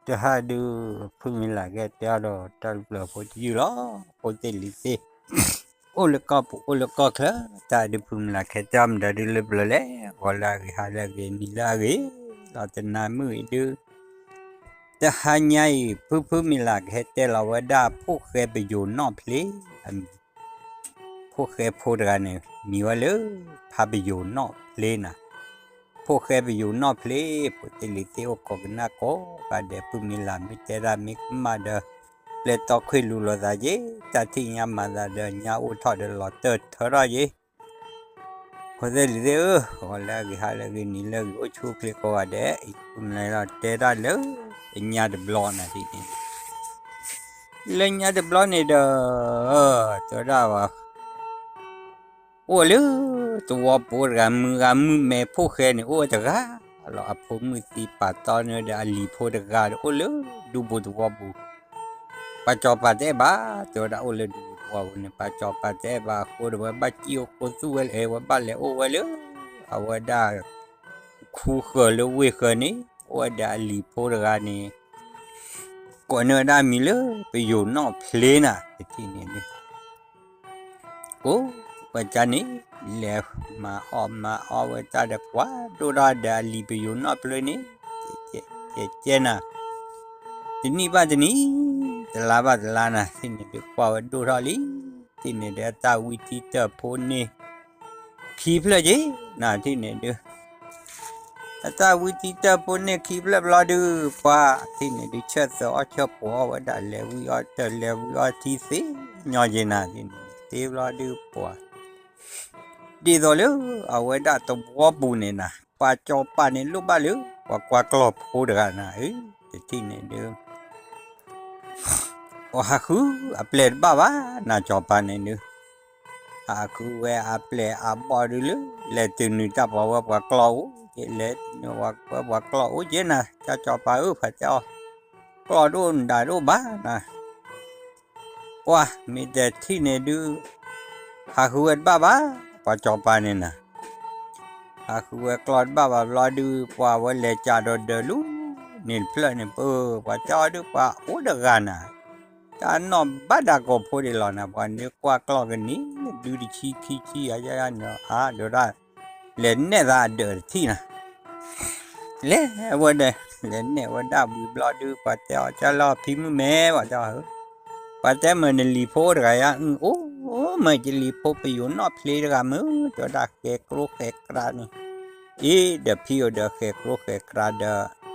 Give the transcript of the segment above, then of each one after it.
တဟါဒုး ဖုမံၤလၢ်ကဟဲတဲအီၤဒီး တၢ်လၢပျၢၤဖိတယုၢ်လီၤ. ဖိသ့ၣ်လံၤသ့ၣ် အိၣ်လၢကီၢ်ပူၤအိၣ်လၢကီၢ်ချၢ, တၢ်ဒုး ဖုမံၤလၢ်ကဟဲတဲအီၤမတၤဒုး လၢပျၢၤလဲၣ်, ဂီၤလၢအဂ့ၤ ဟါလၢအဂ့ၤ နံၤလၢအဂ့ၤ, လီၤတနၤမုၢ်အံၤဒုး တဟါညါအံၤ ဖုဖုမံၤလၢ်ကဟဲတဲလီၤဝဲဒၣ် ဖိၣ်ဃဲပယိၤနီၣ်ဖျ့, ဖိၣ်ဃဲဖိတဂၤန့ၣ် မံၤဝဲလၢ ဖါပယိၤနီၣ်ဖျ့နၤ, ဖိၣ်ဃဲပယိၤနီၣ်ဖျ့, ဖိသ့ၣ်လံၤသ့ၣ်အိၣ်ကိးကနၣ်ကိးဂၤဒဲး ဖုမံၤလၢ်မ့ၢ်တဲဒၣ်မ့ၢ်ကမၣ်ဒီး ပျဲတီခွ့လူၤလိာ်သးက့ၤ, တၢ်ထံၣ်ညါမၤသးဒီးညါအိၣ်ထီၣ်ဒီးလီၤတၢၢ်ထၢထီၣ်က့ၤ ဖိသ့ၣ်လံၤသ့ၣ်ဧၢ, ဂီၤလၢအဂ့ၤ ဟါလၢအဂ့ၤ နံၤလၢအဂ့ၤ အိၣ်ဆူၣ်အိၣ်ချ့ကိးဂၤဒဲး, ဖုမံၤလၢ်လီၤတဲဒၣ်လၢ ညါတဘျီနၤဒ်န့ၣ်, လၢညါတဘျီန့ၣ်ဒီး တဲဝဲဒၣ်ဘၣ် အိၣ်လၢ သဝီပူၤတဂၤ မုၢ်ဂၤမုၢ်မဲဖိၣ်ဃဲန့ၣ် အိၣ်ဝဲတဂၤလီၤ. အဖိမုၣ်သံပာ်တီန့ၢ်ဒီးအလံၤဖိတဂၤဒီး အိၣ်လၢဒူပူၤသဝီပူၤ, ပှၤစီၤပၤတအဲၣ်ဘၣ်, တဲဝဲဒၣ်အိၣ်လၢဒူပူၤသဝီပူၤန့ၣ် ပှၤစီၤပၤတအဲၣ်ဘၣ်အဃိဒီး ဝဲဘၣ်စံၣ်အိၣ်ခိးသူၣ်ဝဲလၢ ဝဲဘၣ်လဲၤအိၣ်ဝဲလၢ အဝဲဒၣ် ခူဃၢၤလၢဝ့ၢ်ဃၢၤန့ၣ် အိၣ်ဝဲဒီးအလံၤဖိတဂၤန့ၣ် ကိးန့ၢ်ဝဲဒၣ်မံၤလၢ ပယိၤနီၣ်ဖျ့နၤ တထံၣ်န့ၣ်ဒုး အိၣ်ဝဲကန့ၣ် လဲၤမၤအီၣ်မၤအီဝဲတၢ်ဒီး ကွၢ်ဒိၣ်ထီၣ်ဒီးအလံၤပယိၤနီၣ်ဖျ့န့ၣ် ကဲကဲနၤ, တနံၣ်ဘၣ်တနံၣ် တလါဘၣ်တလါနၤ တထံၣ်န့ၣ်ဒုး ကွၢ်ဝဲဒိၣ်ထီၣ်လံ, တထံၣ်န့ၣ်ဒုး အတၢ်ဝံထံတၢၢ်ဖိန့ၣ် ခံဖျၢၣ်က့ၤနၤ တထံၣ်န့ၣ်ဒုး အတၢ်ဝံထံတၢၢ်ဖိန့ၣ်ခံဖျၢၣ်ဘျီဒုး ပှၤတထံၣ်န့ၣ်ဒုး ဆၢသၢအီၣ်ဆၢဖိးအီၣ်ဝဲဒၣ် လဲၤဝံအီၣ်တၢၢ် လဲၤဝံအီၣ်ထံသ့ညီက့ၤနၤ တထံၣ်န့ၣ် သ့ဘျီဒုးပှၤ ဒ်သိးလၢအဝဲဒၣ်သဝီပူၤန့ၣ်နၤ ပှၤစီၤပၤန့ၣ်လိၣ်ဘၣ်လၢ ပှၤကွၢ်ကျီၢ်ဖိတဂၤနၤ အၢ တထံၣ်န့ၣ်ဒုး အဟးဃုအပျဲၢ်တဘၣ်ဘၣ်နၤ စီၤပၤန့ၣ်ဒုး ဟးဃုဝဲအပျဲၢ်အဘီၣ်ဒုးလၢ လဲၤတနုာ်တၢ်ပှၤဝဲပှၤကျီၢ်အိၣ်က့ၤ လဲၤတနုာ်ဝဲပှၤကျီၢ်အိၣ်က့ၤနၤ တၢ်စီၤပၤဧၢ ဖးတဲအီၤ ကျီၢ်တအိၣ်မတၤတအိၣ်ဘၣ်နၤ ပှၤမ့ၢ်တထံၣ်န့ၣ်ဒုး ဟးဃုဝဲတဘၣ်ဘၣ် ပှၤစီၤပၤန့ၣ်နၤ ဟးဃုဝဲကျီၢ်တဘၣ်ဘၣ်ဘျီဒုး ပှၤဝဲလဲၤကးဒီးဒၢးလူၤန့ၣ်တဖျၢၣ်န့ၣ် ပှၤတဲအီၤဒုး ပှၤအိၣ်တဂၤနၤ တၢ်နီၢ်ဘၣ်ဒၣ်ကိးဖိဒံးလီၤနၤ ပှၤန့ၣ်ကွၢ်ကျီၢ်ကန့ၣ် ဒုတဆံခံဆံယၤယၤန့ၣ် အါဒိးဒၣ် လဲၤနဲၣ်သးအဒၢးတထံၣ်နၤ လဲၤဝဲဒီး လဲၤနဲၣ်ဝဲဒၣ်ဝံၤဘျီဒုး ပှၤတဲအီၤ ကၢ်လီၤဖံမုၣ်မဲ ပှၤတဲအီၤ ပှၤတဲမ့ၢ်နလံၤဖိတဂၤယါအုၣ်အိၣ် မ့ၢ်ယလံၤဖိပယိၤနီၣ်ဖျ့တဂၤမုၢ် တဲဝဲဒၣ်ဃဲၤကျိဃဲၤကြးန့ၣ် အ့ ဒီးဖံအိၣ်ဒီးဃဲၤကျိဃဲၤကြးဒီး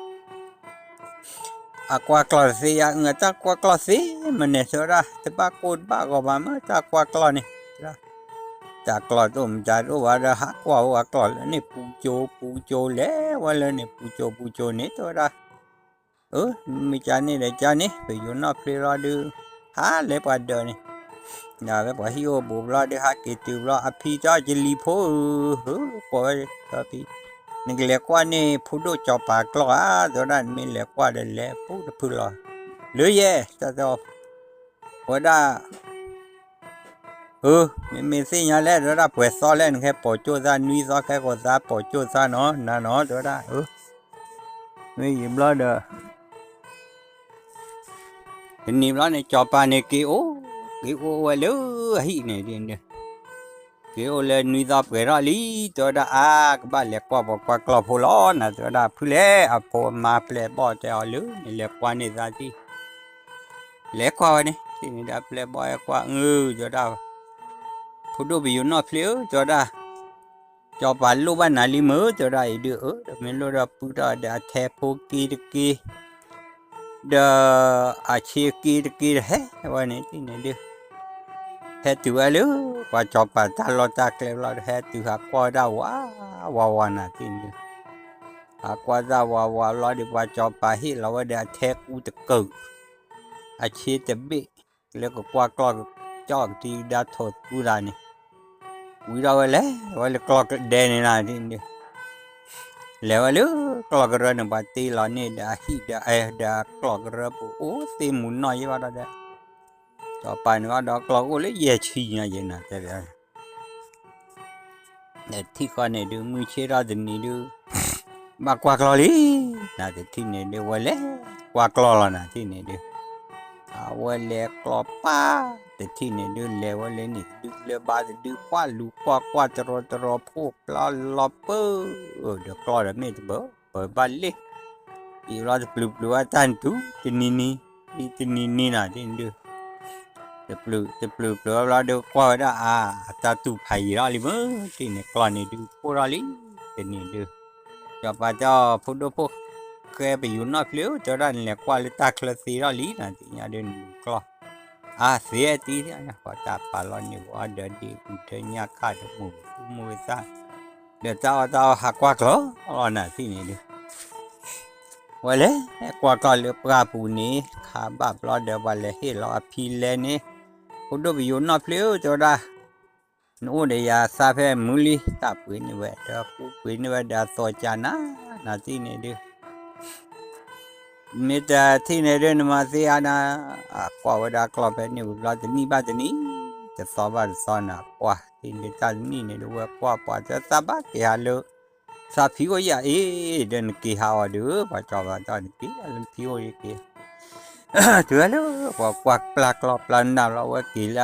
အကွၢ်ကျီၢ်တသ့ယါအုၣ် အတၢ်ကွၢ်ကျီၢ်သ့မ့ၢ်န့ၣ် တဲဝဲဒၣ် တဘၣ်ကိၢ်တဘၣ်ဂီၤဘၣ်မ့ၢ်တၢ်ကွၢ်ကျီၢ်န့ၣ် တၢ်ကျီၢ်တအိၣ်မတၤတအိၣ်ဘၣ်ဒီး ဟးကွၢ်ဝဲပှၤကျီၢ်လၢန့ၣ် ပူၤကၠိပူၤကၠိလဲၤဝဲလၢန့ၣ် ပူၤကၠိပူၤကၠိန့ၣ် တဲဝဲဒၣ် အၢ မ့ၢ်ကန့ၣ်ဒီးကန့ၣ် ပယိၤနီၣ်ဖျ့လီၤဒုး ဟးလဲၤပှၤဒၢးန့ၣ် ဒၣ်ဝဲပှၤဟံၣ်အိၣ်ဘူးဘျီဒုး ဟးက့ၤတုၤဘျီ အဖံတဲအီၤ ယလံၤဖိဧၢ ကိးဝဲဖံ နကလဲၤကွၢ်န့ၢ်ဖိဒိၣ်စီၤပၤကျီၢ်ဧါ တဲဝဲဒၣ် နမ့ၢ်လဲၤကွၢ်ဒီးလဲၤပူၤတဖုလီၤ လၢယဲ တၢ်တဲအီၤ ဝဲဒၣ် အၢ မ့မ့ၢ်သ့ၣ်ညါလဲၣ် တဲဝဲဒၣ် ပှဲၤသီလဲၣ် နကဟဲပိာ်ကၠိၣ်သး နွံသီကဟဲကိးသး ပိာ်ကၠိၣ်သးနီၤ နၤနီၤ တဲဝဲဒၣ် အၢ မ့ၢ်ယံာ်ဘျီဒီး တနံၤဘျီန့ၣ် စီၤပၤန့ၣ်က့ၤအိၣ် က့ၤအိၣ်ဝဲလၢအဟံၣ်န့ၣ် က့ၤအိၣ်လၢနွံသီပှဲၤထီၣ်လံ တဲဝဲဒၣ် အါ ကဘၣ်လဲၤကွၢ်ပှၤကွၢ်ကျီၢ်ဖိလီၤ နၤ တဲဝဲဒၣ် ဖုလဲၣ် အဖိအမါပျဲၢ်ဘီၣ်တဲအီၤလၢ နလဲၤကွၢ်န့ၢ်သးထံၣ် လဲၤကွၢ်ဝဲန့ၣ် ထံၣ်န့ၣ်ဒီးပျဲၢ်ဘီၣ်အဲၣ်ကွၢ် အၢ တဲဝဲဒၣ် ဖိဒိၣ်ပယိၤနီၣ်ဖျ့ဧၢ တဲဝဲဒၣ် စီၤပၤလိၣ်ဘၣ်နၤလံမုၢ် တဲဝဲဒၣ်အံၤဒုး အၢ ဒီးမ့ၢ်လိၣ်ဒီးပုၢ်ထီၣ်ဒီးအထဲဖိက့ၤတက့ၢ် ဒီးအဆ့က့ၤတက့ၢ်ဒီးဟဲဝဲန့ၣ် ထံၣ်န့ၣ်ဒုး ဟဲတုၤဝဲလၢ ပှၤစီၤပၤတၢ်လီၢ်တၢ်ကျဲဘျီဒီး ဟဲတုၤဟးကွၢ်ဝဲဒၣ်ဝးဝးဝးနၤ ထံၣ်န့ၣ်ဒုး ဟးကွၢ်တၢ်ဝးဝးဘျီဒီး ပှၤစီၤပၤဟ့ၣ်လီၤဝဲဒီးအထဲကူတကၢၢ် အဆ့တဘ့ၣ် လၢကကွၢ်ကျီၢ်ကစီၣ်ကထံဒါထိၣ်သူသးန့ၣ် ဝံၤဒီးဝဲလဲၤဝဲလၢကျီၢ်ကဒဲန့ၣ်နၤ ထံၣ်န့ၣ်ဒုး လဲၤဝဲလၢကျီၢ်ကရၢန့ၣ် ပှၤတ့လီၤန့ၢ်ဒီးအဟံၣ်ဒီးအဲၣ်ဒီးကျီၢ်ကရၢပူၤ အိၣ်သ့ၣ်မူၤနီၢ်ယဲၢ်ဘၣ်ဒီး စီၤပၤန့ၣ်ဘၣ်ဒီးကျီၢ်ကအိၣ်လၢယဲၢ်ဆံညါယဲၢ်နၤ တဲဘၣ် ထံၣ်ဃီန့ၣ်ဒုး မုၢ်ဆ့ၣ်ထီၣ်တနံၤဒုး ဘၣ်ကွၢ်ကျီၢ်လံ နၤ တထံၣ်န့ၣ်ဒုး ဝဲလဲၤ ကွၢ်ကျီၢ်လီၤနၤထံၣ်န့ၣ်ဒုး, အဝဲလဲၤကျီၢ်ပၢ်တထံၣ်န့ၣ်ဒုး လဲၤဝဲလၢန့ၣ်တဒုလၢဘၣ်တဒု ကွၢ်လူၤကွၢ်ကွၢ်တရီတရီဖိကျီၢ်လီၤပၢၢ်, ဒီးကျီၢ်ဒီးမ့ၢ်တဘၣ် ပဘၣ်လ့ၣ်, အံၤဘျီတပျုာ်ပျုာ်ဝဲတၢ်နတူၢ် တနံၤနံၤ တနံၤနံၤနၤထံၣ်န့ၣ်ဒုး တပျုာ်ပျုာ်ဝဲဘျီဒုး ကွၢ်ဝဲဒၣ်အါ အတၢ်တူၢ်ဖးယံာ်ထီၣ်လံမ့ၢ် ထံၣ်န့ၣ်ကျီၢ်န့ၣ်ဒုး ဖှိၣ်ထီၣ်လံ, တနံၤဒုး, စီၤပၤတဲအီၤ ဖိဒိၣ်ဖိၣ်ဃဲ ပယူာ်နီၣ်ဖျ့ဧၢ တဲဝဲဒၣ် နလဲၤကွၢ်လၢတၢ်ချၢသ့ထီၣ်လံ နၤသ့ၣ်ညါဒုး နလူၤကျီၢ် အါသ့တံၢ် ပှၤတၢ်ပာ်လီၤန့ၢ်ဝဲဒီးဒ့ၣ်ကူၣ်ထၢညၣ်ခၣ်ဒီးမိၢ်သူမိၢ်သၣ် ဒီးတၢ်အီၣ်တၢ်အီဟးကွၢ်ကျီၢ်လီၤနၤထံၣ်န့ၣ်ဒုး ဝဲလဲၤကွၢ်ကျီၢ်လၢပှၢ်ပူၤန့ၣ် ခါဘၣ်ဘျီဒီး ပှၤလဲၤဟ့ၣ်လီၤအဖံလဲၣ်န့ၣ်, ဖိဒိၣ်ပယူာ်နီၣ်ဖျ့ဧၢ တဲဝဲဒၣ်, နအိၣ်ဒီးယၤသးဖဲမုၢ်လံ တၢ်ပှ့ၤန့ၢ်ဝဲ ဒီးကူပှ့ၤန့ၢ်ဝဲဒီးအသီၣ်ကၢ်နၤ နၤထံၣ်န့ၣ်ဒုး မ့ၢ်တထံၣ်န့ၣ်ဒုး နမၤသ့အါနၤ, ကွၢ်ဝဲဒၣ်ကျီၢ်ဖဲန့ၣ်ဝံၤဘျီ တနံၣ်ဘၣ်တနံၣ် တသီဘၣ်တသီနၤ ကွၢ်ထံၣ်န့ၣ်တၢ်တနံၣ်န့ၣ်ဒုး ဝဲကွၢ်ပှၤတဲ သးဘၣ်က့ၤဟးလၢ သးဖံအိၣ်ယၤအ့ၣ် ဒီးနက့ၤဟးအီၤဒုး ပှၤစီၤပၤတဲ နက့ၤလၢဖံအိၣ်ယက့ၤ တုၤလၢပှၤကွၢ်ပျၢ်ကျီၢ်ပျၢ်နၢ်ဘျီ ဝဲက့ၤလၢအဖံအိၣ်လီၤ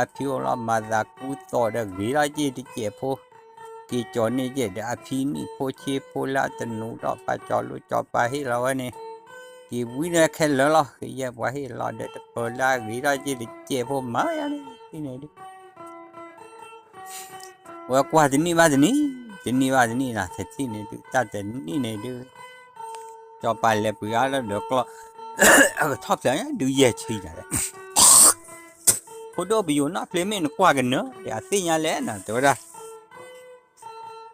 မၤသးကူသီၣ်ဒီးဂ့ၤထီၣ်က့ၤတစဲးဖိ, က့ၤကၠီၤန့ၢ်က့ၤဒီးအဖံနံၣ်ဖိဆ့ဖိလၢအတနူၤဒီး ပှၤစီၤလိစီၤပၤဟ့ၣ်လီၤဝဲန့ၣ်, က့ၤဝံန့ၣ်ခဲလၢာ်လီၤ ကယဲၢ်ပှၤဟ့ၣ်လီၤဒီးတပၢၤလၢအဂ့ၤထီၣ်က့ၤတစဲးဖိမၤယါန့ၣ် ထံၣ်န့ၣ်ဒုး ဝဲကွၢ်တနံၣ်ဘၣ်တနံၣ်, တနံၣ်ဘၣ်တနံၣ်နၤ တထံၣ်န့ၣ်ဒုး တၢ်တနံၣ်န့ၣ်ဒုး စီၤပၤလဲၤပှ့ၤအါလၢဒီးကျီၢ် အကထီၣ်ဖျဲးဒုးယဲၢ်ဆံနၤ ဖိဒိၣ်ပယူာ်နီၣ်ဖျ့မ့ၢ်နကွၢ်ကနၢၤ အသ့ၣ်ညါလဲၣ်နၤ တဲဝဲဒၣ်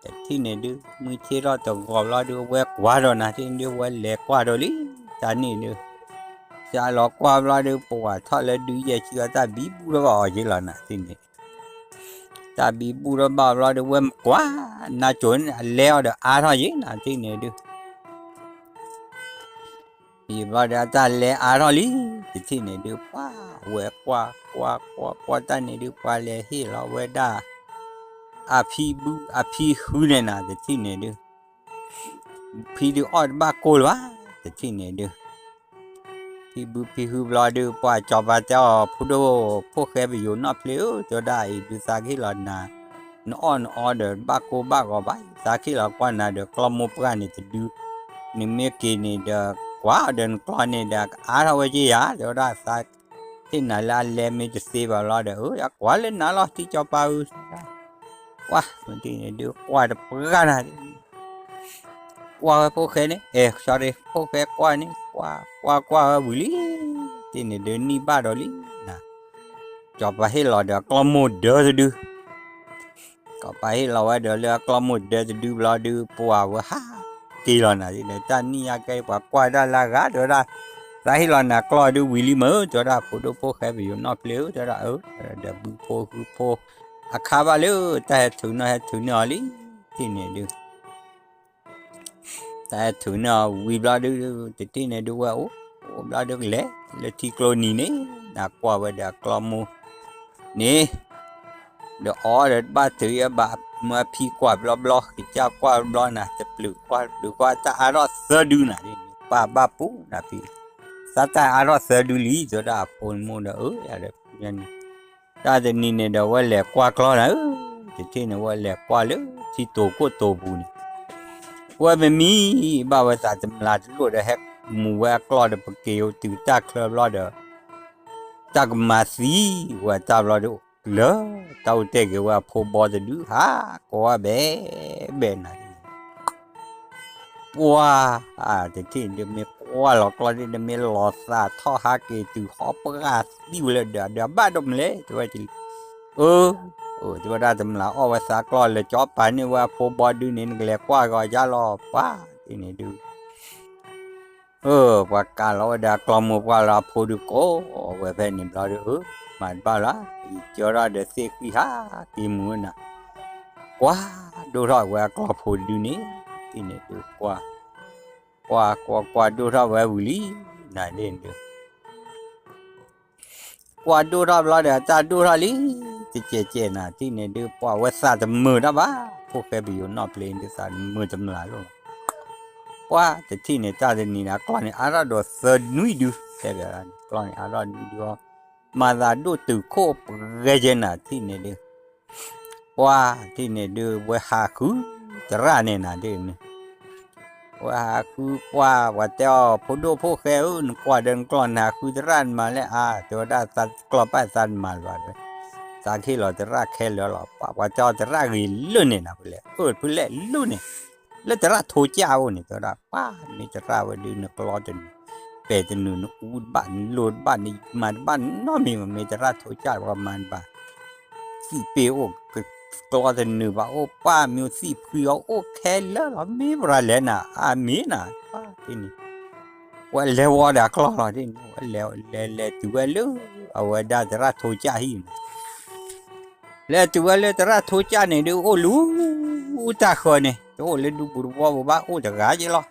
တထံၣ်န့ၣ်ဒုး မုၢ်ဆ့ၣ်ထီၣ်တဂီၤဘျီဒုး ဝဲကွၢ်ဒီးနၤထံၣ်န့ၣ်ဒုး ဝဲလဲၤကွၢ်ဒီးလံ တၢ်န့ၣ်ဒုး စးလီၤကွၢ်ဘျီဒုး ပဝဲထီၣ်လၢဒုးယဲၢ်ဆံအီၤ တၢ်ဘံဘူၣ်ထီၣ်ဘၣ်အီၤက့လီၤနၤထံၣ်န့ၣ် တၢ်ဘံဘူၣ်ထီၣ်ဘၣ်ဘျီဒုး ဝဲမကွၢ် နၤကိၤန့ၣ် အလဲအီၤဒီးအါထီၣ်ယံၤနၤထံၣ်န့ၣ်ဒုး ယံၤဘျီဒီး အတၢ်လဲအါထီၣ်လံ တထံၣ်န့ၣ်ဒုး ပှၤဝဲကွၢ် ကွၢ် ကွၢ် ကွၢ်တၢ်န့ၣ်ဒုး ပှၤလဲၤဟ့ၣ်လီၤဝဲဒၣ် အဖံဘု အဖံဟုန့ၣ်နၤ တထံၣ်န့ၣ်ဒုး ဖံဒုးအီၣ်တဘၣ်ကိၢ်လၢၤဘၣ် တထံၣ်န့ၣ်ဒုး ဖံဘုဖံဟုဘျီဒုး ပှၤစီၤပၤတဲအီၤ ဖိဒိၣ်ဖိၣ်ဃဲပယူာ်နီၣ်ဖျ့ဧၢ တဲဝဲဒၣ်အံၤဒုး သးကဟ့ၣ်လီၤနၤ နအီၣ်နအီဒီးဘၣ်ကိၢ်ဘၣ်ဂီၤဘၣ် သးကဟ့ၣ်လီၤကွၢ်နၤဒီးကျီၢ်မိၢ်ပှၢ်န့ၣ်တဒု နမ့ၢ်က့ၤန့ၣ်ဒီး ကွၢ်ဒီးနကျီၢ်န့ၣ်ဒီး ကအါထီၣ်ဝဲက့ယၤ တဲဝဲဒၣ် သးဟ့ၣ်နၤလၢအလဲမ့ၢ်တသ့ဘၣ်ဘျီဒီး အၢ ယကွၢ်လၢနၤလီၤ ထံစီၤပၤဧၢ ကွၢ် မ့ၢ်ဒ်န့ၣ်ဒုး ကွၢ်တပှၢ်နၤ ကွၢ်ဝဲဖိၣ်ဃဲန့ၣ် အဲ sorry ဖိၣ်ဃဲကွၢ်န့ၣ် ကွၢ် ကွၢ် ကွၢ်ဝဲဝံၤလံ တထံၣ်န့ၣ်ဒုး နံၣ်ဘၣ်ဒီးလံ နၤ စီၤပၤဟ့ၣ်လီၤဒီးအကျီၢ်မိၢ်ဒၢတဒု စီၤပၤဟ့ၣ်လီၤဝဲဒီးလၢအကျီၢ်မိၢ်ဒၢတဒုဘျီဒုး ပှၤဝဲဟးက့ၤလီၤနၤ တၢ်နံၣ်ညါကဲ ပှၤကွၢ်ဒၣ်လၢအဂၤ တဲဝဲဒၣ် သးဟ့ၣ်လီၤနၤကျီၢ်ဒုးဝံၤလံမ့ၢ် တဲဝဲဒၣ် ဖိဒိၣ်ဖိၣ်ဃဲပယူာ်နီၣ်ဖျ့ဧၢ တဲဝဲဒၣ် အၢ ဒီးဘုဖိဟုဖိ အခါဘၣ်လၢ တၢ်ဟဲထုးန့ၢ်ဟဲထုးန့ၢ်အီၤလံ တထံၣ်န့ၣ်ဒုး တၢ်ဟဲထုးန့ၢ်အီၤဝံၤဘျီဒုး တထံၣ်န့ၣ်ဒုးဝဲအိၣ် အိၣ်ဘျီဒုးကလဲၤ လၢထံကျိနံၤန့ၣ် နၤကွၢ်ဝဲဒီးအကျီၢ်မိၢ်န့ၣ် ဒီးအီၣ်ဒီးဘၣ်ထုးယဲဘၣ် မၢအဖံကွၢ်ဘျီဘျီ ကစၢ်ကွၢ်ဘျီနၤ တပျုာ်ကွၢ်တပျုာ်ကွၢ် တၢ်အါထီၣ်သၢဒုနၤ ပၢ်ဘၣ်ပူၤနၤဖံ သးတၢ်အါထီၣ်သၢဒုလံ တဲဝဲဒၣ်အဖိနမိၢ်ဒီး အၢ ယၤဒီး တၢ်တနံၤန့ၣ်ဒီး ဝဲလဲၤကွၢ်ကျီၢ်နၤဧၢ, တထံၣ်န့ၣ် ဝဲလဲၤကွၢ်လၢထံတိၤခိၣ်တိၤပူၤန့ၣ်, ဝဲမ့မံဘၣ်ဝဲသးတမျးတလိၣ်ဒီး ဟဲမူၤဝဲအကျီၢ်ဒီး ပက့ၤအိၣ်တုၤတၢ်ချၢဘျီဒီး တၢ်ကမၤသံဝဲတၢ်ဘျီဒီး လၢတၢ်အိၣ်တဲာ်က့ၤဝဲအဖိဘီတဒု ဟးကိးဝဲဘဲဘဲနၤ ပှၤ တထံၣ်န့ၣ်ဒုး မ့ၢ်ကွၢ်လီၤကျီၢ်ဒုး မ့ၢ်လီၤသးထီၣ်ဟးက့ၤတုၤဟီၣ်ပှၢ်သံဝဲလၢဒီး ဒီးဘၣ်ဒိၣ်မလဲၣ် တဲဝဲလံ, အၢ, တဲဝဲဒၣ်တမျးအီၣ်ဝဲသးကျီၢ်လၢကၠီပာ်န့ၢ်ဝဲအဖိဘီဒုန့ၣ် နကလဲၤကွၢ်ဂီၤယါလီၤ ပှၤတထံၣ်န့ၣ်ဒုး အၢ ပှၤကးလီၤဝဲဒီးအကျီၢ်မိၢ်ပှၢ်လၢအဖိဒုးကိးဝဲဖဲန့ၣ်ဘျီဒီး အၢ မၤတဘၣ်လၢၤ ယကၢထီၣ်ဒီးသ့ၣ်ဃံဟးက့ၤမုာ်ဝဲနၤ, ကွၢ်ဒိၣ်ထီၣ်ဝဲအကျီၢ်ဖိတဒုန့ၣ် တထံၣ်န့ၣ်ဒုး ကွၢ် ကွၢ်ကွၢ်ကွၢ်ဒိၣ်ထီၣ်ဝဲဝံၤလံ နၤန့ၣ်ဒုး ကွၢ်ဒိၣ်ထီၣ်ဘျီဒီး တၢ်ဒိၣ်ထီၣ်လံ, တကဲးကဲးနၤ တထံၣ်န့ၣ်ဒုး ပှၤဝဲသးတမုာ်တၢ်ဘၣ်, ဖိၣ်ဃဲပယိၤနီၣ်ဖျ့ဒုး သးတမုာ်တမျးလိာ်လီၤ. ပှၢ်တထံၣ်န့ၣ် တၢ်တနံၤန့ၣ် ကျီၢ်န့ၣ်အါထီၣ်ဒီးသၢနွံဒု တဲဘၣ်န့ၣ် ကျီၢ်န့ၣ်အါထီၣ်နွံဒုအီၤ မၤသးဒိၣ်တုာ်ခိၣ်ပှဲၤကဲနၤထံၣ်န့ၣ်ဒု ပှၢ်ထံၣ်န့ၣ်ဒု ဝဲဟးဃုသရၣ်န့ၣ်နၤဒ်န့ၣ် ဝဲဟးဃုပှၢ် ပှၤတဲအီၤ ဖိဒိၣ်ဖိၣ်ဃဲဧၢ နကွၢ်ဒီးနကျီၢ် နဟးဃုသရၣ်နမၤလဲၣ် အါ တဲဝဲဒၣ် သးကျီၢ်ပၢ်သးနမၤလၢၤဘၣ် သးကဟ့ၣ်လီၤသရၣ်ခဲလၢာ်လီၤ ပှၢ်ပှၤတဲအီၤ သရၣ်ဂ့ၤလၢန့ၣ်နၤ ဖဲလဲၣ် အၢ ဖဲလဲၣ်လၢန့ၣ် လၢသရၣ်ထိကၠၢ်အိၣ်န့ၣ် တဲဝဲဒၣ် ပှၢ်မ့ၢ်သရၣ်ဝဲဒု နကျီတနုာ် ပဲာ်တနုာ် နအူတဘၣ် နလိၤတဘၣ် နမၤတဘၣ်နီတမံၤ မ့ၢ်သရၣ်ထိကၠၢ်ပှၤမၤတဘၣ် သံၣ်ပ့ၢ်အိၣ် ကျီတနုာ်ဘၣ်အိၣ် ပှၢ်မ့ၢ်သံၣ်ဖှံအီၤအိၣ်ခဲလၢာ်လီၤ မ့ၢ်ပှၤလဲၤနၤ အါမ့ၢ်နၤ ပှၢ်ဒ်န့ၣ် ဝဲလဲၤဝီဒီးအကျီၢ်လီၤဒ်န့ၣ် ဝဲလဲၤလဲၤလဲၤတုၤဝဲလၢ အဝဲဒၣ်သရၣ်ထိကၠၢ်ဟံၣ်န့ၣ် လဲၤတုၤဝဲလၢသရၣ်ထိကၠၢ်န့ၣ်ဒု အိၣ်လူၤတၢ်ဃၢၤန့ၣ် တအိၣ်လၢဒူပူၤတဝီပူၤဘၣ် အိၣ်တဂၤက့လီၤ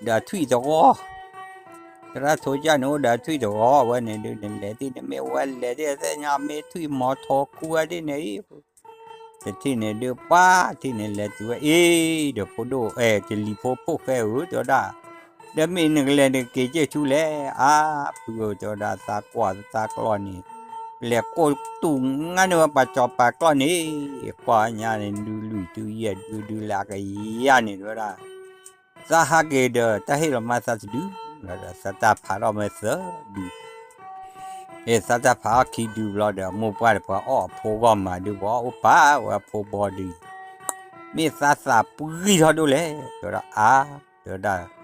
ဒီးထွံၣ်တဂီၤ သရၣ်ထိကၠၢ်န့ၣ်အိၣ်ဒီးထွံၣ်တဂီၤဝဲန့ၣ်ဒု နလဲၤသ့ၣ်န့ၣ် မ့ၢ်ဝဲလဲၤသ့ၣ်သ့ၣ်ညါ မ့ၢ်ထွံၣ်မီၤထီၣ်ခူဝဲသ့ၣ်န့ၣ် တထံၣ်န့ၣ်ဒု ပှၢ်ထံၣ်န့ၣ်လဲၤတုၤဝဲအ့ၣ် ဒီးဖိဒိၣ်အဲၣ် ကလံၤဖိဖိၣ်ဃဲဧၢ တဲဝဲဒၣ် ဒီးမ့ၢ်နကလဲၤနက့ၤက့ၢ်ဆူလဲၣ် အါဖုဧၢ တဲဝဲဒၣ် သးကွၢ်သးကျီၢ်န့ၣ် လဲၤကိၢ်တူၢ်ငါန့ၢ်ဝဲပှၤကၠီၤပၤကျီၢ်န့ၣ် ကွၢ်ညါန့ၣ် ဒုလွံၢ်ဒုယဲၢ်ဒုဒုလၢအကယၤန့ၣ် တဲဝဲဒၣ် သးဟးက့ၤဒီး တၢ်ဟ့ၣ်လီၤမါသးတဒု ဒီးသးတၢ်ဖးထီၣ်မ့ၢ်သၢဒု အ့ၣ် သးတၢ်ဖးအီၣ်ခံဒုဘျီဒီး မိၢ်ပှၢ်တပှၤအီၣ်အဖိဂီၢ်မးဒု ပှၤအီၣ်ပာ်ဝဲအဖိဘီဒု မ့ၢ်သးသးပှံၢ်ထီၣ်ဒိၣ်လဲၣ် တဲဝဲဒၣ် အါ တဲဝဲဒၣ်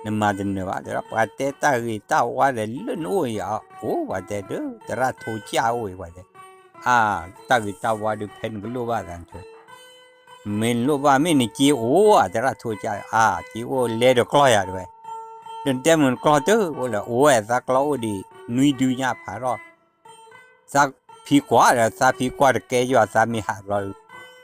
နမၤတနၢၤဘၣ် တဲဝဲဒၣ် ပှၤတဲတၢ်ဂ့ၤတၢ်ဝါဒီးလၢနအိၣ်အံၤ အိၣ်ပှၤတဲဒု သရၣ်ထိကၠၢ်အိၣ်အံၤ ပှၤတဲ အါ တၢ်ဂ့ၤတၢ်ဝါဒု ဖဲနကလိၣ်ဘၣ်သး မ့ၢ်နလိၣ်ဘၣ် မ့ၢ်နက့အိၣ်ဧါ သရၣ်ထိကၠၢ် အါ က့အိၣ်လဲၤဒီးကျီၢ်ယၤတဲဝဲ ဒီးနတဲမုၢ်နကျီၢ်တအိၣ်လၢ အိၣ်ဝဲသးကျီၢ်အိၣ်ဒံး နွံဒုညါဖးထီၣ် သးဖံကွၢ်ဒီး သးဖံကွၢ်တကဲယွၤ သးမ့ၢ်ဟးဘျီ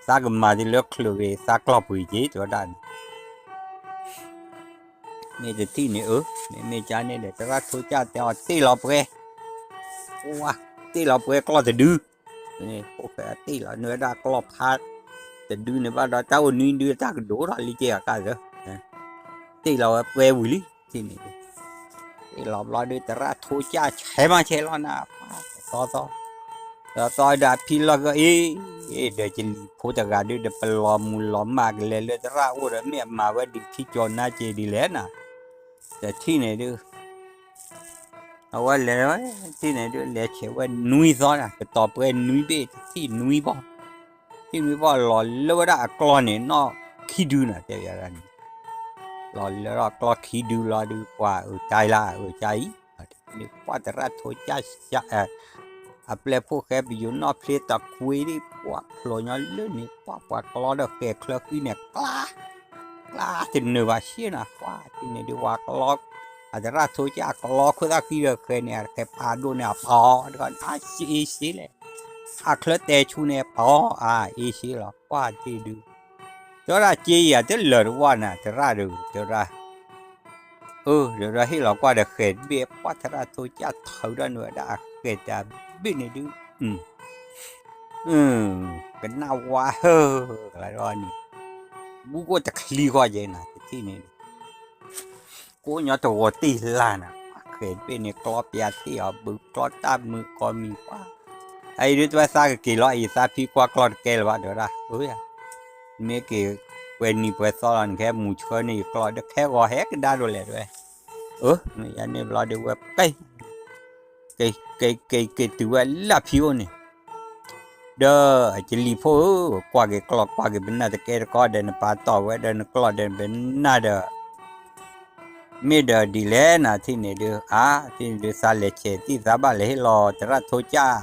သးကမၤဒ်လၢချုးဂ့ၤ သးကျီၢ်ပှ့ၤက့ၤ တဲဝဲဒၣ်န့ၣ် မ့ၢ်တထံၣ်န့ၣ်အၢ မ့မ့ၢ်ကါန့ၣ်ဒီး သရၣ်ထိကၠၢ်တဲအီၤတ့ၢ်လီၤပှဲၤ တ့ၢ်လီၤပှဲၤကျီၢ်တဒု တ့ၢ်လီၤန့ၢ်ဝဲဒၣ်ကျီၢ်ဖး တဒုန့ၣ်ဘၣ်ဒီး တၢ်အိၣ်နွံဒုတၢ်ကဒိၣ်ထီၣ်လံက့ၤအကါသၢ တ့ၢ်လီၤဝဲပှဲၤဝံၤလံ တ့ၢ်လီၤဘျီဒု သရၣ်ထိကၠၢ်ဆဲးမးဆဲးလီၤနၤ သီသီ သီသီဒီးအဖံလီၢ်ကီၢ်အံၤ ဒီးကလံၤဖိတဂၤဒု ဒီးပလီၤမုၢ်လီၤမၢ်ကလဲၤလၢသရၣ်အိၣ်ဒီး မ့ၢ်အမၤဝဲဒ်ခံကၠီၤနါက့ၤဒ်လဲၣ်နၤ တထံၣ်န့ၣ်ဒု အဝဲလဲၤ ထံၣ်န့ၣ်ဒု လဲၤဆဲးဝဲနွံသီနၤ ကတီၤပှဲၤနွံဘ့ၣ် တထံၣ်နွံဘီ ထံၣ်နွံဘီလီၤလၢဝဲဒၣ်အကျီၢ်န့ၣ် နီၢ်ခံဒုနၤ တဲဝဲဒၣ်န့ၣ် လီၤလၢထီၣ်ကျီၢ်ခံဒုလီၤဒု ပှၤအုးတၢ်အံၤလၢအုးတၢ်အံၤ ပှၤသရၣ်ထိကၠၢ် အပျဲၢ်ဖိၣ်ဃဲပယိၤနီၣ်ဖျ့တခွ့ဒံး ပှၤဖျိးညီလၢန့ၣ် ပှၤပှၤကျီဒီးဃဲၤချၢဃံန့ၣ် ကျါ ကျါတနၢၤဘၣ်ရှ့နၤ ပှၤထံၣ်န့ၣ်ဒု ပှၤကျီ အသရၣ်ထိကၠၢ်ကျီခိၣ်သၣ်ဃံဒီးဃဲၤန့ၣ် အဃဲၤပာ်ဒိၣ်န့ၣ် အပီတဂီၢ်န့ၣ် အရှ့ရှ့လဲၣ် အချၢတဲဆူန့ၣ် ပီအါအ့ရှ့လီၤ ပှၤထံၣ်ဒု တဲဝဲဒၣ် က့ယၤတလၢာ်တဝီနၤ သရၣ်ဒု တဲဝဲဒၣ် အၢ ဒီးဟ့ၣ်လီၤကွၢ်ဒီးဃဲၤတဘ့ၣ် ပှၤသရၣ်ထိကၠၢ်ထုးထီၣ်န့ၢ်ဝဲဒၣ်အဃဲၤတဘ့ၣ်န့ၣ်ဒု ကနၣ်ဝါဟၢ ကလါဒီန့ၣ် ဘူးကအိၣ်တချံဃီယဲနၤ တထံၣ်န့ၣ် ကိးညီတဂီၤတ့ၢ်လၢ်နၤ ဃဲၤတဘ့ၣ်န့ၣ် ကျီပျးထ့ၣ်အီၤဘုး ကျီတၢ်မုာ်ကီၤမံၤပှၤ အအံၤဒု တဲဝဲသးကက့ၤလီၤအံၤ သးဖံကွၢ်ကျီၢ်တကဲလၢၤဘၣ် တဲဝဲဒၣ် အၢ မ့ၢ်က့ၤပှဲၤနံၤပှဲၤသီလီၤ နကဟဲမူၤဆှၢန့ၢ်ယကျီၢ် ဒီးခဲဂီၤဟဲကဒါဒိးလဲၣ် တဲဝဲ အၢ မ့ၢ်ယၤန့ၣ်ဘျီဒု ဝဲက့ၤ က့ၤက့ၤက့ၤတုၤဝဲလၢဖံအိၣ်န့ၣ် ဒီးကလံၤဖိဧၢ ကွၢ်က့ၤကျီၢ် ကွၢ်က့ၤပနၢ်တကဲတကီဒီး နပာ်တီၢ်ဝဲဒီးနကျီၢ်ဒီးပနၢ်ဒီး မ့ၢ်ဒီးဒ်လဲၣ်နၤ ထံၣ်န့ၣ်ဒု အါ ထံၣ်န့ၣ်ဒု သးလဲၤဆဲးသံၣ်သးဘၣ်လဲၤဟ့ၣ်လီၤ သရၣ်ထိကၠၢ်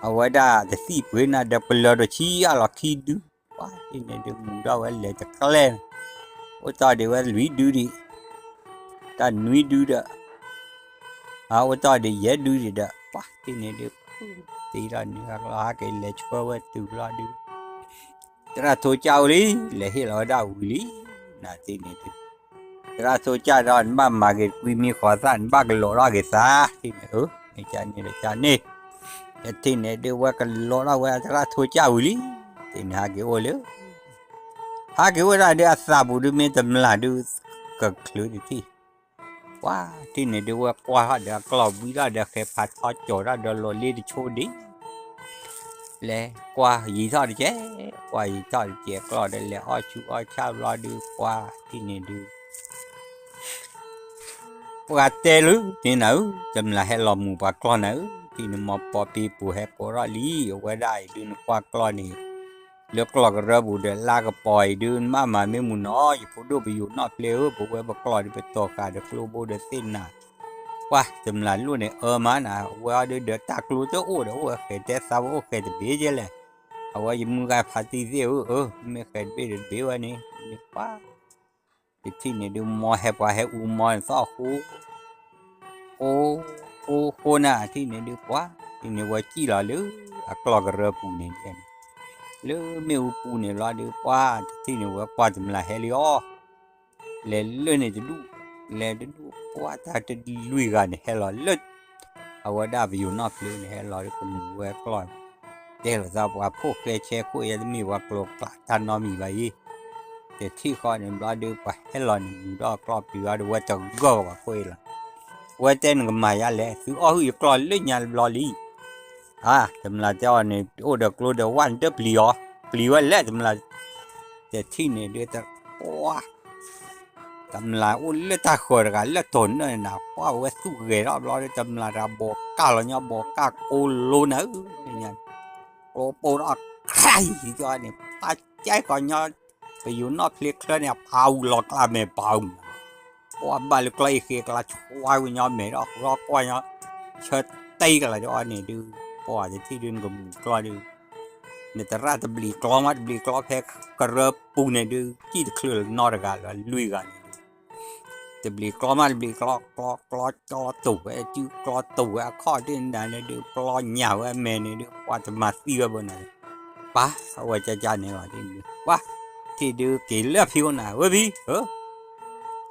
အဝဲဒၣ်တသံၣ်ပှ့ၤနၤဒီး ပလၢၤဒီးဆံးအါလီၤခံဒု ပှၤထံၣ်န့ၣ်ဒု မူၤဒီးဝဲလဲၤတကျဲ အိၣ်တီၢ်ဒံးဝဲလွံၢ်ဒုဒံး တၢ်နွံဒုဒီး အအိၣ်တီၢ်ဒံးယဲၢ်ဒုဒံးဒီး ပှၤထံၣ်န့ၣ်ဒု တ့လီၤန့ၣ် ဟါကလီၤဟါက့ၤလဲၤဆှၢဝဲတုၤဘျီဒု သရၣ်ထိကၠၢ်အိၣ်လံ လဲၤဟ့ၣ်လီၤဝဲဒၣ်ဝံၤလံ နၤထံၣ်န့ၣ်ဒု သရၣ်ထိကၠၢ်ဒီး နဘၣ်မၤက့ၤကွံမံဃီၤသၣ် နဘၣ်ကလိးထီၣ်က့ၤသး ထံၣ်န့ၣ် အၢ မ့ၢ်ကန့ၣ်ဒီးကန့ၣ် ယထံၣ်န့ၣ်ဒု ဝဲကလိးထီၣ်ဝဲသရၣ်ထိကၠၢ်ဝံၤလံ ထံၣ်န့ၣ် ဟးက့ၤအိၣ်လၢ ဟးက့ၤအိၣ်ဒၣ်ဒု အသးပူၤဒု မ့ၢ်တမျၢ်ဒု ကချုးတထံၣ်, ပှၤထံၣ်န့ၣ်ဒုးဝဲကွၢ်ထီၣ်ဒီးအကျီၢ်ဘှံးထီၣ်ဒီးဃဲၤဖးထီကၠီၤထီၣ်ဒီးလီၤလ့တဆိဒံး လဲၤကွၢ်ယံၤထီၣ်တကဲ, ကွၢ်ယံၤထီၣ်တကဲကျီၢ်ဒီးလဲၤအီၣ်ဆူအီၣ်ဆၣ်ဘျီဒုး ပှၤထံၣ်န့ၣ်ဒုး ပှၤတဲလၢန့ၣ်နၤဧၢ, တမျၢ်ဟဲလီၤမုာ်ပှၤကျီၢ်နၤဧၢ, ထံၣ်န့ၣ်မ်ပီပ့ၤပူၤဟဲကိးထီၣ်လံ, အဝဲဒၣ်အံၤဒုးနကွၢ်ကျီၢ်န့ၣ် လၢကျီၢ်ကရၢပူၤဒီးလါကပီၤအံၤဒုး နဘၣ်မၤမ့ၢ်မုာ်နီၤ, ယဖိဒိၣ်ပယိၤနီၣ်ဖျ့ဧၢ, ပဝဲပကျီၢ်ဒုးပတီၢ်ဃာ်ဒီးကျိဘိဒီးသ့ၣ်နၤ, ပှၤတမျၢ်လိၣ်န့ၣ်အၢမးနၤ, အဝဲအီၤဒုးဒီးတၢ်ကျိတအိၣ်ဒီးအိၣ်ဝဲဃဲၤတဲသးဝဲအိၣ်ဃဲၤတဘ့ၣ်ကဲလဲၣ်, အဝဲယမုၢ်ဂၤဖးတံၢ်သ့ၣ်ဧၢ, မ့ၢ်ဃဲၤတဘ့ၣ်ဒီးတဘ့ၣ်ဝဲန့ၣ်, ပှၤ တထံၣ်န့ၣ်ဒုး မ်ဟဲပှၤဟဲအူမီၤန့ၣ်သီၣ်ဃိ, ဃိ, ဃိ, ဃိနၤ, ထံၣ်န့ၣ်ဒုး ပှၤ, ထံၣ်န့ၣ်ဝဲစံၣ်လီၤလၢအကျီၢ်ကရၢပူၤန့ၣ်, လၢမ့ၣ်အူပူၤန့ၣ်လီၤဒုး ပှၤ, တထံၣ်န့ၣ်ဝဲကွၢ်တမျၢ်ဟဲလံအီၤ, လဲၤလၢန့ၣ်တဒူၣ်, လဲၤတဒူၣ် ပှၤတၢ်တလွံၢ်ဂၤန့ၣ်ဟဲလီၤလၢ အဝဲဒၣ်ပယိၤနီၣ်ဖျ့န့ၣ် ဟဲလီၤလၢကမူၤဝဲကျီၢ်, တဲလိာ်သးပှၤဖိၣ်ဃဲဆဲခိၣ်အံၤ တမ့ၢ်ပှၤကျိၤကျးတၢ်နီတမံၤဘၣ်အံၤ, တထံၣ်ဃီန့ၣ်ဘျီဒုး ပှၤဟဲလီၤန့ၣ် မူၤဒီးကျီၢ်ပျံၤအီၤဒီး ဝဲတဂၢၢ်ပှၤခိၣ်အံၤလီၤ, ဝဲတဲနကမၤယါလဲၣ်, သုအီၣ်ဟုၣ်ယကျီၢ်လၢညါဘျီလံ အါ, တမျၢ်တဲအီၤန့ၣ် အိၣ်ဒီးကျိဒီးဝၣ်နတပျံၤအီၤ, ပျံၤဝဲလဲၣ်တမျၢ်, တထံၣ်န့ၣ်ဒုး တ, ပှၤ, တမျၢ်အိၣ်လၢတၢ်ဃၢၤတဂၤလၢတိၢ်နီၣ်န့ၣ်နၤ, ပှၤဝဲသူၣ်ဂဲၤထီၣ်ဘျီဒီး တမျၢ်တဂၤဘီးကၢ်လီၤညီဘီးကၢ်ကိးလိနၤဧၢ, ကျိပိၢ်ထီၣ်ခရၢ်အံၤန့ၣ် ပှၤကဲကီးညီ ပယိၤနီၣ်ဖျ့ချၢန့ၣ် အဖးအူလီၤကျါမဲာ်ပာ်အူ ပှၤဘၣ်လၢကျီၢ်အံၤဃ့ကျါ ဆှါဝံၤညီမဲာ်ဒီး ဃုထီၣ်ကွၢ်ညီ ဆၢတဲကလၤဒ်အီၤန့ၣ်ဒုး ပှၤတထံၣ်ဒုး နကမူၤကျီၢ်ဒုး နသရၣ်တဘျံးကျီမး တဘျံးကျီဖဲကရၢပူၤန့ၣ်ဒုး စံၣ်တချုးလၢနီတဂၤလၢ လွံၢ်ဂၤန့ၣ်ဒုး တဘျံးကျီမး တဘျံးကျီ ကျီ ကျီ ကျီတိာ်ဝဲ စုကျီတိာ်ဝဲအခီၣ်ဒ်နၤန့ၣ်ဒုး ပျီညၣ်ဝဲအမဲာ်န့ၣ်ဒုး ပှၤတမၤသံဝဲဘၣ်နၤ ပှၤအဝဲကကန့ၣ်လီၤ ပှၤ ထံၣ်ဒုးက့ၤလၢဖံအိၣ်နၤ ဝဲဖံ ဧၢ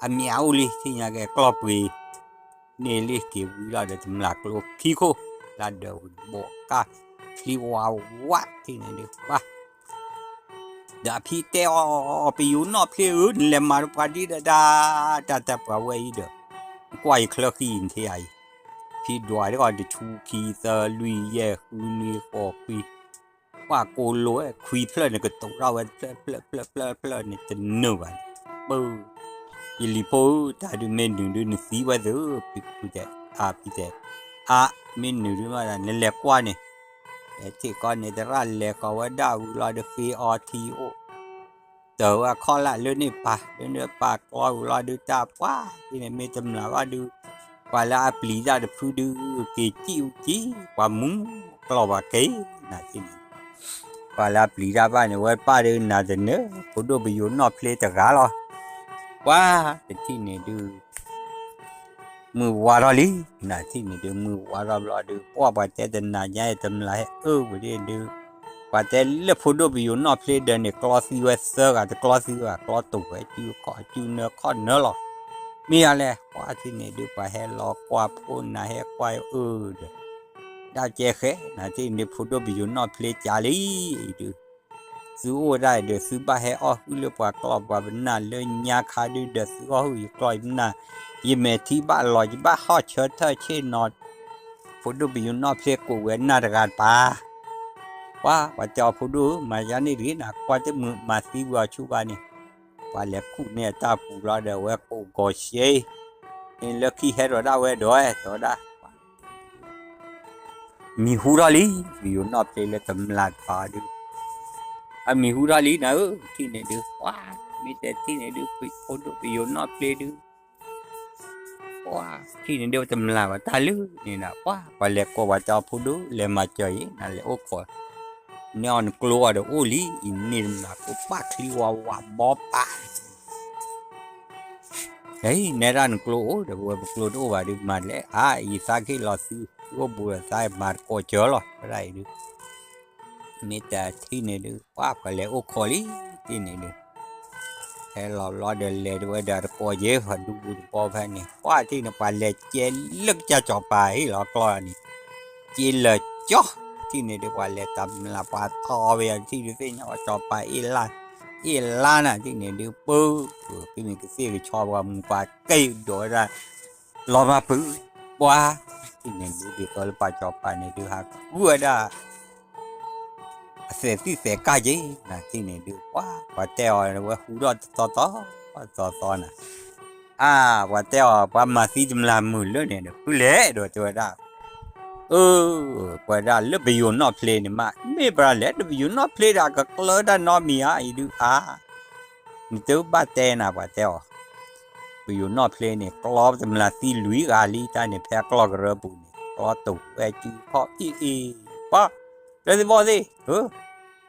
အမံၤအအိၣ်လံ ထံၣ်ညါက့ၤကျီၢ်ပှ့ၤ န့ၢ်လံက့ၤဝံၤလီၤဒီး တမျၢ်ကျိခံခိၣ် လၢဒၢးဝံၤဘီးကၢ် ချံဝါဝါ ထံၣ်န့ၣ်ဒုး ပှၤ ဒီးအဖံတဲအီၤ ပယိၤနီၣ်ဖျ့ဧၢ နလဲၤမၤဒီးပှၤဒ်ဒီးဒၣ် တၢ်တၢ်ပှၤဝဲအံၤဒီး ကွၢ်ယချၢဃံန့ၣ်ထံၣ်ယၤအံၤ ဖံဒွးဒ်အီၤတဆူခံသၢလွံၢ်ယဲၢ်ဃုနွံဃိးခွံ ပှၤကိးလိဝဲခွံဖျၢၣ်န့ၣ် ကတိၤထီၣ်ဝဲဖျၢၣ်ဖျၢၣ်ဖျၢၣ်ဖျၢၣ်န့ၣ် တနၢၤဘၣ်န့ၣ် ပၢ ယလံၤဖိဧၢ တၢ်ဒုးမ့ၢ်နုာ်ဒုးနသံဝဲသ့ၣ် ဖံတဲ အါ ဖံတဲ အါ မ့ၢ်နုာ်ဒုးမး နလဲၤကွၢ်န့ၣ် ထံၣ်ကီးန့ၣ် သရၣ်လဲၤဃီၤဝဲဒၣ်ဝံၤလီၤဒီးဃ့အီထံအိၣ် တၢၤဝဲအခီၣ်လၢ်လၢန့ၣ်ပၢ် လၢန့ၣ်ပၢ်ကျီဝံၤလီၤဒုးတၢ်ပှၢ် ဒ်န့ၣ်မ့ၢ်တမျၢ်ဘၣ်ဒုး ပှၤလၢအပျံၤတၢ်တဖုဒုး က့ၤစံၣ်အူကံ ပှၤမူကျီၢ်ပှၤက့ၤ နၤထံၣ်န့ၣ် ပှၤလၢအပျံၤတၢ်ဘၣ်န့ၣ် ဝဲပၢ်ဒုးနၤတနၢၤ ဖိဒိၣ်ပယိၤနီၣ်ဖျ့တဂၤလီၤ ပှၤတထံၣ်န့ၣ်ဒုး မုၢ်ဝါထီၣ်လံ နၤထံၣ်န့ၣ်ဒုး မုၢ်ဝါထီၣ်ဘျီဒုး ပှၤပှၤတဲတနၤညါအံၤ တမျၢ်ဟဲအၢဝဲဒၣ်ဒုး ပှၤတဲလၢဖိဒိၣ်ပယိၤနီၣ်ဖျ့ဒၢးန့ၣ် ကျီသံဝဲသၢဂၤ တကျီသံဝဲ ကျီတိာ်ဝဲ စုခီၣ် စုနၢခီၣ်နၢလီၤ မ့ၢ်ယါလဲၣ် ပှၤထံၣ်န့ၣ်ဒုး ပှၤဟဲလီၤကွၢ်ဖိနၤဟဲကွၢ်အၢဒီး ဒၣ်ကဲဃဲ နၤထံၣ်န့ၣ်ဒုး ဖိဒိၣ်ပယိၤနီၣ်ဖျ့ကၢလံအံၤဒုး သုအိၣ်ဒၣ်အံၤဒီး သုဘၣ်ဟဲအီၣ်ဟုၣ်လၢပှၤကျီၢ်ပှၤပနၢ်လၢညါခါဒုးဒီး သုအီၣ်ဟုၣ်ယကျီၢ်ယပနၢ် ယမဲာ်ထံဘၣ်လီၤ ယဘၣ်ဟီၣ်ဆၢထၢၣ်ဆ့ၣ်နီၤ ဖိဒိၣ်ပယိၤနီၣ်ဖျ့ကိးဝဲနၢ်တဂၤတပၤ ပှၤ ပှၤတဲအီၤဖိဒိၣ်ဧၢ မၤယါန့ၣ်တဂ့ၤ နကွၢ်တမုာ်မၤသံဝံၤအီၤဆူၣ်ဘၣ်န့ၣ် ပှၤလဲၤခူၣ်န့ၢ်အတၢ်ပူၤလီၤဒီး အဝဲကိးဂီၤရှဲ လၢခံဟဲဒီးဒၣ်ဝဲဒီး တဲဝဲဒၣ် မံၤဟူထီၣ်လံ ပယိၤနီၣ်ဖျ့လၢတမျၢ်တပၤဒုး အမံၤဟူထီၣ်လံနၤဧၢ ထံၣ်န့ၣ်ဒုး ပှၤ မ့ၢ်တဲထံၣ်န့ၣ်ဒုး ဖိဒိၣ်ပယိၤနီၣ်ဖျ့ဒုး ပှၤ ထံၣ်န့ၣ်ဒုး တမျၢ်ဘၣ်တၢ်လၢန့ၣ်နၤ ပှၤ ပှၤလဲၤကိးပှၤတဲအီၤဖိဒိၣ် လဲၤမၤစၢၤအံၤ နလဲၤအိၣ်ခိး န့ၢ်အီၤနကျိအီၤဒီးအိၣ်လံ အံၤန့ၣ်တမျၢ် ကိးပၣ်ချံဝါဝါဘီပၢ် အံၤ နဲဒၣ်နကျိအိၣ်ဒီး ပဝဲပကျိတအိၣ်ဘၣ်ဒုး မၤလဲၣ် အါ ယသးကဟ့ၣ်လီၤသု သုအိၣ်ဘူးဒီးသးမၤတကိးစၢၤလီၤ ဝဲဒၣ်အံၤဒုး မ့ၢ်တထံၣ်န့ၣ်ဒုး ပှၤ ပှၤလဲၤအိၣ်ခိးလံ ထံၣ်န့ၣ်ဒုး ဟဲလီၤဘျီဒီးလဲၤတဝဲဒီးတကိးယဲၢ် ပှၤဒူပူၤတဘီဖဲန့ၣ် ပှၤထံၣ်န့ၣ် ပှၤလဲၤကဲလၢကစၢ်စီၤပၤဟ့ၣ်လီၤကျီၢ်န့ၣ် က့လၢာ်ကၠီ ထံၣ်န့ၣ်ဒုး ပှၤလဲၤတမျၢ် ပှၤထီၣ်ဝဲယထံၣ်ဒုးသ့ၣ်ညါဝဲစီၤပၤအ့ၣ်လၢ် အ့ၣ်လါနၤ ထံၣ်န့ၣ်ဒုး ပၢ ကမ့ၢ်ကသ့ၣ်ကဆီပှၤမူၤပှၤကဲဒိးဝဲဒၣ် လီၤမၢ်ပုၢ် ပှၤ ထံၣ်န့ၣ်ဒုး ဒ်သိးလၢပှၤစီၤပၤန့ၣ်ဒုး ဟးဃုဝဲဒၣ် အစဲးသံၣ်စဲးကၢ်က့ၤနၤ ထံၣ်န့ၣ်ဒုး ပှၤ ပှၤတဲအီၤဝဲဟူထီၣ်တသီသီ သီသီနၤ အါ ပှၤတဲအီၤ ပှၤမၤသံတမျၢ်မုာ်လၢန့ၣ်ဒီး ဖုလဲၣ်ဒီးတဲဝဲဒၣ် အၢ ပှၤဒၣ်လၢပယိၤနီၣ်ဖျ့န့ၣ်မး မ့ၢ်ပှၤလဲၣ် တပယိၤနီၣ်ဖျ့ဒီး အကကျၢတၢ်နီတမံၤဧါ အံၤဒုးအါ နတဘၣ်တဲနၤ ပှၤတဲအီၤ ပယိၤနီၣ်ဖျ့န့ၣ် ကျီတမျၢ်သံလွံၢ်ဂၤလံ တၢ်န့ၣ် ဖဲအကျီၢ်ကရၢပူၤန့ၣ် ကျီတိာ်ဝဲစုခီၣ်အ့ၣ်အ့ၣ် ပှၤ လၢသဘီၣ်သ့ၣ်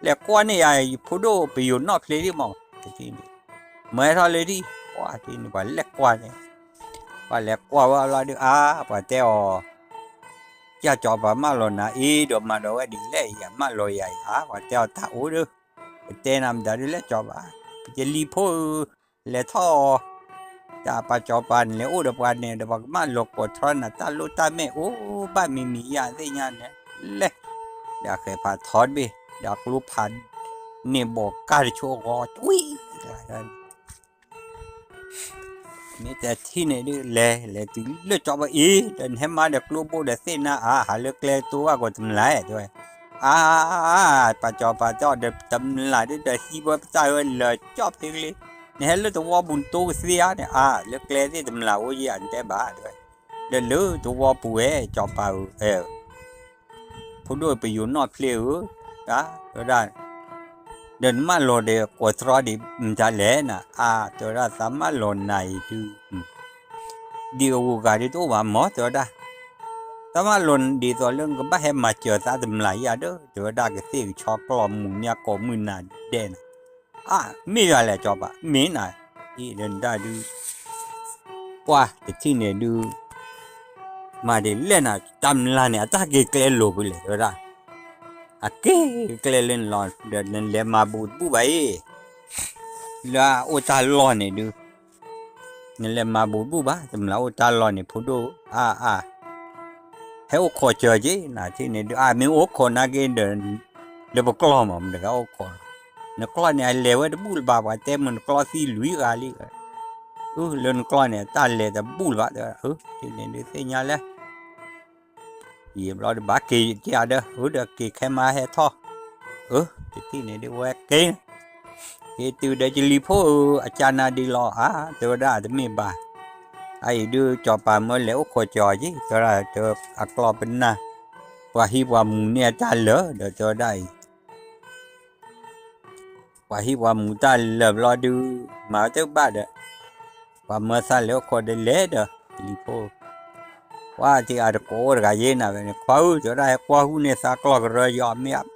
လဲၤကွၢ်န့ၢ်ယၤ ယဖိဒိၣ်ပယိၤနီၣ်ဖျ့ဒံးမး တထံၣ်န့ၣ် မၢဟဲထီၣ်လၢဒံး ပှၤထံၣ်န့ၣ် ပှၤလဲၤကွၢ်န့ၣ် ပှၤလဲၤကွၢ်ဝဲလီၤဒုးအါ ပှၤတဲအီၤ ကၢ်စီၤပၤမၢလီၤနၤအံၤ ဒီးမၤဒီးဝဲဒ်လဲၣ်အံၤ မၢလီၤယၤအံၤအါ ပှၤတဲအီၤတၢ်အိၣ်ဒီး ပတဲနၤမတၤဒုးလဲၣ်စီၤပၤ ပယလံၤဖိဧၢ လဲၤထီၣ်အီၤ တၢ်ပှၤစီၤပၤန့ၣ်လဲၤအိၣ်ဒီးပှၤန့ၣ်ဒီး ပှၤကမၢလီၤကွီၢ်ထီၣ်နၤတၢ်လိၣ်တၢ်မဲာ်အိၣ်ဘၣ်မံၤမံၤယၤသ့ၣ်ညါန့ၣ် လဲၤ ဒီးအဃဲးဖးထီတဘ့ၣ် ဒီးအကျိဖးန့ၢ်ဘီၣ်ကၢ်တဆိအဂီၤ တွံၢ် မ့ၢ်တထံၣ်န့ၣ်ဒုး လဲၤ လဲၤတုၤလၢစီၤပၤအံၤ ဒီးနဟဲမၤဒီးကျိဘိဒီးသ့ၣ်နါအါ ဟးလၢကျဲတိဝဲကိးတမျၢ်တဲဝဲ အါ ပှၤစီၤပၤတဲအီၤဒီးတမျၢ်ဒုး ဒီးဟံးဝဲပတၢ်ဝဲလၢာ်ကၠီၣ်ဖ့ကလ့ နဟဲလၢသဝီပူၤနတိကသ့ဧါန့ၣ် အါ လၢကျဲသ့ၣ်တမျၢ်အိၣ်ယၤနတဲဘၣ်တဲဝဲ ဒီးလၢသဝီပူၤဝဲ စီၤပၤဧၢ ဖိဒိၣ်ပယိၤနီၣ်ဖျ့ဧၢ, တဲဝဲဒၣ်, ဒီးနမၢလီၤဒီးကွီၢ်တြီဒံးမတၤလဲၣ်နၤ, အါ တဲဝဲဒၣ်သးမၢလီၤနၤအံၤဒုး, ဒ်အဂုၤအဂၤဒ်တအိၣ်ဘၣ်မၢ် တဲဝဲဒၣ်, သးမၢလီၤဒ်သိးလၢနကဘၣ်ဟဲမၤစၢၤသးတမျၢ်ယၤဒီး တဲဝဲဒၣ်ကသ့ၣ်ကဆီကျီၢ်မုၢ်မၠၣ်ကိးမုၢ်နၤဒဲးနၤ, အါ မ့ၢ်ယၤလဲၣ်ကၠီၤပၤ မ့ၢ်နၤ, အံၤဒီးနဒၣ်ဒုး ပှၢ်တထံၣ်န့ၣ်ဒုး မၤဒ်လဲၣ်နၤ တၢ်မျၢ်န့ၣ် အတၢ်က့ၤကျဲလိာ်ဖဲလဲၣ် တဲဝဲဒၣ်, အက့ၤကျဲလၢနလီၤ ဒီးနလဲၤမၤဘူးတဘူၣ်ဘၣ်အံၤ, လၢအအိၣ်တၢ်လီၢ်န့ၣ်ဒုး နလဲၤမၤဘူးတဘူၣ်ဘၣ် တမျၢ်အိၣ်တၢ်လီၢ်န့ၣ် ဖိဒိၣ်အါအါ ဟဲအိၣ်ခိးစၢၤက့ၤ နထံၣ်န့ၣ်ဒုး အါ မ့ၢ်အိၣ်ခိးနာ်က့ဒီး လၢပကျီၢ်မး မတၤတဂၤအိၣ်ခိးလီၤ, နကျီၢ်န့ၣ် အလဲၤဝဲတဘူၣ်လၢၤဘၣ် ပှၤတဲမုၢ်နကျီၢ်သံလွံၢ်ဂၤလံ, အၢ လၢနကျီၢ်န့ၣ် တၢ်လဲၤတဘူၣ်လၢၤဘၣ် တဲဝဲဒၣ်, အၢ ထံၣ်န့ၣ်ဒုးသ့ၣ်ညါလဲၣ် ယံာ်ဘျီတဘၣ်က့ၤက့ၤဒီး အၢ ဒီးက့ၤခဲမါဟဲထီၣ်, အၢ တထံၣ်န့ၣ်ဒုးဝဲက့ၤ, က့ၤတုၤဒီးယလံၤဖိဧၢ အကၢ်နၤဒ်လီၤအါ တဲဝဲဒၣ်တမ့ၢ်ဘၣ်, အအံၤဒုးကၠီၤပၤမၢလဲၤအိၣ်ခိးကၠီၤက့ၤ တဲဝဲဒၣ် တဲအကျီၢ်ပနၢ်, ပှၤဟံးပှၤမူၤန့ၢ်အတၢ်လၢာ် ဒီးတဲဝဲဒၣ်အံၤ ပှၤဟံးပှၤမူၤတၢ်လၢာ်ဘျီဒုး မၤဝဲတဘၣ်ဒီး, ပှၤမၢသးလဲၤအိၣ်ခိးဒီးလဲၤဒီး လံၤဖိ, ပှၤတံၤအါတကိးအိၣ်တဂၤယဲနၤဝဲန့ၣ် ခွါဧၢ တဲဝဲဒၣ် ဟဲကွၢ်ဟုၣ်န့ၢ်သးကျီၢ်ကရၢယီၤ မ့ၢ်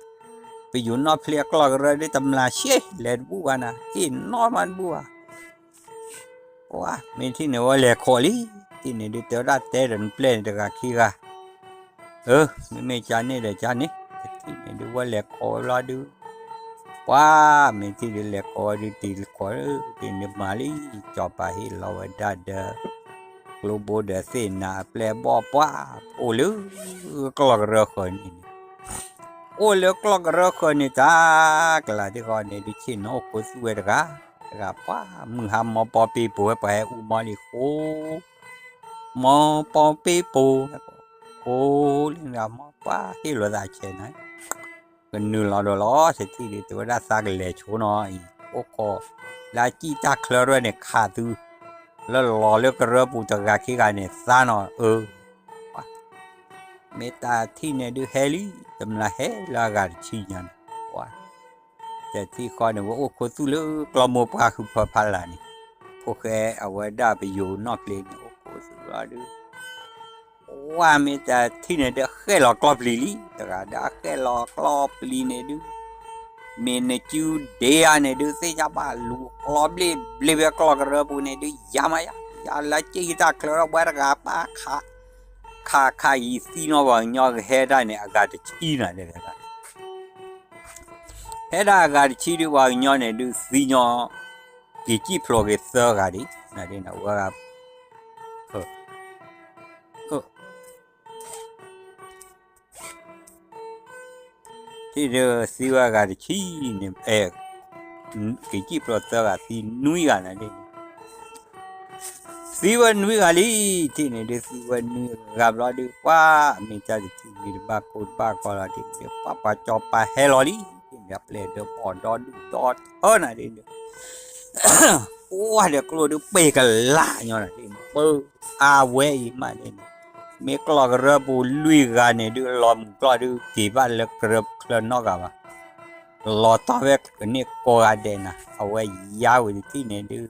ပယိၤနီၣ်ဖျ့အကျီၢ်ကရၢဒ်တမျၢ်ရှဲ လဲၤတဘူၣ်ဘၣ်နၤ အ့ၣ်နီၢ်မးတဘူၣ်ဘၣ် ပှၤမ့ၢ်ထံၣ်န့ၣ်ဝဲလဲၤခိးလံ, ထံၣ်န့ၣ်ဒုးတဲဝဲဒၣ်တဲဒီးနပျဲၢ်န့ၣ်တဂၤခံဂၤ, အၢ မ့မ့ၢ်ကန့ၣ်ဒီးကန့ၣ်, ထံၣ်န့ၣ်ဒုးဝဲလဲၤခိးဝဲဘျီဒုး, ပှၤမ့ၢ်ထံၣ်ဒုးလဲၤခိးဝဲဒုးတံၤတခိး, တံၤန့ၣ်မၤလံ, ကၠီၤပၤဟ့ၣ်လီၤဝဲဒၣ်ဒီး ကျိဘိဒီးသ့ၣ်နၤအပျဲၢ်ဘီၣ်ပှၢ်, အိၣ်လၢကျီၢ်ကရၢဃၢၤန့ၣ်န့ၣ်, အိၣ်လၢကျီၢ်ကရၢဃၢၤန့ၣ်တၢ်, ကလၤတဃီန့ၣ်ဒုးဆ့ၣ်နီၤအိၣ်ခိးသူၣ်ဝဲတဂၤ, တဂၤပှၤမုၢ်ဟါမီပီပ့ပူၤဝဲပှၤဟဲအူမီလံဃိ, မီပီပ့ပူၤ, ဃိလံတဂၤမီပှၤဟ့ၣ်လီၤသးဆဲးနၤ ကနုာ်လီၤဒီးလီၤ တထံၣ်ဒုး တဲဝဲဒၣ်သးကလဲၤဆိနီၤအံၤ အိၣ်ခိး, လၢအစံၣ်တၢ်ချၢရဲၣ်န့ၣ် ခးသု, လၢလီၤလၢကရၢပူၤတဂၤခံဂၤန့ၣ် သးနီၤအၢ, မ့ၢ်တၢ်ထံၣ်န့ၣ်ဒုးဟဲလံ, တမျၢ်ဟဲလၢအဂၤတဆံညါန့ၣ်, တထံၣ်ဃီန့ၣ် ဝဲအိၣ်ခိးသူၣ်လၢကျီၢ်မိၢ်ပှၢ်ဃုဖၢဖးလၢ်န့ၣ်, ဖိၣ်ဃဲအဝဲဒၣ်ပယိၤနီၣ်ဖျ့န့ၣ် အိၣ်ခိးသူၣ်လီၤဒုး ဝဲမ့ၢ်တထံၣ်န့ၣ်ဒုး ဃဲၣ်လီၤကျီၢ်ပျံၤလံ, တဂၤဒၣ်ဃဲၣ်လီၤကျီၢ်ပျံၤန့ၣ်ဒုး, မ့ၢ်နစုဒ့ဧါန့ၣ်ဒုး သ့ၣ်ညါဘၣ်လူၤကျီၢ်ဘျ့ဘျ့ဝဲကျီၢ်ကရၢပူၤန့ၣ်ဒုး ယၤမးယၤ, ယၤလၢစ့ၣ်တၢ်ချၢဒီးဝဲတဂၤပၢ်ခး, ခးခးယံာ်သံနီၤပှၤကညီကဟဲဒၣ်န့ၣ် အဂၤတဆံနၤဒဲး ဟဲဒၣ်အဂၤတဆံဒုး ပှၤကညီန့ၣ်ဒုး သံညီ, က့ၤစံၣ်ဖျိးက့ၤသၢဂၤဒံး, ဝဲဂၤ, ထံၣ်ဒုးသံဝဲဂၤတဆံန့ၣ်, အဲ, က့ၤစံၣ်ဖျိးသၢဂၤ သံနွံဂၤနၤဒ်န့ၣ် သံဝဲနွံဂၤလံ, ထံၣ်န့ၣ်ဒုး သံဝဲနွံဂၤဘျီဒုး ပှၤမ့ၢ်တၢ်တထံၣ်န့ၣ်တဘၣ်ကိၢ်တဘၣ်ဂီၤလီၤဒ်န့ၣ် ပှၤပှၤစီၤပၤဟဲလီၤလံ, ထံၣ်န့ၣ် အပျဲၢ်ဒီးဘီၣ်ဒီဒူၣ်ဒီထၢနၤဒ်န့ၣ် အိၣ်ဝဲဒီးကျိဒုးပ့ၢ်ကလၢ်ညီနၤဒ်န့ၣ် ပၢအါဝဲအံၤမးဒ်န့ၣ် မ့ၢ်ကျီၢ်ကရၢပူၤလွံၢ်ဂၤန့ၣ်ဒုး လီၤမုၢ်ကျီၢ်ဒုး က့ၤဘၣ်လၢကရၢချၢနီတဂၤဘၣ် လီၤတီၢ်ဝဲကန့ၢ်ကိးဂၤဒဲးနၤ အဝဲယါဝံၤတထံၣ်န့ၣ်ဒုး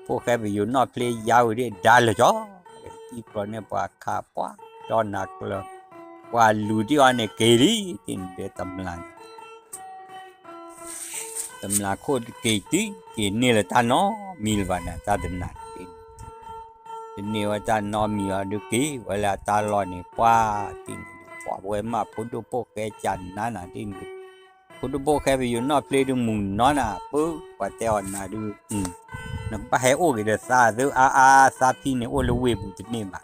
ဖိၣ်ဃဲပယိၤနီၣ်ဖျ့ယါဝံၤဒ်ဒါလၢာ်ကီး, စံၣ်ဖျိးန့ၢ်ပှၤခးပှၤဒီနၤကျၢၤ, ပှၤလူၤဒ်အီၤန့ၣ်က့ၤလံ, တထံၣ်န့ၣ်ဒုးတမျၢ်န့ၣ် တမျၢ်ခိၣ်တက့ၤတုၤက့ၤန့ၢ်လၢတၢ်နီတမံၤလၢၤဘၣ်န့ၣ် တၢ်တနၤန့ၣ် တန့ၢ်ဝဲတၢ်နီတမံၤလီၤဒုးက့ၤဝဲလၢအတၢ်လီၢ်န့ၣ် ပှၤတထံၣ်န့ၣ်ဒုး ပှၤဝဲမးဖိဒိၣ်ဖိၣ်ဃဲကနါနၤတထံၣ်န့ၣ်ဒုး ဖိဒိၣ်ဖိၣ်ဃဲပယိၤနီၣ်ဖျ့ဒုးမုၢ်နီၢ်နၤ ပၢပှၤတဲအီၤနၤဒုး နကဘၣ်ဟဲအိၣ်က့ၤဒီးသးသုအါအါ သးဖံန့ၣ်အိၣ်လၢဝ့ၢ်ပူၤတန့ၢ်ဘၣ်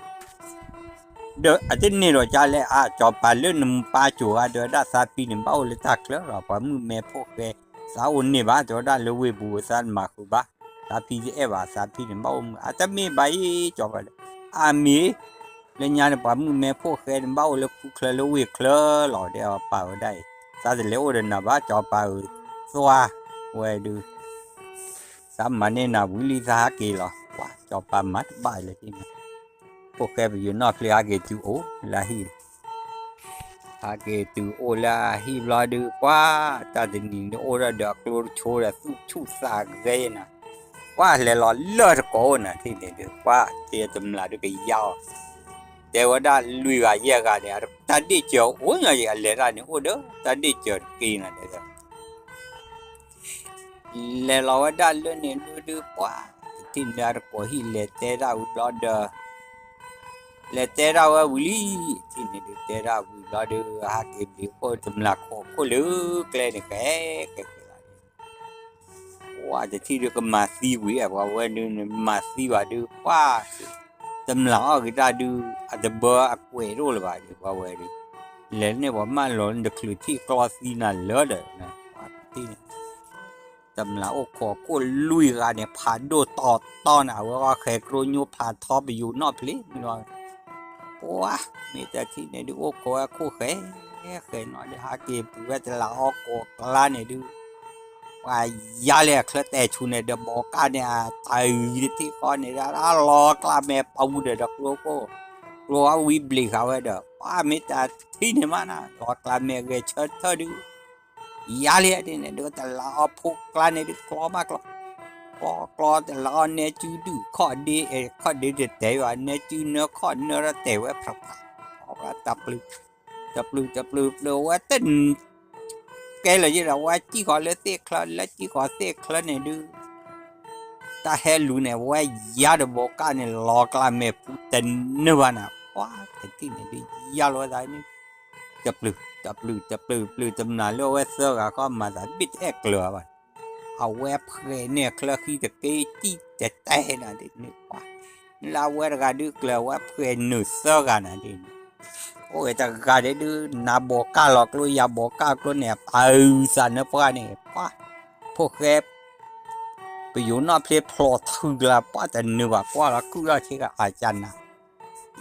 ဒီးအတန့ၢ်ဒီးကလဲၣ် အါ စီၤပၤလၢနပၢ်ကိၤဂၤဒီးဝဲဒၣ်သးဖံန့ၣ် ဘၣ်အိၣ်လၢတၢ်ချၢလီၤ ပှၤမုၣ်မဲဖိၣ်ဃဲ သးအိၣ်န့ၢ်ဘၣ် တဲဝဲဒၣ်လၢဝ့ၢ်ပူၤသးနမၤဃုာ်ဘၣ် သးဖံတအဲၣ်ဘၣ် သးဖံန့ၣ် ဘၣ်အိၣ်မုာ် အတမ့ၢ်ဘၣ်အံၤ စီၤပၤဒီး အမ့ၢ် လၢညါန့ၣ် ပှၤမုၣ်မဲဖိၣ်ဃဲန့ၣ် ဘၣ်အိၣ်လၢခူချၢလၢဝ့ၢ်ချၢလီၤ တဲအီၤပၢ်ဝဲဒၣ်အံၤ သးတလဲၤအိၣ်ဒီးနၤဘၣ် စီၤပၤဧၢ သွါဝဲဒုး သးမၤန့ၢ်နၤဝံၤလံ သးဟးက့ၤလီၤ ပှၤစီၤပၤမၤတဘၣ်လၢၤ ဖိၣ်ဃဲပယိၤနီၣ်ဖျ့ဟးက့ၤတုၤအိၣ်လၢအဟံၣ် ဟးက့ၤတုၤအိၣ်လၢအဟံၣ်ဘျီဒုး ပှၤတၢ်တနံၤန့ၣ်အိၣ်ဒီးအကျိတဆိဒီးသူၣ်ဆူၣ်သးဂဲၤနၤ ပှၤလဲၤလီၤလၢတကိးအိၣ်နၤထံၣ်န့ၣ်ဒုး ပှၤတ့တမျၢ်ဒုးကယါအီၤ တဲဝဲဒၣ်လွံၢ်ဂၤယဲၢ်ဂၤန့ၣ် တၢ်ဒ့ၣ်စၢၤအိၣ်ညီယံၤ အလဲၤတၢ်န့ၣ်အိၣ်ဒီးတၢ်ဒ့ၣ်စၢၤတက့ၢ်နၤ တဲဝဲ လဲၤလီၤဝဲဒၣ်လၢန့ၣ်လၢဒုး ပှၤတထံၣ်န့ၣ်ဒုး အတကိးဟံၣ်လဲၤတဲဒၣ်ဝံၤဘျီဒီး လဲၤတဲဒၣ်ဝဲဝံၤလံ ထံၣ်န့ၣ်ဒုးတဲဒၣ်ဝံၤဘျီဒုး ဟးက့ၤဘျံးခိၣ်တမျၢ်ခိၣ်ခိၣ်လၢကျဲန့ၣ် ဃဲဃဲဃဲလီၤ ပှၤတထံၣ်ဒုးကမၤသံဝံၤ ပှၤဝဲဒုးန့ၣ်မၤသံဘၣ်ဒုး ပှၤ တမျၢ်အီၣ်က့ၤတၢ်ဒုး အတဘၢအကွဲးတအိၣ်လၢၤဘၣ်ဒုး ပှၤဝဲဒုး လဲၤန့ၢ်ပှၤမၢလီၤန့ၣ် တချုးထံၣ်ကျီသံနၤလၢဒီး ပှၤတထံၣ်န့ၣ် တမျၢ်အိၣ်ခိးခိၣ်လွံၢ်ဂၤန့ၣ် ဖးဒိၣ်တီတီနၤ အဝဲဃီဃဲၤကျိညိဖးထီပယိၤနီၣ်ဖျ့ ပှၤ မ့ၢ်တထံၣ်န့ၣ်ဒုးအိၣ်ခိးဝဲခိၣ်ဃဲၤ ဃဲၤနီၤဒုး ဟးက့ၤပူၤဝဲတလးအီကိးကျါန့ၣ်ဒုး ပှၤယါလၢအချၢတဲာ်ဆူၣ်န့ၣ်ဒီး ဘီကၣ်န့ၣ် အတၢ်အုၣ်တထံၣ်ဃီန့ၣ် လီၤကျါမဲာ်ပူၤဒီး ဒီးကျိခိၣ် ကျိအဝံဘျံးဃာ်ဝဲဒီး ပှၤမ့ၢ်တထံၣ်န့ၣ်မးနၤ လီၤကျါမဲာ်ဂဲၤဆၢထၢၣ်ဒုး ယါလံဒ်န့ၣ်ဒုး တလးအီဖိကျါန့ၣ်ဒုး ကျီဘၣ်ကျီ ကျီကျီတလးအီနဲကုဒုၣ်ခီၣ်ဒ့ ခီၣ်ဒ့တတဲာ်ဘၣ် နဲကုနၢခီၣ်နၢဒီးတဲာ်ဝဲဖျါဖျါ တပျုၤ တပျုၤ တပျုၤ ပျုၤဝဲတ ကဲလၢာ်ယဲဒီး ဝဲစံၣ်ဃီၤလၢသ့ၣ်ချၢ လၢစံၣ်ဃီၤသ့ၣ်ချၢန့ၣ်ဒုး တၢ်ဟဲလူၤန့ၣ် ဝဲယါဒီးဘီကၣ်န့ၣ် လီၤကျါမဲာ်ပူၤတနၢၤဘၣ်နၤ ပှၤတထံၣ်န့ၣ်ဒုး ယါလီၤဝဲသးန့ၣ် တပျုၤ တပျုၤ တပျုၤ ပျုၤ တမျၢ်လၢအဝဲသၢဂၤဃီ မၤသးဘ့ၣ်တအဲၣ်ကျၢၤဘၣ် အဝဲဖှဲးန့ၢ်ချၢဃံတက့ၢ် စံၣ်တဲၤတဲနၤဒ်န့ၣ် ပှၤ လၢအဝဲတဂၤဒုးကျၢၤ အဝဲဖှဲးနုာ်သၢဂၤနၤဒ်န့ၣ် အိၣ်ဝဲတဂၤဒဲးဒုး နၤဘီကၣ်လီၤကျိ ယၤဘီကၣ်ကျိန့ၣ် အပာ်အုးသးနၢပှၢ်န့ၣ် ပှၤ ဖိၣ်ဃဲ ပယိၤနီၣ်ဖျ့ဖျိးထုးကျါ ပှၤတနုာ်ဘၣ်ကွၢ်လီၤ ကုၢ်ထီၣ်ဆ့ကၤအစနၤ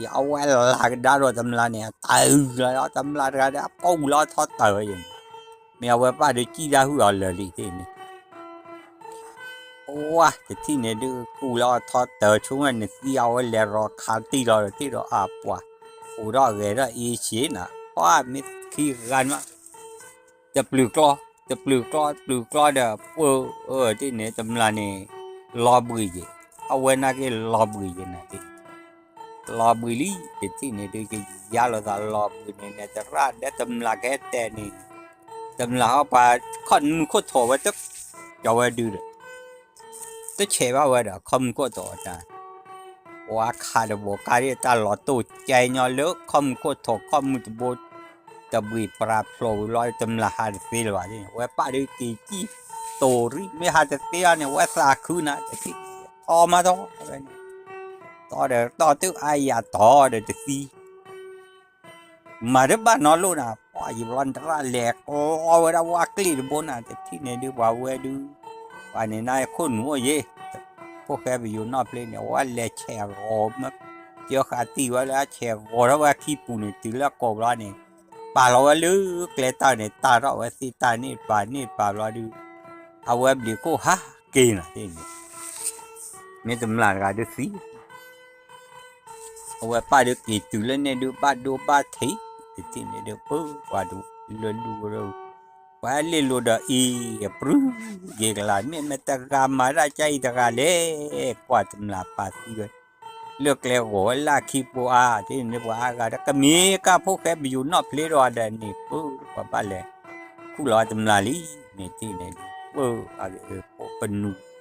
ယအဝဲလၤကဒါဒီးတမျၢ်န့ၣ် အတၢ်အုၣ်လီၤ တမျၢ်တဂၤဒီး အပူၤလီၤထီၣ်တၢ်ဝဲယဲၢ်န့ၣ် မ့ၢ်အဝဲပၢ်ဒုးစံၣ်တၢ်ဟုၣ်အီၤလၢာ်လံတ့ၢ်န့ၣ် ပှၤတထံၣ်န့ၣ်ဒုး ကူၣ်လီၤအီၤထီၣ်တၢ်ဆိဝဲန့ၣ် သံအဝဲလဲၤရီၤခးတံၢ်လီၤဒီးတ့ၢ်ဒီးအပှၤ အိၣ်ဒီးဂဲၤဒီးအ့ၣ်ဆ့နၤ ပှၤမ့ၢ်ခံဂၤန့ၣ်မး တပျုၤကျီ တပျုၤကျီ တပျုၤကျီဒီး ပှၤအၢတ့ၢ်န့ၣ် တမျၢ်န့ၣ် လီၤဘှံးယဲၢ် အဝဲနာ်က့လီၤဘှံးယဲၢ်နၤတ့ၢ် လီၤဘှံးလံ တထံၣ်န့ၣ်ဒုး ကယါလိာ်သးလီၤဘှံးန့ၣ် နတရၣ်ဒဲးတမျၢ်ကဟဲတဲာ်န့ၣ် တမျၢ်ဟီပှၤ ခီၣ်မုၢ်ခိၣ်ထိးဝဲတ ကၠီဝဲဒုးဒီး တဆဲးဘၣ်ဝဲဒီး ခီၣ်မုၢ်ခိၣ်ထိးတၢ် ပှၤခးတဘိးကါဒ်တၢ်လီၤတိၢ်ကဲညီလၢ ခီၣ်မုၢ်ခိၣ်ထိး ခီၣ်မုၢ်တဘိ တဘှံးပြးဖျိးဝံၤလီၤ တမျၢ်ဟးတသ့လၢၤဘၣ်န့ၣ် ဝဲပၢ်ဒုးက့ၤစံၣ်တိၤရံၣ် မ့ၢ်ဟးတသ့အီၤန့ၣ် ဝဲသးခုနၤ တထံၣ် ထီမးထီ ဝဲန့ၣ် တီဒီးတီတုၤအါယၤတီဒီးတသံ မၤတဘၣ်နီတလိၣ်နၤ ပှၤယံၤဘျီနတရၣ်လဲၤကျီဝဲဒၣ်ဝဲကျ့ၣ်တဘိနၤ တထံၣ်န့ၣ်ဒုး ပှၤဝဲဒုး ပှၤန့ၣ်နခိၣ်နူာ်အိၣ်ယ့ၣ်, ဖိၣ်ဃဲပယိၤနီၣ်ဖျ့န့ၣ် အဝဲလဲၤဆဲးအဂီၤ, ကၢဃာ်တံၢ်ဝဲလၢအဆဲးအဂီၤထီၣ်ဝဲခံပူၤန့ၣ် တုၤလၢအကိာ်ဘျီန့ၣ် ပာ်လီၤဝဲလၢကျဲတၢ်န့ၣ် တၢ်ထီၣ်ဝဲသ့ၣ်တၢ်န့ၣ်ပာ်န့ၣ်ပာ်ဘျီဒုး အဝဲဘျံးခိၣ်ဟးက့ၤနီၤသ့ၣ်န့ၣ် မ့ၢ်တမျၢ်တဂၤဒုးသံ အဝဲပၢ်ဒုးက့ၤတုၤလၢန့ၣ်ဒုး ဘၣ်ဒိဘၣ်ထံး, တထံၣ်န့ၣ်ဒုး ပၢ်ပှၤဒုးလၢလူၤဝဲဒၣ်, ပှၤလ့ၣ်လိၤဒီးအံၤ အပြုၢ်ယ့ၤကလး မ့ၢ်မတဂၤမၤတၢ်ကအံၤတဂၤလဲၣ်, ကွၢ်တမျၢ်ပာ်သံဝဲ, လၢကျဲဂီၤဝဲလၢခံပူၤအါ, တထံၣ်န့ၣ်ဒုး ပှၤအါဂၤဒီး ကမ့ၢ်ကၢ်ဖိၣ်ဃဲပယိၤနီၣ်ဖျ့ဒီးဒၣ်န့ၣ် ပၢ်ပှၤဘၣ်လဲၤ ခူၣ်လီၤတမျၢ်လံ, မ့ၢ်တထံၣ်န့ၣ်ဒုး ပၢ်အဂ့ၤ ပနူၤ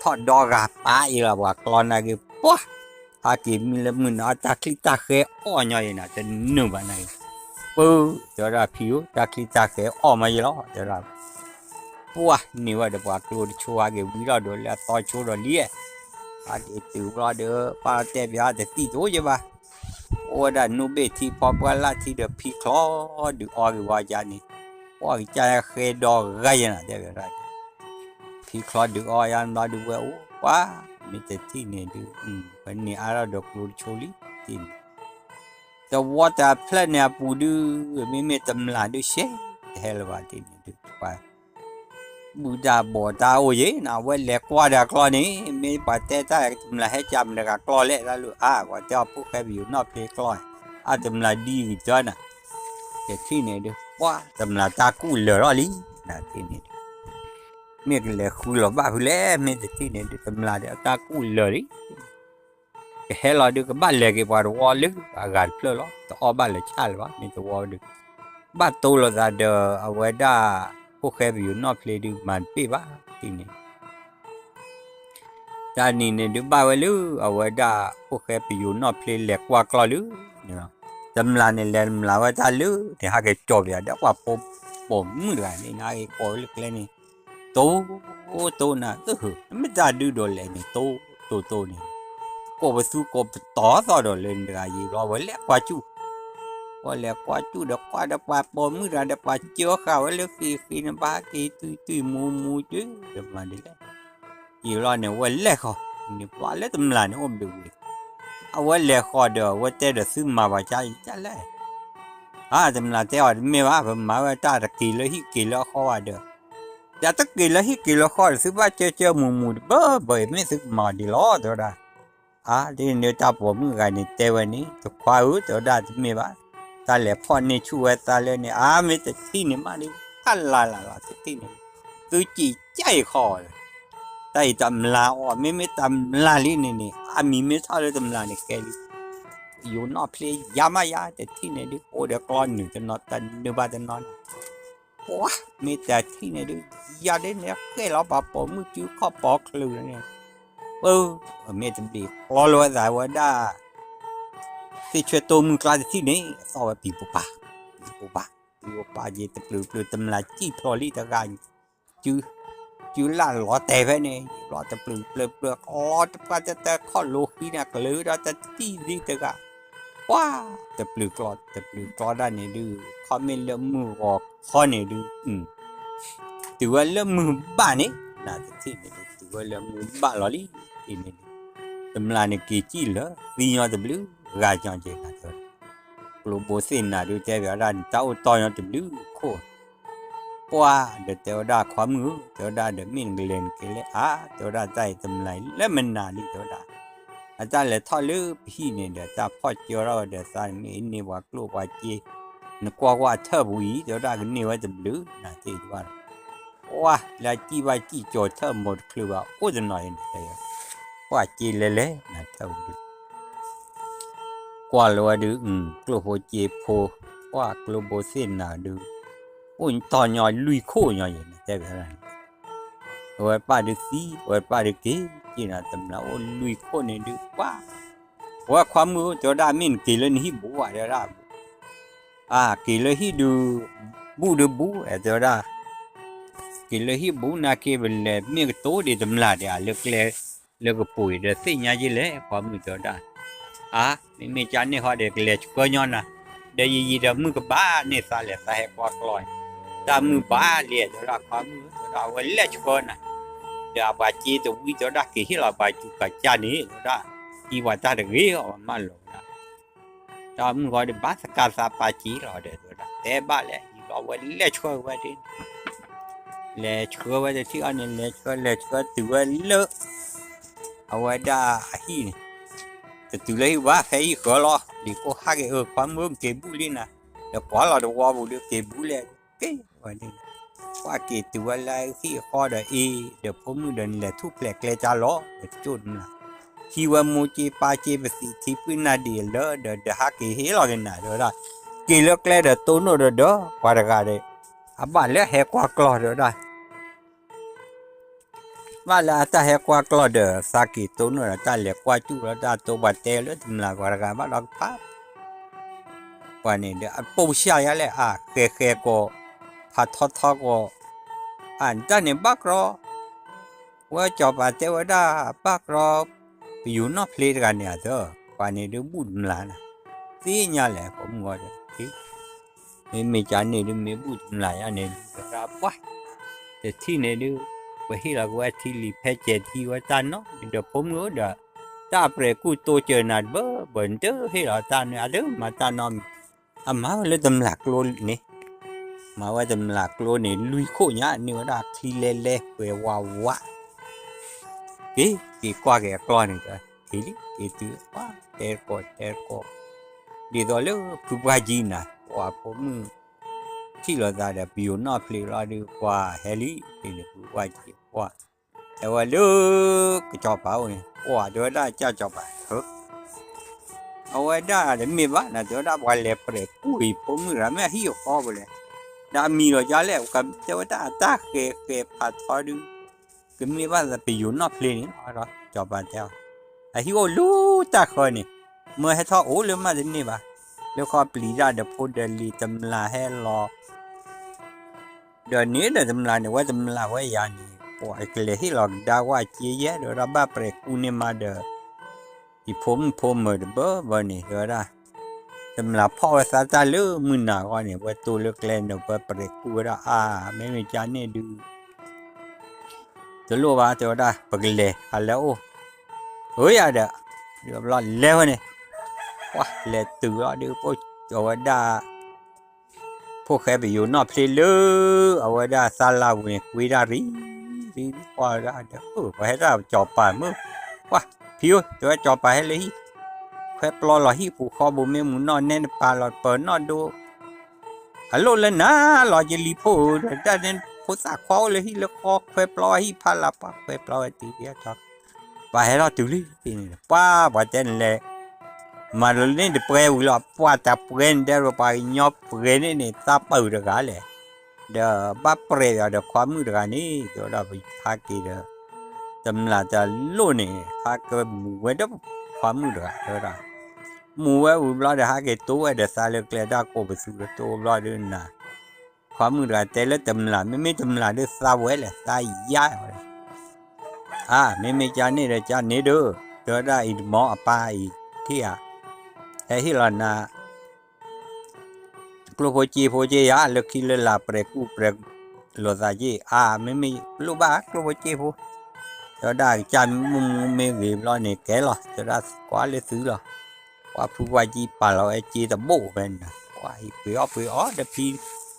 ထီၣ်ဒီဂၤပာ်အံၤလီၤ ပှၤကျီနာ်က့ၤ ပှၢ်, ဟးက့ၤမံလၢမုၢ်နၤ အတၢ်ချံတၢ်ဃဲအီၣ်ညီယဲၢ်နၤ တနုာ်ဘၣ်နာ်က့ၤ, ပၢ်, တဲဝဲဒၣ်ဖံဧၢ တၢ်ချံတၢ်ဃဲအီၣ်မးယဲၢ်လီၤ တဲဝဲဒၣ်, ပှၢ်န့ၢ်ဝဲဒီးပှၤကျိတဆိဟးက့ၤဝံထီၣ်ဒီးလၢအသီဆိဒီးလံ, ဟးက့ၤတုၤဘျီဒီး ပၢ်တဲပၠးတသံၣ်တအိၣ်ယဲၢ်ဘၣ် အိၣ်ဝဲဒၣ်နိၣ်ဘ့ၣ်ထံဖီပှၢ်လၢ်ထံဒီးဖံချီဒုးအီက့ၤဝဲယါန့ၣ်, ပှၢ်ကစၢ်ဃဲဒီဂၤယဲၢ်နၤ တဲဝဲဒၣ်, ဖံချီဒုးအီယါဘျီဒုးဝဲအိၣ်ပှၢ်, မ့ၢ်တထံၣ်န့ၣ်ဒုး ပှၢ်န့ၢ်အါထီၣ်ဒီးကျိတဆိလံ, တထံၣ်န့ၣ် တဝီတဖျၢၣ်န့ၣ်အပူၤဒုး မ့မ့ၢ်တမျၢ်ဒုးရှဲ တဟဲလၢၤဘၣ်တထံၣ်န့ၣ်ဒုး ပှၤ ဘူၣ်တၢ်ဘီၣ်တၢ်အိၣ်ယဲၢ်နၤ အဝဲလဲၤကွၢ်ဒီးကျီန့ၣ် မ့ၢ်ပှၤတဲတၢ်တမျၢ်ဟဲကၢ်မတၤတဂၤကျီလဲၣ် တၢ်လၢအါ ပှၤတဲအီၤဖိၣ်ဃဲပယိၤနီၣ်ဖျ့ကျီ, အတမျၢ်ဒ်ဂ့ၤတၢ်နၤ, တထံၣ်န့ၣ်ဒုး ပှၢ်တမျၢ်တၢ်ကူၣ်လၢာ်ထီၣ်လံ, နထံၣ်န့ၣ်ဒုး မ့ၢ်ကလဲၤဃုလီၤဘၣ်ဖုလဲၣ် မ့ၢ်တထံၣ်န့ၣ်ဒုး တမျၢ်ဒီးအတၢ်ကူၣ်လၢာ်လံ ကဟဲလီၤဒုး ကဘၣ်လဲၤက့ၤပှၤတဝီလၢအဂၤတဖျၢၣ်လီၤ တအီၣ်ဘၣ်လၢၤဆၣ်လၢၤဘၣ် မ့ၢ်တဝီဒုး, ဘၣ်တိလိာ်သးဒီးအဝဲဒၣ် ဖိၣ်ဃဲပယိၤနီၣ်ဖျ့ဒုး မၤတပ့ၢ်ဘၣ်တထံၣ်န့ၣ် တၢ်နံၤန့ၣ်ဒုးဘၣ်ဝဲလၢ အဝဲဒၣ်ဖိၣ်ဃဲပယိၤနီၣ်ဖျ့လဲၤကွၢ်ကျီလၢ တမျၢ်န့ၣ် လဲၤတမျၢ်ဝဲတၢ်လၢန့ၣ် ဟးက့ၤကၠီၣ်ပယီၤဒီးပှၤပိာ်မုၣ်တဂၤန့ၣ် နဟးက့ၤကိးလၢကျဲန့ၣ် တိတိနၤ အၢ မ့ၢ်တၢ်ဒုးဒိးလဲၣ်န့ၣ် တိတိတိန့ၣ် ကိးပသူကိးပတီၤသီၣ်ဒီးလၢန့ၣ်တဂၤယံၤဘျီ ဝဲလဲၤကွၢ်စူၣ် ဝဲလဲၤကွၢ်စူၣ်ဒီးကွၢ်ဒီးပှၤပိာ်မုၣ်တဂၤဒီးပှၤစၢဃာ်ဝဲလၢဃံဃံန့ၣ် ဘၣ်ဟးက့ၤတုၤတုၤမူမူတုၤ ဒီးမၤဒ်လဲၣ် ယံၤဘျီန့ၣ် ဝဲလဲၤဃီၤန့ၣ် ပှၤလၢတမျၢ်န့ၣ်အိၣ်ဘျုးဝံၤ အဝဲလဲၤဃီၤဒီး အဝဲတဲဒီးသုမၤပှၤကါယံၤတၢ်လဲၣ် အါ တမျၢ်တဲအီၤတမ့ၢ်ဘၣ် ပမၤဝဲတၢ်တက့ၤလၢဟံၣ်က့ၤလၢဃီဘၣ်ဒီး ယတက့ၤလၢဟံၣ်က့ၤလၢဃီဒီး သုဘၣ်ကၢကၢမူမူတဘၢဘၢအံၤ မ့ၢ်သုကမၤဒ်လဲၣ် တဲဝဲဒၣ် အါ ဒ်န့ၣ်တၢ်ပိာ်မုၣ်ဂၤန့ၣ်တဲဝဲန့ၣ် တခွါဧၢ တဲဝဲဒၣ်တမ့ၢ်ဘၣ် တၢ်လဲၤဖီၣ်န့ၢ်ဆူၣ်ဝဲသးလၢန့ၣ် အါ မ့ၢ်တထံၣ်န့ၣ်မးဒ် တၢ်လၢ်လၢ်လီၤ တထံၣ်န့ၣ် သုစံးကၠၢ်အံၤဃီ တၢ်အံၤတမျၢ်အီၤ မ့မ့ၢ်တမျၢ်လံန့ၣ်န့ၣ် အမံၤမ့ၢ်ထီၣ်လၢတမျၢ်န့ၣ်ကဲလံ ယိၤနီၣ်ဖျ့ယါမးယါ တထံၣ်န့ၣ်ဒုး အိၣ်ဒီးကျီနုာ်တနီၤတနုာ်ဘၣ်တနီၤန့ၣ် ပှၤ မ့ၢ်တထံၣ်န့ၣ်ဒုး ယါဒ်န့ၣ် ဃဲၣ်လီၤပှၤပိာ်မုၣ်စုခီၣ်ပီၤချုးန့ၣ် ပၢ် မ့ၢ်တဘျီးကျီလီၤဝဲသးဝဲဒၣ် သ့ၣ်ဆွဲတိၢ်မုၢ်ကျါတထံၣ်န့ၣ် အသီၣ်ဝဲပံၤပပၢ် ပံၤပပၢ် ပံၤပပၢ်ယ့ၤတပျုာ်ပျုာ် တမျၢ်စံၣ်ဖျိးလံတဂၤ စု စုလၢ်လီၤတဲာ်ဖဲန့ၣ် ယဘျီတပျုာ်ပျုာ်ပျုာ် ကျီတပှၢ်တတၢ်ခီၣ်လိၤဃံန့ၣ် ကလုာ်ဒီးတထံၣ်လံတဂၤ ပှၤ တပျုာ်ကျီ တပျုာ်ကျီဒၣ်န့ၣ်ဒုး ခီမ့ၢ်လၢမုၢ်ဂီၤခီန့ၣ်ဒုး တုၤဝဲလၢမုၢ်ဘၣ်န့ၣ် နတထံၣ်န့ၣ်ဒုး တုၤဝဲလၢမုၢ်ဘၣ်လီၤလံ တထံၣ်န့ၣ်ဒုး တမျၢ်န့ၣ်က့ၤစံၣ်လၢ သံညီတဘျုး ဂၤညီက့ၤနၤတဲဝဲ ကျိဘိသ့ၣ်နၤဒုးတဲဘၣ်ဝဲဒၣ်န့ၣ် တၢ်အိၣ်တီညီတဘျုးခိၣ် ပှၤဒီးတဲဝဲဒၣ်ခွါမုၣ်ဧၢ တဲဝဲဒၣ်ဒီး မ့ၢ်နကလဲၤနက့ၤလၢအါ တဲဝဲဒၣ်တၢ်အံၤတမျၢ်အံၤလၢမနၤလံ တဲဝဲဒၣ် အတၢ်လဲၤထီၣ်လၢပဟံၣ်န့ၣ်ဒီး တၢ်ဖီၣ်ကၢထီၣ်ဝဲဒီးသးန့ၣ် မ့ၢ်အန့ၢ်ပှၤကျိၣ်ပှၤစ့ နကွၢ်ကွၢ်ထၢၣ်ပူၤအံၤ တဲဝဲဒၣ်ကန့ၢ်ဝဲတဘျုး နတထံၣ်ဘၣ် ပှၤလၢအစံၣ်ဘၣ်စံၣ်ကၠီၤထၢၣ်မိၢ်တချုးဘၣ် အိၣ်တနီၤအံၤန့ၣ် ကွၢ်စ့လဲၤလဲၤ နထၢၣ်ပူၤဒုး ကွၢ်လၢဝဲဒုး ကျိၣ်ဖိစ့ဖိ ကွၢ်ကျိဘိသ့ၣ်နၤဒုး အိၣ်တီညီလွံၢ်ခိၣ်ညီယဲၢ်န့ၣ် တဲဘၣ်ဝဲဒၣ်န့ၣ် အဝဲပၢ်ဒုးသံ အဝဲပၢ်ဒုးက့ၤ က့ၤနၤတမျၢ်အိၣ်လွံၢ်ခိၣ်န့ၣ်ဒုး ပှၤ အဝဲခွါမုၣ်ဧၢ တဲဝဲဒၣ်မ့ၢ်နက့ၤလၢနဟံၣ်ဘူးဘၣ် တဲဝဲဒၣ် အါ က့ၤလၢဟံၣ်ဒုး ဘူးဒုးဘူး တဲဝဲဒၣ် က့ၤလၢဟံၣ်ဘူးနာ်က့ၤ ပလဲၤမ့ၢ်ကတိၤဒံးတမျၢ်ဒံးဧါ လၢကျဲ လၢကပိာ်အံၤဒီးသ့ၣ်ညါယ့ၢ်လဲၣ် ခွါမုၣ်တဲဝဲဒၣ် အါ မ့မ့ၢ်ကန့ၢ်ဟီဒီးကလဲၤဆှၢညီနၤ ဒီးယံာ်ယံာ်ဒီးမုၢ်ကဘၣ်န့ၢ်သးလဲၣ် သးဟဲကွၢ်ကျီ တၢ်မုၢ်ဘၣ်လံ တဲဝဲဒၣ်ခွါမုၣ် တဲဝဲဒၣ်အဝဲလဲၤဆှၢနၤ ဒီးအပှၤစ့တဝံၤ တဲဝဲဒၣ် က့ၤဟ့ၣ်လီၤပှၤစူၤပှၤစၢ်န့ၣ် တဲဝဲဒၣ်, သံပှၤတၢ်တဂ့ၤအီၤ ပှၤမၢလီၤဝဲဒၣ်. တၢ်မုၢ်ဂီၤဒီး ဘၣ်သကးသးပာ်စ့လီၤဒီး တဲဝဲဒၣ် တဲဘၣ်လဲၣ် ယံၤဘျီဝဲလဲၤဆှၢဝဲဒၣ် လဲၤဆှၢဝဲတထံၣ်အီၤန့ၣ် လဲၤဆှၢ လဲၤဆှၢတုၤဝဲလၢ အဝဲဒၣ်အဟံၣ်န့ၣ်, တတုၤလၢဟံၣ်ဘၣ် ဖဲဟံၣ်ဃၢၤလီၤ လံၤကိၢ်ဟးက့ၤ အၢ ခွါမုၣ်က့ၤဘူၣ်လံနၤ, ဒီးကွၢ်လီၤတဝီပူၤဒီးက့ၤဘူၣ်လဲၣ်, က့ၤဝဲန့ၣ်, ကွၢ်က့ၤတုၤဝဲလၢဟံၣ်အဃီဒီးအ့ၣ်, ဒီးဖိမုၣ်ဒီးနလဲၤထူၣ်ဖျဲးကျဲကၢ်လီၤ ဒီးကၠိၣ်နၤ, ဟံးဝဲမိၢ်က့ပၢ်က့ပသံးထံပုၢ်နၢ်ဒံးလၢဒီး ဒီးဟးက့ၤဟ့ၣ်လီၤက့ၤနၤ တဲဝဲဒၣ်, က့ၤလၢကျဲဒီးတိၢ်နီၣ်ဒီးဒီး ပှၤတဂၤဒီး အဘၣ်လၢဟဲကွၢ်ကျီၢ် တဲဝဲဒၣ် ဘၣ်လၢအတၢ်ဟဲကွၢ်ကျီၢ်ဒီး သးက့ၤတိၢ်နီၣ်ဒီး တၢ်လဲၤကွၢ်ကၠူၣ်လီၤ တၢ်တိပှၤတဲလၢတမျၢ်ပှၤတဂၤဘၣ်ဒီးကဖး ပှၤန့ၣ်ဒီး အပိၢ်စၢ်ယါလဲၣ် အဃဲၤဃဲၤကီး, ဖးထီထီကီး, အတၢ်န့ၣ်ဘၣ်ကြီ, ဝဲစီၤပၤတဲဝဲဒၣ် ဘၣ်ကြီ, ပယိၤနီၣ်ဖျ့တဂၤန့ၣ်အသၢ, ပှၤန့ၣ်ဒုးဘူၣ်တမျၢ်နၤ, သ့ၣ်ညါလဲၣ် ပိာ်မုၣ်ဂီၢ်ဒီး မ့မ့ၢ်ကန့ၣ်ဒုး မ့ၢ်ဘူၣ်တမျၢ်ယါန့ၣ် ဒီးပှၢ်, တထံၣ်န့ၣ်ဒုး, ပဟ့ၣ်လီၤက့ၤဝဲထံလံၤဖဲစဲးထံဝဲတၢ်နီၢ်ဒီး ဖိမုၣ်ဒီးတၢ်ပြဲၤကူၣ်တိစၢၤနၤတဘၢဘၢ နတဟ့ၣ်လီၤတၢ်န့ၣ် အတမၤတၢ်နီတမံၤ, အမၤဝဲလၢတမျၢ်ကျိန့ၣ်, မၤဝဲတမျၢ်ကျိန့ၣ် လွံၢ်ခိၣ်ညါ န့ၢ်ဝဲဒၣ်ချံလဲလဲပှဲၤဝးဝး က့ၤ က့ၤကွၢ်က့ၤအကျီၢ်န့ၣ်ဒီး က့ၤလံ က့ၤတုၤ ပှၢ်တဲတကိးတဲတကိး, ဒ်သိးလၢဖုပှၢ်ကံနၤ ပှၢ်ဖိမုၣ် ထံၣ်လိာ်သးဒီး ပယိၤနီၣ်ဖျ့လီၤဒုး ပှၢ်ဟဲလံ ဖုပှၢ်ကံပှၢ်, ဟဲဝဲလၢ ကစီၤပၤအိၣ်န့ၣ် ပှၢ်တဲဝဲဒၣ်ကၢ်စီၤပၤ အဝဲဒၣ်တမ့ၢ်ဘၣ်နၤ တဲဝဲဒၣ်ပှၤလဲၤပြဲၤကူၣ်အံၤဖိမုၣ်တဂၤ မ့ၢ်အဟံၣ်အဃီပူၤလဲၣ်, ဒီးအမံၤလီၤကလဲၣ် တဲဝဲဒၣ်အတၢ်ဃဲၤဃဲၤဖးထီဒုး ကမ့ၢ်ဘၣ်သပယိၤနီၣ်ဖျ့န့ၣ်လီၤ စီၤပၤတဲအီၤ, အဟံၣ်အိၣ်လၢတၢ်ဃၢၤန့ၣ်, မၢဟဲထီၣ်အိၣ်လၢမးတန့ၢ်ဘၣ်, လၢခီပျံၤတၢ်ဒီးဖိဒီးလံၤတမျၢ်ဟဲလီၤ ဒီးန့ၣ်ဒီးတမျၢ်န့ၣ် ဝဲတမျၢ်ဝဲယၤန့ၣ် ပှၤကလဲၤဟ့ၣ်လီၤကဒါဝဲစ့ယဲၢ် ဒီးဝဲဒၣ်ဘၣ်ပြဲၤကူၣ်န့ၢ်မးဒီး ယဖိမုၣ်ဖိမၢၤတဘၢဘၢန့ၣ် တဲဝဲဒၣ်, တမျၢ်ဖီၣ်ဝဲသးတၢ်လၢမုၢ်နၤအဂီၢ်န့ၣ် ဝဲတိၢ်လၢကျဲန့ၣ် ဝဲပြဲၤကူၣ်ဝဲဒၣ်အါ မ့မ့ၢ်ကန့ၣ်ဒုး တလိၣ်ဘၣ် တဲဝဲဒၣ် ပကလဲၤ အလဲၤအိၣ်, အၢယၤဒီး ဘျီလဲၤဝဲန့ၣ်, ပှၢ်လဲၤတုၤလီၤဒုး အဝဲဒၣ် ဖိၣ်ဃဲပယိၤနီၣ်ဖျ့လၢ အဝဲဒၣ်သးလၢ်ပူၤန့ၣ် ကွ့တၢ်ရံ ရံ ကွၢ်ဝဲဒၣ်ဒီး ပှၤဟဲဒၣ်စီၤပၤမုၣ်, ပှၢ် ဖံဧၢ တဲဝဲစီၤပၤဟဲလၢဟံၣ်, ခွဲးပျီလီၤဟံၣ်ပူၤဃီပူၤ မ့ၢ်မုၢ်နီၢ်နဲနပာ်လီၤပၢၤနီၣ်ဒိ အလိၣ်လၢနၤလီၤ ယလံၤဖိဧၢ ဒီးတၢ်န့ၣ်ဖိသၣ်ခွါအိၣ်လၢဟံၣ်လၢဃီ ခွဲးပျီဟံၣ်ဖးလၢ် ပှၢ်ခွဲးပျီဝဲတုၤလံ ပှၢ်ဟဲထီၣ်တုၤလံန့ၣ် ပှၢ်ပှၤတဲန့ၣ်လဲၣ်, မၤလၢန့ၣ်တပှဲၤဝံၤလီၤ ပှၢ်တပှဲၤန့ၣ်တဲပှၤကညီပှဲၤန့ၣ်န့ၣ် သးပၢၢ်တဂၤလဲၣ်, ဒီးဘၣ်ပြဲၤအီၤဒီးခွါမုၣ်တဂၤန့ၣ် တဲဝဲဒၣ်ပဟးက့ၤဒီး တမျၢ်တလိၣ်န့ၣ် ဟးကမူၤဝဲဒီးခွါမုၣ်တဂၤတဲဝဲဒၣ်, မူၤဝဲဝံၤဘျီဒီး ဟးက့ၤတိဝဲဒီးသးလၢကျဲဒၣ်ကိးပသူဒီးတိဘျီဒုးနၤ, ခွါမုၣ်တဂၤတဲလၢတမျၢ် မ့မ့ၢ်တမျၢ်ဒုးသးဝဲလဲၣ် သးယါဝဲလဲၣ်, အါ မ့မ့ၢ်ကန့ၣ်ဒီးကန့ၣ်ဒုး တဲဝဲဒၣ်အံၤတမီၤအပၢ်အံၤ ထံၣ်ဧါ, ဟဲဟ့ၣ်လီၤနၤ ကျိၣ်ဖိစ့ဖိက့ယါ လၢခံလၢလာ်ပြဲၤကူၣ်ပြဲၤလိာ်သးက့ အါ မ့မ့ၢ်လိၣ်ဘၣ်ကျိၣ်ဖိစ့ဖိ, တဲဝဲဒၣ်ကစၢ်မုၢ်မူမ့ၢ်ဂ့ၤဘျီန့ၣ်ကဲလီၤ တဲဝဲဒၣ်ကွၢ်လၢသုလီၤ, ကွၢ်ဖုကွၢ်ကံပာ်လီၤဝဲစ့တဘိၣ်ဖဲန့ၣ်, ကွၢ်အံၤပှ့ၤအီၣ်ပှ့ၤအီၣ်ဒီး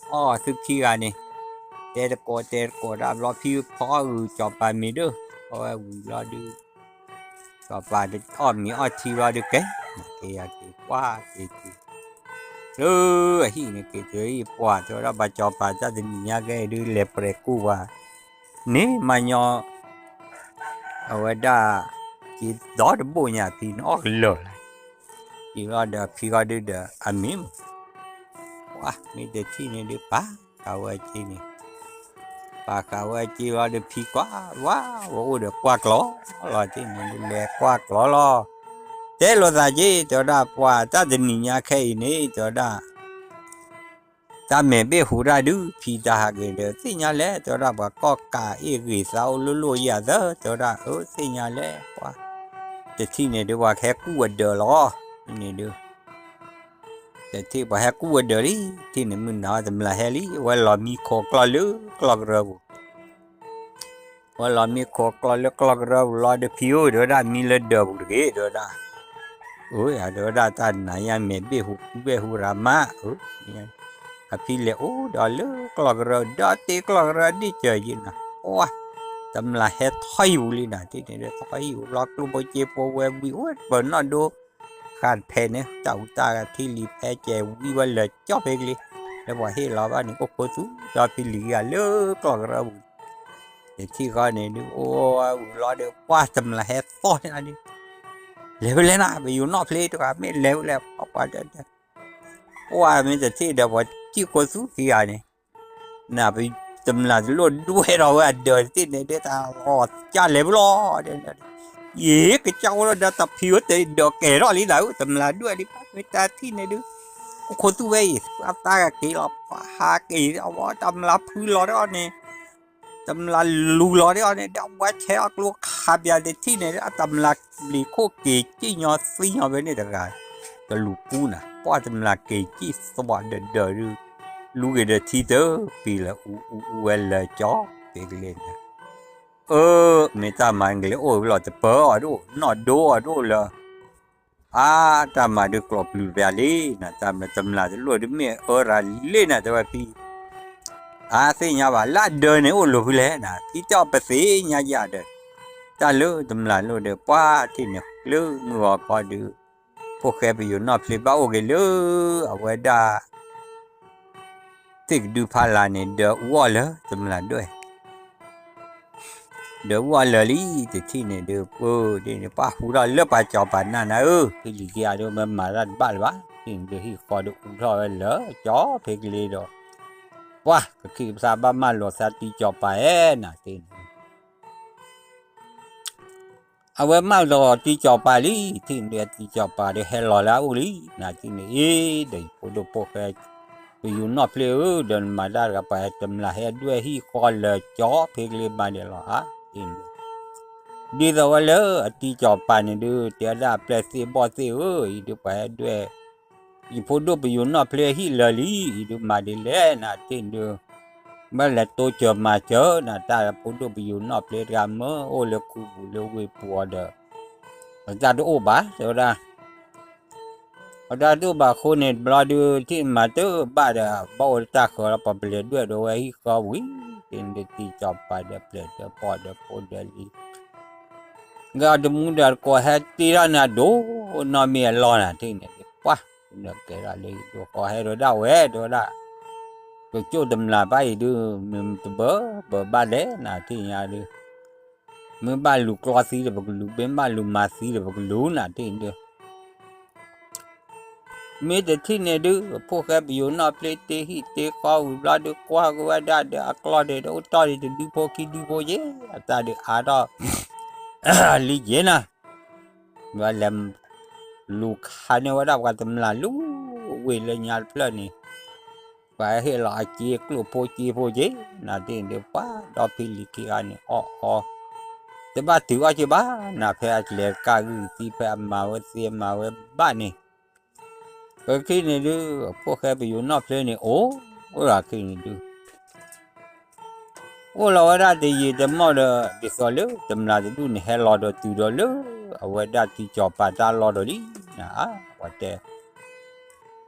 ဖံအီၣ်သုခံဂၤန့ၣ်, တဲတကိးတဲတကိးဒၣ်ဘျီဖံဖီအုၣ်စီၤပၤမ့ၤဒၢၣ်, အဝဲဝံၤဘျီဒုး စီၤပၤအီၣ်မ့ၤအီထံဘျီဒုးကဲ, က့ၤယၤက့ၤကွၢ်က့ၤက့ၤ, လၢအဟံၣ်န့ၣ် က့ၤတုၤဟံၣ်ပှၢ် တဲဝဲဒၣ်ပှၤစီၤပၤတၢ်တနံၤညါကဲဒုးလဲၤပြဲၤကူၣ်ပှၤ, န့ၣ်မၤညီ အဝဲဒၣ် က့ၤဒီတဘိၣ်ညါဖံန့ၣ်အီၣ်ကလၢာ်လီၤ, က့ၤဘျီဒီးဖံဃီဒုးဒီးအမ့ၢ်မး, ပှၢ်မ့ၢ်တထံၣ်န့ၣ်ဒုးပာ်ဃာ်ဝဲက့ၤန့ၣ် ပာ်ဃာ်ဝဲက့ၤလီၤဒီးဖံကွၢ် ဝါ ဝဲအိၣ်ဒီးကွၢ်ကျီလီၤတ့ၢ်န့ၣ် လဲၤကွၢ်ကျီလီၤ, တဲလိာ်သးက့ၤ တဲဝဲဒၣ်ပှၤတၢ်တနံၤညါခဲအံၤန့ၣ် တဲဝဲဒၣ် တၢ်မဲာ်ဘ့ၣ်ဟူးတၢ်ဒုး ဖံတၢ်ဟးက့ၤဒီး သ့ၣ်ညါလဲၣ် တဲဝဲဒၣ်ပှၤကီၢ်ကးအ့ၣ်ဂ့ၤသးအိၣ်လိၣ်လိၣ်ယၤသၢ တဲဝဲဒၣ် အၢ သ့ၣ်ညါလဲၣ် ပှၤ တထံၣ်န့ၣ်ဒုးပှၤကဟဲကူၣ်ဝဲဒၢးလီၤ န့ၣ်ဒုး တထံၣ်ပှၤဟဲကူၣ်ဝဲဒၢးလံ ထံၣ်န့ၣ်မုၢ်နၤဝဲတမျၢ်ဟဲလံ အဝဲလီၤမံခိးကျီၢ်လၢကျီၢ်ကရၢပူၤ ဝဲလီၤမ့ၢ်ခိးကျီလၢကျီၢ်ကရၢပူၤလီၤ ဒီးဖံဧၢ တဲဝဲဒၣ် မံလၢဒၢးပူၤတဂ့ၤ တဲဝဲဒၣ်. အၢ တဲဝဲဒၣ် တၢ်နၤယါမဲာ်ဘ့ၣ်ဟူးကူဘ့ၣ်ဟူးရၤမး အၢ အဖံလဲၤအိၣ်ဒီးလၢကျီၢ်ကရၢ ဒီးတ့ကျီၢ်ကရၢဒ့ၣ်စၢၤယံၤနၤ ပှၢ် တမျၢ်ဟဲထီၣ်ဟံၣ်ပူၤလံနၤ ထံၣ်န့ၣ်ဒီး ထီၣ်ဟံၣ်ပူၤလီၤ ကျိၣ်ဖိစ့ဖိဝဲဝံၤ အိၣ်ပၢၤနီၣ်ဒိ ဃာ်တဖဲန့ၣ် တၢ်အူတၢ်ဂၤထံလံၤဖဲကဲဝံၤဝဲလၢာ်ကၠီဖဲကလ့ လၢပှၤဟ့ၣ်လီၤဘၣ်န့ၣ် အိၣ်ခိးသူဒီးဖံလံၤဂ့ၤဂၤလၢကျီၢ်ကရၢပူၤ ယထံၣ်ဃီန့ၣ်ဒုး အိၣ်ဝဲဝံၤလီၤဒီး ပှၢ်တမျၢ်ဟဲသီၣ်န့ၣ်ဒုး လဲၤဖဲလဲၣ်နၤ ပယူၤနီၣ်ဖျ့တဂၤမ့ၢ်လဲၤဖဲလဲၣ် ပှၤပှၤတဲ ပှၤမ့ၢ်တထံၣ်ဒီးပှၤစံၣ်ကိးသူခံဂၤန့ၣ် န တမျၢ်တလိၣ်ဒွဲၣ်ထီၣ်ဝဲအဒၢးတထံၣ်န့ၣ်ဒုး တၢ်လီၤကၢ်လဲၤဖဲလီၤ ယကၠီဝဲဒီးတဖံဝဲတဒၢးကဲၤထီၣ်လံနၤဧၢ တမျၢ်ဒွဲၣ်လံ ပှၤမ့ၢ်တထံၣ်န့ၣ်ဒုး အိၣ်ခိးသူဝဲအံၤ ပှၤသးကက့ၤလီၤ ပှၤဟးက့ၤအဝဲ တမျၢ်ဖုလီၤဒီးအီၤန့ၣ် တမျၢ်လူၤလီၤဒီးအီၤန့ၣ် ဒီးဝဲဆဲးအီၤကျိခးပၠးတထံၣ်န့ၣ် အတမျၢ်ဘျံးခိၣ်က့ၤစံၣ်ညီသံညီဖဲန့ၣ်တဂၤ တလူၤကူနၤ ပှၢ်တမျၢ်က့ၤစံၣ်သွးဒၢးဒၢး လူၤက့ၤဒီးထံသၢပံၤလၢအူအူအူဝဲလၢာ်ကၠီဖဲကလ့နၤ အၢ မ့ၢ်တၢ်မၤကလ့အိၣ်ဝဲလီၤ တပၢအီၤဒိၣ် နီၢ်ဒိအီၤဒိၣ်လၢ အါ တၢ်မၤဒုးကျိးပျုၤပျါလံနၤ တၢ်မၤတမျၢ်တလိၣ်ဒုးမ့ၢ်အၢရၤလံနၤ တဲဝဲဖံ အါ သ့ၣ်ညါဘၣ် လၢအဒၢးန့ၣ်အိၣ်လိၤဖဲလဲၣ်နၤ ဖံတဲအီၤပသ့ၣ်ညါယၤဒီး တၢ်လၢတမျၢ်လိၣ်ဒီး ပှၢ်ထံၣ်န့ၣ်ကျၢၢ်မုၢ်ဂီၤခီဒုး ဖိၣ်ဃဲပယိၤနီၣ်ဖျ့ဘၣ်အိၣ်က့ၤလၢ အဝဲဒၣ် သ့ၣ်ကဒုဖးလၢ်န့ၣ် ဒၢးအူအီၣ်လၢာ် တမျၢ်ဒွဲၣ် ဒၢးအူအီၣ်လၢာ်လံ တထံၣ်န့ၣ်ဒုး ပၢ်ဒ်န့ၣ် ပှၢ်ဟူထီၣ်လၢပှၤစီၤပၤနၢ်နၤဧၢ ဖံလံၤက့ၤအဒုး မ့ၢ်မၤတၢ်တဘၣ်လၢၤဘၣ် တထံၣ်န့ၣ်ဒုး ဟံၣ်ဃီဒုးအူထီၣ်ဝဲလၢာ်ကၠီဖဲကလ့ဒီး ပှၢ်ကခံကဖျါဘၣ်မၢလိာ်သးတံၤစီၤပၤဧၢ နၤတထံၣ်န့ၣ် အဝဲမၢလိာ်တံၤစီၤပၤလံ ထံၣ်န့ၣ်ဒုး တံၤစီၤပၤဒီးဟဲလီၤလၢအအိၣ်လံ နၤတထံၣ်န့ၣ်အံၤ ဒီးယဖိဒိၣ်ဖိၣ်ဃဲ ပယိၤနီၣ်ဖျ့ဧၢ ဒီးနမၤတၢ်တဂၤပှၤတမျၢ်ဟဲဒွဲၣ်ဟံၣ်ဃီလၢာ်ကၠီဖဲကလ့မၤဒဲးလီၤဧါ ဒ်သိးဝဲလၢအတံၤစီၤပၤန့ၣ်ဒုး တဲဝဲဒၣ်ပျဲၢ်သ့ၣ်ဘီၣ်သ့ၣ်ဧၢ အံၤဒုးပှၤဟဲဒွဲၣ် ယဖိဒိၣ်ပယိၤနီၣ်ဖျ့ဟံၣ်လၢာ်လံ အံၤဒုးမၤဒ်လဲၣ် နၤတထံၣ်န့ၣ်ဒုး ဘၣ်လဲၤတိစၢၤမၤစၢၤ နၤတၢ်ဖိဒိၣ်ပယိၤနီၣ်ဖျ့တဂၤမၢအိၣ်လၢခူပူၤလၢဝ့ၢ်ပူၤအီၤဒီး အတၢ်တအိၣ်ဘၣ် တဲဝဲဒၣ် အတၢ်တအိၣ်ဘၣ်အဃိန့ၣ် တဘျီဒုး ထံၣ်မၤတဘၣ်ဒီး ဘၣ်အိၣ်လၢတၢ်ဃၢၤလီၤ ပှၤပလဲၤဒွဲၣ်ဒီးဝဲဟံၣ်ဃီဝံၤ တထံၣ်န့ၣ်ဒုး တံၤစီၤပၤဒီးပျဲၢ်ဒီးဘီၣ်ဒီးဖိဒီးလံၤ ဂ့ၤအီၤတမူဒီးတကိးဟဲတ့ထီၣ်န့ၣ်အဒိၣ်နီၢ်မ့ၢ်အလီၢ်နၤတထံၣ်န့ၣ်ဒုး ပှၢ် ဒီးကဲဒၣ်လၢယဒိၣ်ဃီဟဲဒီးဒၣ်ဝဲ တဲဝဲဒၣ် ကကၠိၣ်တမျၢ်ဘၣ်အံၤဒုး မ့ၢ်တဘၢဘၢဘၣ်လဲၣ် နၤတထံၣ်ညါဒုး မ့ၢ်ဘၣ်လူၤကျီသံဒီးပကလူၤ မ့ၢ်ဘၣ်လူၤမၤသံဒီးပကလူၤ နၤတထံၣ်ဒုး မ့ၢ်တထံၣ်န့ၣ်ဒုး ဖိၣ်ဃဲပယိၤနီၣ်ဖျ့တ့ဟံၣ်တ့ဃီဝံၤဘျီဒုး ကွၢ်က့ၤဝဲဒၣ်ဒီးအကျီၢ်ဒီး အိၣ်တီၢ်ဒံးတဒုဖိခံဒုဖိယဲၢ် အတၢ်ဒုးအါထီၣ် လံယဲၢ်နၤ ဝဲလဲၤလူၤခးန့ၢ်ဝဲဒၣ်ပှၤတမျၢ်လၢဝ့ၢ်လၢညါတဖျၢၣ်န့ၣ် ပှၤဟ့ၣ်လီၤအစ့ကျိၣ်ဖိစ့ဖိက့ၤ နၤတထံၣ်န့ၣ်ဒုး ပှၤဒီဖံလံၤခံဂၤန့ၣ် အီၣ်အီ တဘၣ်တုၤအီၣ်က့ၤဘၣ် နၤဖဲအလဲၤကၢ်ဂုၢ်သံ ဖဲအမၤဝဲသ့အမၤဝဲဘၣ်န့ၣ် ပကထံၣ်န့ၣ်ဒုး ဖိၣ်ဃဲပယိၤနီၣ်ဖျ့န့ၣ် အိၣ်အိၣ်လီၤခံန့ၣ်ဒုး အိၣ်လီၤဝဲဒၣ်တယံာ်တမီၢ်ဒီး ဒ်သိးလၢတမျၢ်တဒူၣ်န့ၣ် ဟဲလီၤဒီးတုၤဒီးလၢ အဝဲဒၣ်တံၤစီၤပၤတၢ်လီၢ်ဒီးလံ နၤ ပှၤတဲ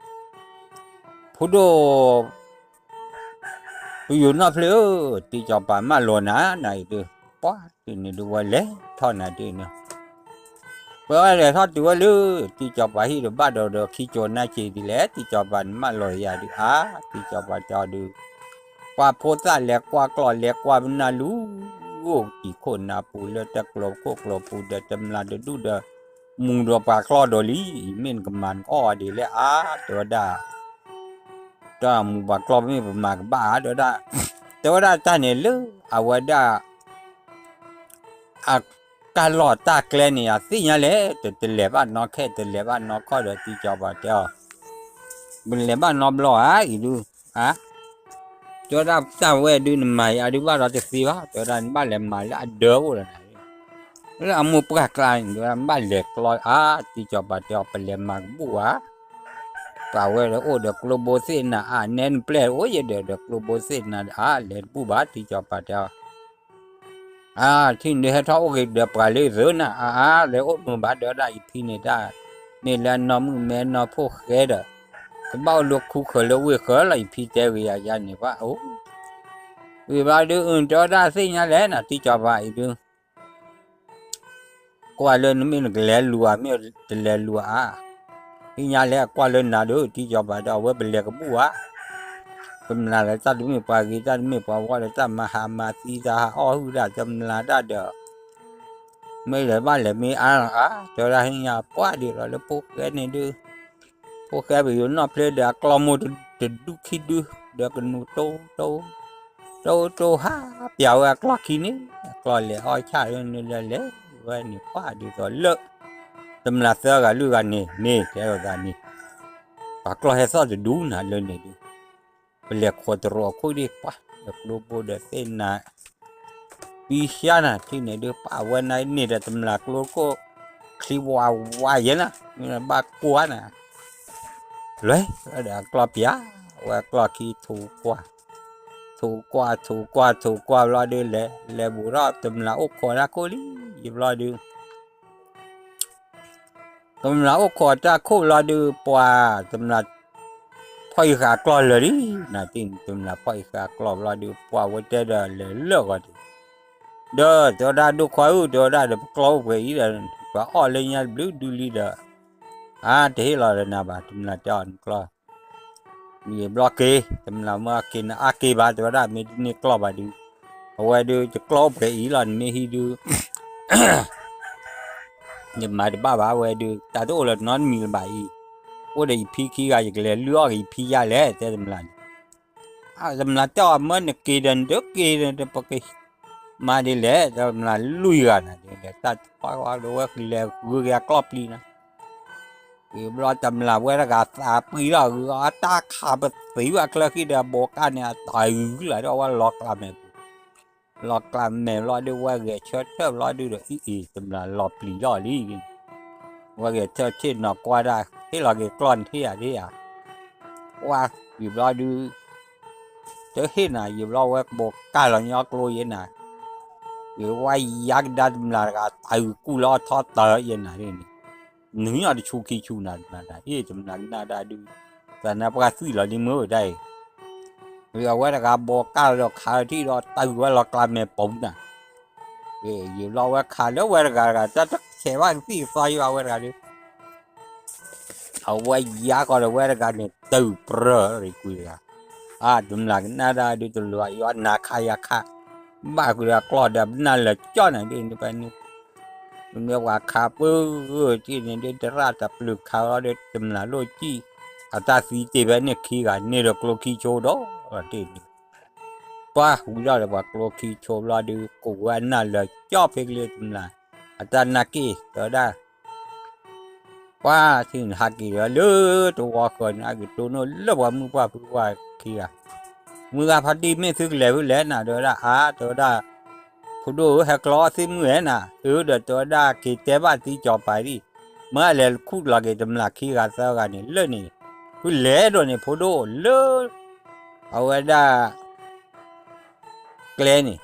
ဖိဒိၣ် ပယိၤနီၣ်ဖျ့ဧၢ, တံၤစီၤပၤမၢလီၤနၤ နၤအံၤဒုး, ပှၤတထံၣ်န့ၣ်ဒုး ဝဲလဲၤထီၣ်နၤတထံၣ်န့ၣ်, ပှၤဝဲလဲၤထီၣ်တုၤဝဲလၢ တံၤစီၤပၤဟံၣ်ဒီးဘၣ်ဒီးဒီးခံကၠိနါစ့ဒ်လဲၣ်, တံၤစီၤပၤန့ၣ်မၢလီၤယၤဒုးအါ, တံၤစီၤပၤတဲအီၤဒုး, ပှၤဖိသၣ်လဲၤကွၢ်ကျီၢ်လဲၤကွၢ်ပနၢ်လူၤ, အိၣ်တံၤခိၣ်နၢ်ပူၤလၢတကျိၤခိၣ်ကျိၤပူၤဒီးတမျၢ်တဒူၣ်ဒီး မူၤဒီးပှၤကျီၢ်ဒီးလံ, မ့ၢ်နကမၤနကအီၣ်အီၤဒ်လဲၣ်အါ, တဲဝဲဒၣ် တၢ်မူၤပှၤကျီၢ်မ့ၢ်ပမၤကဘၣ်ဧါ, တဲဝဲဒၣ်, တဲဝဲဒၣ်တၢ်န့ၣ်လၢ အဝဲဒၣ် အတၢ်လီၢ်တၢ်ကျဲန့ၣ် အသ့ၣ်ညါလဲၣ်, တလဲၤဘၣ်နီၢ်ခဲ တလဲၤဘၣ်နီၢ်ခီၣ်ဒီး တံၤစီၤပၤတဲအီၤ, ပလဲၤဘၣ်နီတဘျီဧါအံၤဒုး, အါ, တဲဝဲဒၣ်တၢ်ဝဲဒုး နမၤယၤဒုးဘၣ်ဒီးတသ့ဘၣ်, တဲဝဲဒၣ်နဘၣ်လဲၤမၤလၢအဒၢးအိၣ်ဒီးနၤ လၢအမိၢ်ပှၢ်ကျါန့ၣ် တဲဝဲဒၣ်နဘၣ်လဲၤကျီအါ, တံၤစီၤပၤတဲအီၤ ပလဲၤမၤကဘူၣ်ဧါ, ပှၤဝဲဒီးအိၣ်ဒီးကျိဘိသ့ၣ်နၤအါ, နဲနပျဲၢ်အိၣ်ယဲဒီး ဒီးကျိဘိသ့ၣ်နၤအါ, လဲၤတဘူၣ်ဘၣ် တံၤစီၤပၤတဲအီၤ အါ ထံၣ်န့ၣ်ဒုး ဟဲထီၣ်အိၣ်က့ၤဒီးပှၤလၢသၢနၤ အါအါ လဲၤအိၣ်မုာ်ဘၣ်ဒီးဒၣ်ယဖံန့ၣ်တၢ်, မ့ၢ်လၢအနီၢ်မုၣ်မ့ၢ်အနီၢ်ဖိၣ်ဃဲဒီး ကဘၣ်အိၣ်လၢခူခၢၤလၢဝ့ၢ်ဃၢၤလီၤ ယဖံတဲဂ့ၤယၤယၤန့ၣ် ပှၤအိၣ် ဝံၤဘျီဒုး အၢ တဲဝဲဒၣ်သ့ၣ်ညါလဲၣ်နၤ တံၢ်ကၠီၤပၤအံၤဒုး ကွၢ်လၢနမ့ၢ်နကလဲၤလူၤဧါ မ့ၢ်တလဲၤလူၤဧါ, သ့ၣ်ညါလဲၣ် ကွၢ်လၢနၤဒီး တံၢ်ကၠီၤပၤဒီး အဝဲပလဲၤကဘူၣ်ဧါ, တမျၢ်လၢတၢ်တမ့ၢ်ပှၤဂ့ၤ တၢ်တမ့ၢ်ပှၤဝီဒီး တၢ်မၤဟးမၤသံ တၢ်ဟးအီၣ်ဟုၣ်တၢ် တမျၢ်တၢ်ဒီး မ့ၢ်လဲၤဘၣ်လဲၤမ့ၢ်အါလီၤဧါ, တဲဝဲဒၣ်ဟ့ၣ်ညါပှၢ်ဒံးလီၤလၢဖိၣ်ဃဲန့ၣ်ဒုး, ဖိၣ်ဃဲပယိၤနီၣ်ဖျဲဒီး အကျီၢ်မိၢ်တဒူၣ်ခံဒု ဒီးကနူၤတိတိ တိတိဟးပျးဝဲအကျီၢ်ခံန့ၣ်, အကျီၢ်လဲၤအီၣ်ဆၣ်လၢန့ၣ်လၢလဲၤဝဲန့ၣ် ပှၢ်ဒ်သိးလၢ တမျၢ်သၢဂၤလွံၢ်ဂၤန့ၣ် မ့ၢ်တဲလိာ်သးန့ၣ်, ပှၤကျီၢ်ဟဲသီၣ်တဒူၣ်နၤလၢန့ၣ်ဒုး, ပလဲၤခိးတရီးအခိၣ်ဒံးပှၢ် ဒီးကျိဘိဒီးသ့ၣ်နၤ ပံရှါနၤ ထံၣ်န့ၣ်ဒုး ပှၢ်ဝဲနၤန့ၣ်ဒီး တမျၢ်ကျိခိၣ် ချံဝါဝါယဲနၤ မ့ၢ်ဘၣ်ကွၢ်နၤ လဲၤဒီးအကျီၢ်ပျး ဝဲအကျီၢ်ခံ ထိၣ်ကွၢ်, ထိၣ်ကွၢ် ထိၣ်ကွၢ် ထိၣ်ကွၢ်ဘျီဒုး လဲၤလဲၤဘူးထီၣ် တမျၢ်အိၣ်ခိးတၢ်ခိၣ်လံ ယဘျီဒုး တမျၢ်အိၣ်ခိးတၢ်ခိၣ်ဘျီဒုး ပှၤတမျၢ် ဖီၣ်အံၤဃာ်ကျီၢ်လၢာ်လံ, နၤတံၢ်န့ၣ် တမျၢ်ဖီၣ်အံၤဃာ်ကျီၢ်ဘျီဒုး ပှၢ်ဝဲတဲဒီးလဲၤလၢာ်ဂီၤဒံး, ဒီးတဲဝဲဒၣ်ဒိၣ်ခွါဧၢ တဲဝဲဒၣ်ဒီး ပကျီၢ်အိၣ်ပှဲၤအံၤဒီး ပှၤအီၣ်လၢညါတဘျုးဒုလံဒီး အါ တဟ့ၣ်လီၤဒီးနၤဘၣ် တမျၢ်တဲအီၤနကျီၢ် မ့ၢ်ဘျီက့ၤ တမျၢ်မၢက့ၤနအါက့ၤဘၣ် တဲဝဲဒၣ် မ့ၢ်တန့ၢ်ကျီၢ်ဘၣ်ဒုး, အဝဲဒုး ယကျီၢ်အိၣ်ပှဲၤအံၤလီၤ နမ့ၢ်ဟံးဒုး ယမၤတဘၣ်ဘၣ် အဝဲဒုး တၢ်တအိၣ်လၢနီတမံၤလၢၤဘၣ်အံၤ, အိၣ်ဒီးယဖံခံဂၤ ယကလဲၤလုၢ်အီၣ်က့ၤယဖံယါလဲၣ် တဲတမျၢ်န့ၣ်, တမျၢ်တဲအီၤ မၢနက့ၤဒီးနတက့ၤဒီး ပကမၤဒ်လဲၣ် တမျၢ်လွံၢ်ဂၤနၤ တၢ်တပှၢ်ဝဲဒီးဝဲလဲၤဂုၤက့ၤအကျီၢ်ပျံၤနၤ ဂ့ၤဘျီတမျၢ်ဝဲတဂၤသးပှံၤလီၤ ဂုၤအီၣ်တၢ်ခးပသံးဝဲအချၢဃံဒီး အဘိးကၢ်န့ၣ် အတၢ်ဂုၤလီၤဒီး အဝဲလီၤကျါမဲာ်ပူၤ, လီၤကျါမဲာ်ဘျီဒုး ဝဲဂဲၤဆၢထၢၣ်ဘျီဒုးဒီး အံၤအံၤ တမျၢ်လီၤပျံၤလီၤလံ, ဝဲဂဲၤဆၢထၢၣ်နီၤကွၢ်ဒၣ် ဟ့ၣ်လီၤက့ၤကျီၢ်န့ၣ်ထံၣ်ဧါထံၣ်ဧါ, ကွၢ်ယံာ်ဘျီဒုး တဟ့ၣ်နၤ ယံာ်ဘျီဝဲကဘိးကၢ်လီၤညီကျိယဲနၤ, ယဝဲယါကဒါတမျၢ်တဂၤ တၢ်ဂုၤကူၣ်လီၤထီၣ်တၢ်ယဲနၤန့ၣ်, နုာ်ညီတဆူခံဆူနၤတမျၢ်ဒၣ် အ့ၣ် တမျၢ်ကနၣ်ဒၣ်ဒုး, သးနါပှၢ်သွံၣ်လီၤဒ်မ့ၢ်ဝဲဒၣ်အံၤ, အဝဲတဂၤဘိးကၢ်လီၤဒီးခးလီၤထံၣ်ဒီး တၢ်ဂုၤဝဲလီၤကျါမဲာ်ပူၤနၤ, ယံာ်ဘျီဝဲခးလၢဝဲတဂၤတဂၤ တၢ်တဆဲးဘၣ်ကသံၣ်ကသီယံာ်ဘၣ်ဝဲတဂၤဒုး အဝဲယါကီးဒီးဝဲတဂၤန့ၣ် တုၤပြၢၤရံၣ်ကွံာ်တဂၤ, အါ တမျၢ်ကနၣ်ဒၣ်ဒုး တလီၤယွၤနၤခးယၤခး, ဘၣ်ကွံာ်ဒီးကျီၢ်ဒီးပနၢ်လၢာ်ကၠီၣ်နၤဒုးန့ၣ် ပှၤန့ၣ် ပှၤခးပၢထံၣ်န့ၣ်ဒုး တရၣ်တပျုာ်ခးလီၤဒီး တမျၢ်လိၣ်ကံၣ်, အတၢ်သံတ့ၢ်ဖဲန့ၣ်ခံဂၤန့ၣ်ဒီးကျိခံဆိဒီးတ့ၢ်န့ၣ်, ပှၤဝံၤဒီးပှၤကျိခံဆိဘျီဒုး ကိးဝဲအနၢ်လၢာ်ကၠီၣ်ဖဲကလ့တမျၢ်, အတၢ်နာ်က့ၢ် တဲဝဲဒၣ် ပှၤထံၣ်န့ၣ်ဟးက့ၤဒီးလၢတဝီဃၢၤန့ၣ် အက့ၤတိၢ်နီၣ်လၢပှၤမုၢ်ပှၢ်ဖုပှၢ်ခံဂၤ, မုၢ်ဂၤဖါတံၢ်မ့ၢ်သုကလဲၤဖဲလဲၣ်နၤ တဲဝဲဒၣ် အါ တဲဝဲဒၣ်, ဖိဒိၣ်ဧၢ ဟဲကျီအီၣ်သ့ၣ်မုၢ်ဧဲနၤ, အၢ ဒီးတဲဝဲဒၣ်က့ၤတဲဘၣ်တံၢ်ကၠီၤပၤဒံး, မ့ၢ်လဲၤခူၣ်လီၤက့ၤတမျၢ်ခံဂၤသၢဂၤန့ၣ်လၢန့ၣ်, ဖုလဲၤဒိးန့ၣ် ဖိဒိၣ်လၢ အဝဲဒၣ် ကျဲန့ၣ်,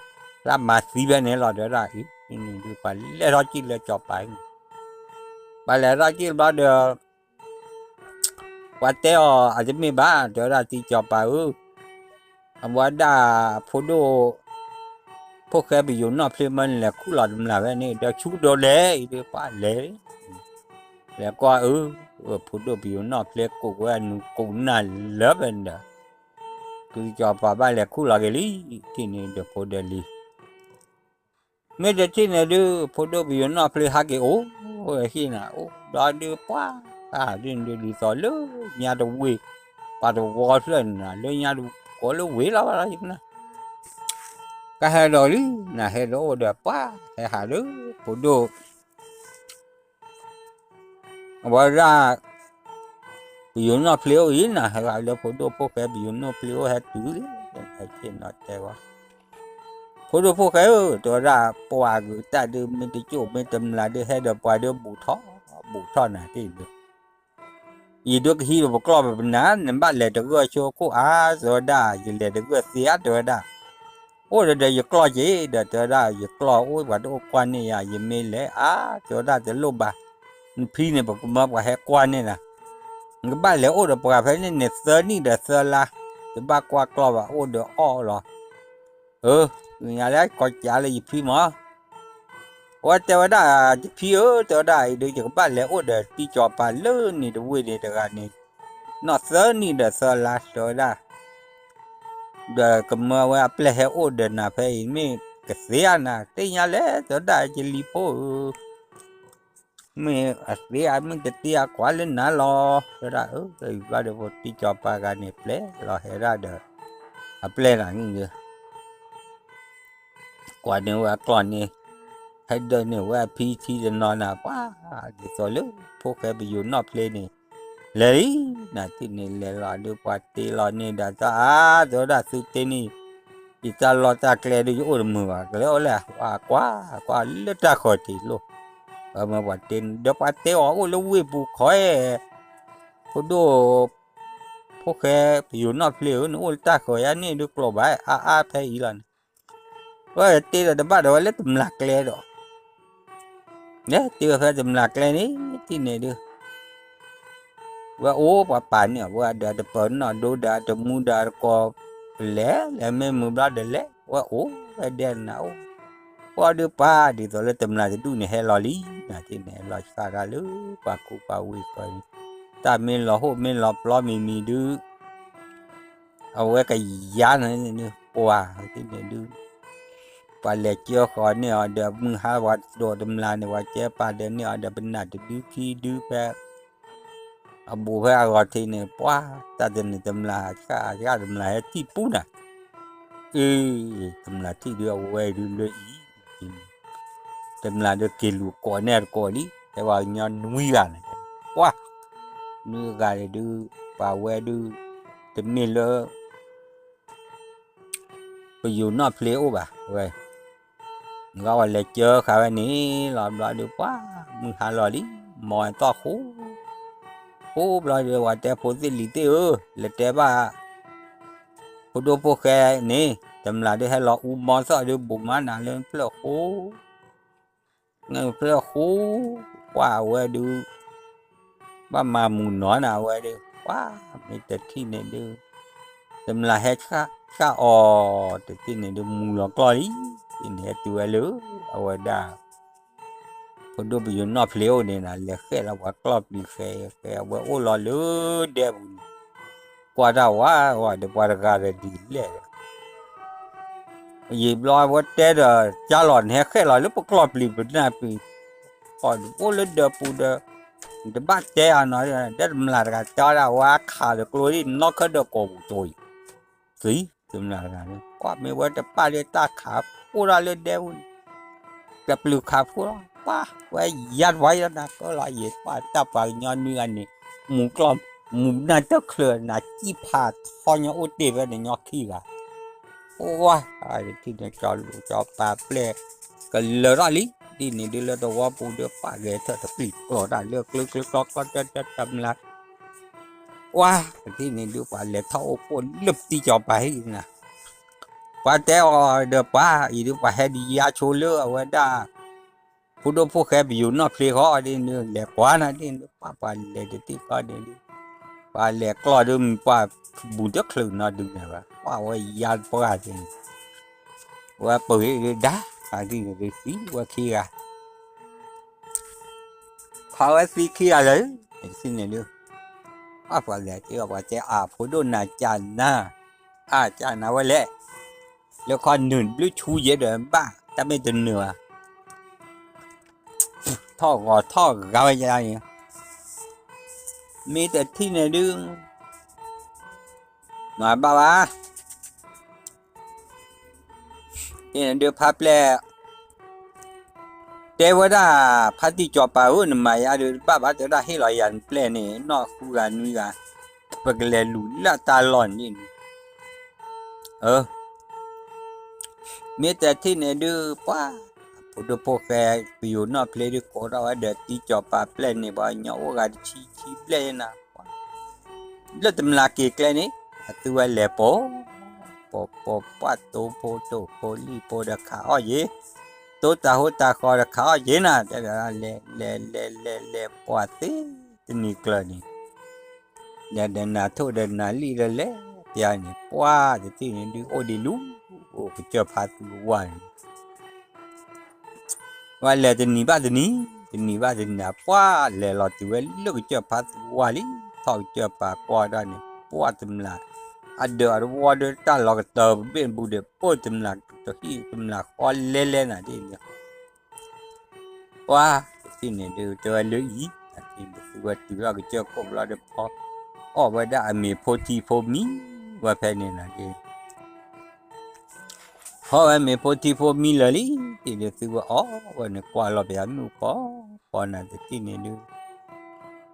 တၢ်မၤသံဖဲန့ၣ်လီၤ တဲဝဲဒၣ်အံၤ, ဒုးပှၤလဲၤထီၣ်ကံၣ်လၢကၠီၤပၤန့ၣ်, ပှၤလဲၤထီၣ်ကံၣ်ဘျီဒီး ပှၤတဲအီၤ အတမ့ၢ်ဘၣ် တဲဝဲဒၣ်တံၢ်ကၠီၤပၤဧၢ, အဝဲဒၣ်ဖိဒိၣ် ဖိၣ်ဃဲပယိၤနီၣ်ဖျ့မၢနလဲၤခူၣ်လီၤတမျၢ်ဖဲန့ၣ် ဒီးဆူဒိးလဲၣ်အံၤဒုးပှၤလဲၤ လဲၤကွၢ်အၢ, ဖိဒိၣ်ပယိၤနီၣ်ဖျ့ကိးဝဲအနူကိးနၢ်လၢဖဲန့ၣ်ဒီး, တံၢ်ကၠီၤပၤဘၣ်လဲၤခူၣ်လီၤက့ၤလံ, ထံၣ်န့ၣ်ဒီးဖိဒိၣ်လံ မ့ၢ်တထံၣ်န့ၣ်ဒုး ဖိဒိၣ်ပယိၤနီၣ်ဖျ့ဟးက့ၤအိၣ်, ဟံၣ်နၤအိၣ်ဘျီဒုးပှၤ, တၢ်ဒ်န့ၣ်ဒုးဒ်သိးလၢညါတဝ့ၢ်, ပှၤတဝီဖျၢၣ်န့ၣ်နၤ လၢညါတဝ့ၢ်ကိးလၢဝ့ၢ်လီၤဘၣ်လီၤယကနၣ်, ကဟဲဒီးလံ, နၤဟဲဒီးအိၣ်ဒီးပှၤ, ဟဲဟးလၢ ဖိဒိၣ် အဝဲဒၣ် ပယိၤနီၣ်ဖျ့အိၣ်အံၤနၤ ဟဲဂၤလၢဖိဒိၣ်ဖိၣ်ဃဲပယိၤနီၣ်ဖျ့အိၣ်ဟဲတုၤလံ, တဲဝဲ, ဖိဒိၣ်ဖိၣ်ဃဲဧၢ, တဲဝဲဒၣ် ပှၤဂုၤတၢ်ဒုး မ့ၢ်တကၠိၣ်မ့ၢ်တမျၢ်ဒုး ဟဲဒီးပှၤဒုးဘူးထီၣ်, ဘူးထီၣ်နၤတ့ၢ်ဒုး ယဒုးကဟံးဒီးပကျီၢ်ပပနၢ် နဘၣ်လဲၤတဂၢၢ်ဆိခိၣ်အါ, တဲဝဲဒၣ် ယလဲၤတဂၢၢ်သ့ဧါ တဲဝဲဒၣ်, အိၣ်ဒီးဒီးယကျီၢ်က့ၤဒီး တဲဝဲဒၣ် ယကျီၢ်အိၣ်ပှၤတအိၣ်ကွၢ်န့ၢ်ယၤ ယမ့ၢ်လဲၤအါ တဲဝဲဒၣ်တလိၣ်ဘၣ်, နဖံန့ၣ် ပကမၢပှၤဟဲကွၢ်န့ၢ်နၤ, နကဘၣ်လဲၤအိၣ်ဒီးပှၤဖဲန့ၣ်န့ၣ် သၢနံၣ်ဒီးသၢလါ, တဘၣ်ကွၢ်ကျီၢ်ဘၣ် အိၣ်ဒီးအီၣ်လီၤ. အၢ ညါလၢကီၢ်ကးလၢယဖံမး အဝဲတဲဝဲဒၣ် ယဖံဧၢ တဲဝဲဒၣ်အံၤဒီး ယကဘၣ်လဲၤအိၣ်ဒီးတံၢ်စီၤပၤလၢန့ၣ်တဝ့ၢ်န့ၣ်တဂၤန့ၣ် နီၢ်သၢနံၣ်ဒီးသၢလါ တဲဝဲဒၣ်, ဒီးကမၢဝဲအပျဲၢ်ဟဲအိၣ်ဒီးနၤဖဲအံၤ မ့ၢ်ကသ့ဧါနၤ သ့ၣ်ညါလဲၣ် တဲဝဲဒၣ် ယလံၤဖိဧၢ မ့ၢ်အသ့ဧါ မ့ၢ်တသ့ဧါ ကွၢ်လၢနၤလီၤ တဲဝဲဒၣ်, အၢ ဘျီဒီးတံၢ်စီၤပၤဂၤန့ၣ် ပျဲလီၤဟဲဒၣ်ဒီး အပျဲၢ်နၤန့ၣ် ကွၢ်န့ၢ်ဝဲအကျီၢ်န့ၣ်, ဟဲဒၢးန့ၢ်ဝဲအဖံထံတနီၤနၤ ပှၤ ဒ်သိးလၢ ဖိၣ်ဃဲပယိၤနီၣ်ဖျ့န့ၣ် လဲၤလံ, နၤထံၣ်န့ၣ် လဲၤလီၤဒီး ပှၤတ့လီၤန့ၢ်ဒီးတၢ်အါ တဲဝဲဒၣ် သုတ့န့ၢ် ယတၢ်လီၢ်တၢ်ကျဲဒီး ယအိၣ်တမုာ်ဘၣ် ကလဲၤအိၣ်လဲၣ် ပှၤကွၢ် ကွၢ်လၢတၢ်ဃီၤထံးလိၣ်, အမၢပှၤတ့ ဒီးပှၤတ့အီၤအိၣ်လၢဝ့ၢ်ပူၤခီ ဖိဒိၣ် ဖိၣ်ဃဲပယိၤနီၣ်ဖျ့ဧၢ နအိၣ်လၢတၢ်ဃီၤယါန့ၣ်ဒုးကျိးဘၣ် အါအါဖဲအံၤလီၤန့ၣ်, ဝဲတ့ဒီးတဘၣ်ဒီးဝဲလၢတမျာ်ကျဲဒီး တ့ဝဲဖဲတမျာ်ကျဲန့ၣ် ထံၣ်န့ၣ်ဒုး ဝဲအိၣ်ပှၤပာ်န့ၢ်အီၤ ဝဲဒီးတပၢၤနီၣ်ဒိဒီးတမူဒီးတကိး လဲၤ လဲၤမ့ၢ်မုာ်ဘျီဒီးလဲၤ ဝဲအိၣ်ဝဲဒဲနၤအိၣ်, ပှၤဒုးပာ်ဒ်သိးလၢတမျာ်တဒူၣ်န့ၣ် ဟဲလီၤလံ နၤထံၣ်န့ၣ် ဟဲလီၤဆှၣ်တၢ်လၢပှၤကူပှၤဝ့ၢ်ဃီန့ၣ်, တၢ်မ့ၢ်လီၤဟိၣ်မ့ၢ်လီၤပျီမံၤမံၤဒုး အဝဲကယါန့ၣ် ပှၤထံၣ်န့ၣ်ဒုး ပှၤလဲၤကၢဃီၤန့ၢ်အီၤဒီး မုၢ်ဟါပှၤဒိးတမျာ်န့ၣ် ပှၤကဲပာ်ဒဲးန့ၢ်အီၤဒီး ပနၢ်တဒုခံဒုဖဲ အဘူးဖဲအဂီၤထံးန့ၣ် ပှၤ တၢ်တန့ၢ်တမျာ် ဆှၣ်တမျာ်ဟဲထံၣ်ပူၤနၤ, အ့ တမျာ်ထံၣ်ဒုးအဝဲဒုးလၢအံၤ တမျာ်ဒုးက့ၤလူၤကိးန့ၢ်တကိးလံ တဲပှၤကညီနွံဂၤန့ၣ်, ပှၤ နွံဂၤန့ၣ်ဒုး ပှၤဝဲဒုး တမ့ၢ်လၢ ပယိၤနီၣ်ဖျ့အိၣ်ဘၣ်ဝဲ, နဂၤဝဲလဲၤကၢဃာ်ဝဲန့ၣ်လီၤ ဘျီဒုး ပှၤ မုၢ်ဟါလီၤလံ မ်အသီၣ်ဃိ ဃိဘျီဒုး ပှၤတဲဖိသ့ၣ်လံၤသ့ၣ်ဧၢ လဲၤတဲဘၣ် ဖိဒိၣ်ဖိၣ်ဃဲန့ၣ် တမျာ်ဒုးဟဲလီၤအူမီသီၣ်ဒုး ဘူးမၤနၤလၢဖျၢၣ်ဃိ ဖျၢၣ်ဃိ ပှၤဝဲဒုး ဘၣ်မၤမုာ်နီၤနၤဝဲဒုး ပှၤ မ့ၢ်တထံၣ်န့ၣ်ဒုး တမျာ်ဟဲဆှၣ်အီၤ တထံၣ်န့ၣ်ဒုး မူၤလီၤကျီၢ်လံ တထံၣ်န့ၣ်ဟဲတုၤဝဲလၢ အဝဲဒၣ် ဖိဒိၣ်ပယိၤနီၣ်ဖျ့အိၣ်န့ၣ်နၤ လဲၤဃဲၣ်လီၤပှၤကျီၢ်ပျံၤဃဲဃဲ အဝဲအိၣ်လီၤလၢဒဲပူၤန့ၣ် ကွၢ်တၢ်ဝဲဝဲဒီးပှၤတဂၤဒီးဒ်လဲၣ်ဒီး ယံာ်ဘျီဝဲတဲဒီး ကၢ်လီၤန့ၣ် ဟဲဃဲၣ်လီၤလၢပကျီၢ်ပျံၤပနၢ်ပျံၤ အိၣ်လၢဒၢးပူၤဒီး တဘၣ်တဲအနီၤ ဒီးတမျာ်တဂၤတဲဒၣ်ဝဲခးဒီးကျိဒ်နီၢ်ခၢၣ်ဒီးကိာ်ပူၤတိၤအံၤ သံ တမျာ်တဂၤန့ၣ် ကွၢ်မ့ၢ်ဝဲတပၣ်လၢတၢ်ခးအိၣ်ဒၣ်လၢဒဲပူၤန့ၣ် တပျုၤခးဖိလီၤ ပှၤဝဲယါတပှၤယါနၤကၢလီၤ ယံာ်ပှၤတၢ်ပှၤကညီနွံဂၤန့ၣ် မူၤကျီၢ် မူၤနၢ်တၢၢ်ချၢးနၤ စံၣ်ဖးထီညီအိၣ်တ့ၢ်ဖဲန့ၣ်ညီခံဂၤ ပှၤ ထံၣ်န့ၣ် ကၠီလူၤကၠီပၤပျဲၢ် ကလၢၤထီၣ်လံ ဒ်န့ၣ်ဒုးလၢသဝီပူၤဒီး ပှၤဂဲၤထၢၣ်တပျံၤကျီၤတၢ်လၢကျၢကျၢကျီကျီတၢ်တၢ်တမျါ ပှၤ ဒ်န့ၣ်ဒုး ပှၤလဲၤထီၣ်အိၣ်ဖှိၣ်လၢပတံၢ်ကၠီၤပၤဟံၣ်နၤ ပှၤတဲအီၤဒီးပှၤ အံၤဒုး ပှၤဟဲဒ်ယါဆိလၢအဝဲဒၣ် ဖိဒိၣ်ဖိၣ်ဃဲပယိၤနီၣ်ဖျ့ဃီဒ်န့ၣ် လဲၤကွၢ်နၤဒ်န့ၣ် ပှၤပှၤလဲၤတသ့ၣ်ဃီဒ်န့ၣ် ပှၤလဲၤကျီၢ်ဒုး ပှၤဘူးတချုးနီၤဒုးန့ၣ်ဘၣ် ပှၤဝဲယါပှၢ်ဒ်န့ၣ် ဝဲပှ့ၤဒုးဒါ ဒ်န့ၣ်ဒုးသံဝဲခံဂၤ ခးဝဲသံခံဂၤလၢာ် ဒ်န့ၣ်ဒုး ပှၤပှၤလဲၤက့ၤပှၤတဲအဖိဒိၣ်နၤကၢ်နၤ အါကၢ်နၤဝဲလဲၣ် လၢခီနုာ်ဘျုးဆူယဲဒီးဘၣ် တၢ်မ့ၢ်တနုာ်ဘၣ် ထီၣ်ဂီၤထီၣ်ဂာ်ဝဲယါန့ၣ် မ့ၢ်တထံၣ်န့ၣ်ဒုး မၤဘၣ်ဘၣ် ဒ်န့ၣ်ဒုးဖါပျဲၢ် တဲဝဲဒၣ် ဖါတံၢ်ကၠီၤပၤဧၢ နမၤယါဒုးတဘၣ်ဘၣ် တဲဝဲဒၣ်ဟ့ၣ်လီၤယၤနပျဲၢ်န့ၣ် နီၢ်ဃုဂၤနွံဂၤ ပကလဲၤလူၤလၢတၢ်လီၢ်န့ၣ် မ့ၢ်တထံၣ်န့ၣ်ဒုး ပှၤ ဖိဒိၣ်ဖိၣ်ဃဲ ပယိၤနီၣ်ဖျ့ဒုး ကိးထီၣ်ဝဲဒီးတံၢ်ကၠီၤပၤပျဲၢ်န့ၣ် ပှၤကညီအိၣ်ဂၤတဆံဆံဘျဲၣ်နၤ လၢတမျာ်က့ၤကျဲန့ၣ် အသုဝဲလဲၤပိာ် ပိာ်ပိာ်ပိာ်ပိာ် ပှၢ်တိဖိတိၢ်ဖိလံၣ်ဖိဒီးခးအီၣ်ယ့ၤ, တိတၤဟိတၤဃီဒီးခးအီၣ်ယ့ၤနၤ, တဲဘၣ်လဲၤလဲၤလဲၤလဲၤလဲၤ ပှၢ်သ့တနံၤကျၢၤန့ၣ် ဒီးနၤထိၣ်ဒီးနၤလံၣ်ဒီးလဲၤပျၢၤန့ၣ် ပှၢ်တထံၣ်န့ၣ်ဒုးအိၣ်ဒံးလူၤ အိၣ်ကစၢၢ်ဖါသူဝါန့ၣ် ဝဲလဲၤတနံၤဘၣ်တနံၤ, တနံၤဘၣ်တနံၤ ပှၢ်လဲၤလီၤတုၤဝဲလၢကစၢၢ်ဖါသူဝါလံ, ထီၣ်ကစၢၢ်ပာ်ကွၢ်ဒၣ်န့ၣ် ပှၢ်တမျၢ် အဒၢးအတဝီဒီးတၢ်လီၤကတၢၢ်ဘ့ၣ်ဘူးဒီး ပၢၢ်တမျၢ်တဟံၣ်တမျၢ်ဃီလဲလဲနၤဒ်န့ၣ် ပှၢ်တထံၣ်န့ၣ်ဒုး တဲဝဲလၢအံၤ နထံၣ်န့ၣ်ဒုးသုဝဲတုၤထီၣ်ကစၢၢ်ခိၣ်ဘျီဒီးဖီ အီၣ်ဝဲဒၣ်အမ့ၤဖိထံဖိမံဝဲဖဲန့ၣ်နၤဒ် ဖီဝဲမ့ၤဖိထံဖိမံလၢာ်လံ, တထံၣ်ဒုးသုဝဲအီၣ်ဝဲန့ၣ် ကွၢ်လီၤပယၤမုၣ်ပီၤပီၤနၤတထံၣ်န့ၣ်ဒုး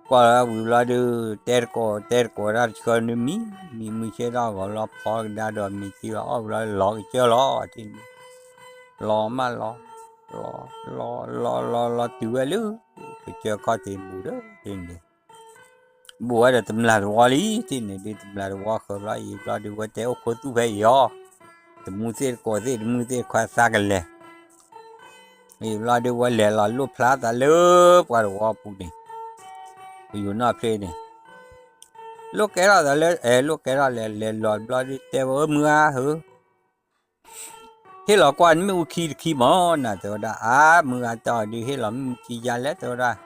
ကွၢ်လီၤဝံၤဘျီဒုး တဲတကိးတဲတကိးတၢ်တဆၢနမံ, မံမုၢ်ဆ့ၣ်ထီၣ်ဂီၤလီၤဖီကဒါဒီးမ့ၤထံလီၤအီၣ်ဘျီလီၤကစၢၢ်လီၤ, တထံၣ်န့ၣ် လီၤမးလီၤ လီၤလီၤလီၤလီၤတုၤဝဲလၢ ကစၢၢ်ခီၣ်ထံးဘူးဒီးန့ၣ် ဘူးဝဲဒီးတမျၢ်တဝီလံ, တထံၣ်န့ၣ်ဒုး တမျၢ်တဝီဃၢၤဘျီအံၤဘျီဒုး ဝဲတဲအိၣ်ခိသူၣ်ဖဲအံၤအီၤ, တမူသ့ၣ်တကိးသ့ၣ် တမူသ့ၣ်ခွါသးကလဲၤ အံၤဘျီဒုး ဝဲလဲၤလီၤလိၣ်ဖျါသးလၢပှၤတဝီပူၤန့ၣ်, ပယူၤနီၢ်ဖျ့န့ၣ်, လိၣ်ကဲထီၣ်သးလၢ အဲ လိၣ်ကဲထီၣ်လဲၤ လဲၤလီၤဘျီဒုး တဲဝဲဧၢမုၢ်ဂၤဧၢ ဟ့ၣ်လီၤကွၢ်နမ့ၣ်အူခံတခံမၢ်နၤ တဲဝဲဒၣ်, အါ မုၢ်ဂၤတဲအီၤဒုး ဟ့ၣ်လီၤမ့ၣ်အူခံယါလဲၣ် တဲဝဲဒၣ်,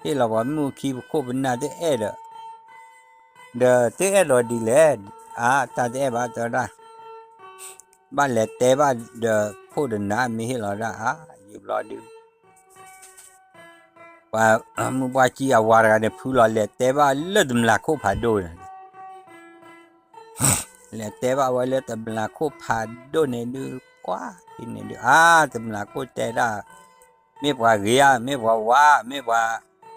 ဟ့ၣ်လီၤပှၤမ့ၣ်အူခံပခိၣ်ပနၢ်တအဲၣ်ဒီး ဒီးတအဲၣ်လီၤဒ်လဲၣ်, အါ တၢ်တအဲၣ်ဘၣ် တဲဝဲဒၣ်, ဘၣ်လဲၤတဲဘၣ်ဒီးခိၣ်ဒီးနၢ်မ့ၢ်ဟ့ၣ်လီၤဒၣ် အါ ယံာ်ဘျီဒုး ပှၤမုၢ်ပှၢ်ကံအဝၤတဂၤန့ၣ် ဖုလီၤလဲၤတဲဘၣ်လၢတမျၢ်ခိၣ်ဖးဒိၣ်န့ၣ်, လဲၤတဲဘၣ်ဝဲလၢတမျၢ်ခိၣ်ဖးဒိၣ်န့ၣ်ဒုး ကွၢ်တထံၣ်န့ၣ်ဒုး အါ တမျၢ်ခိၣ်တဲဒၣ်, မ့ၢ်ပှၤဂ့ၤဧါ မ့ၢ်ပှၤဝါ မ့ၢ်ပှၤ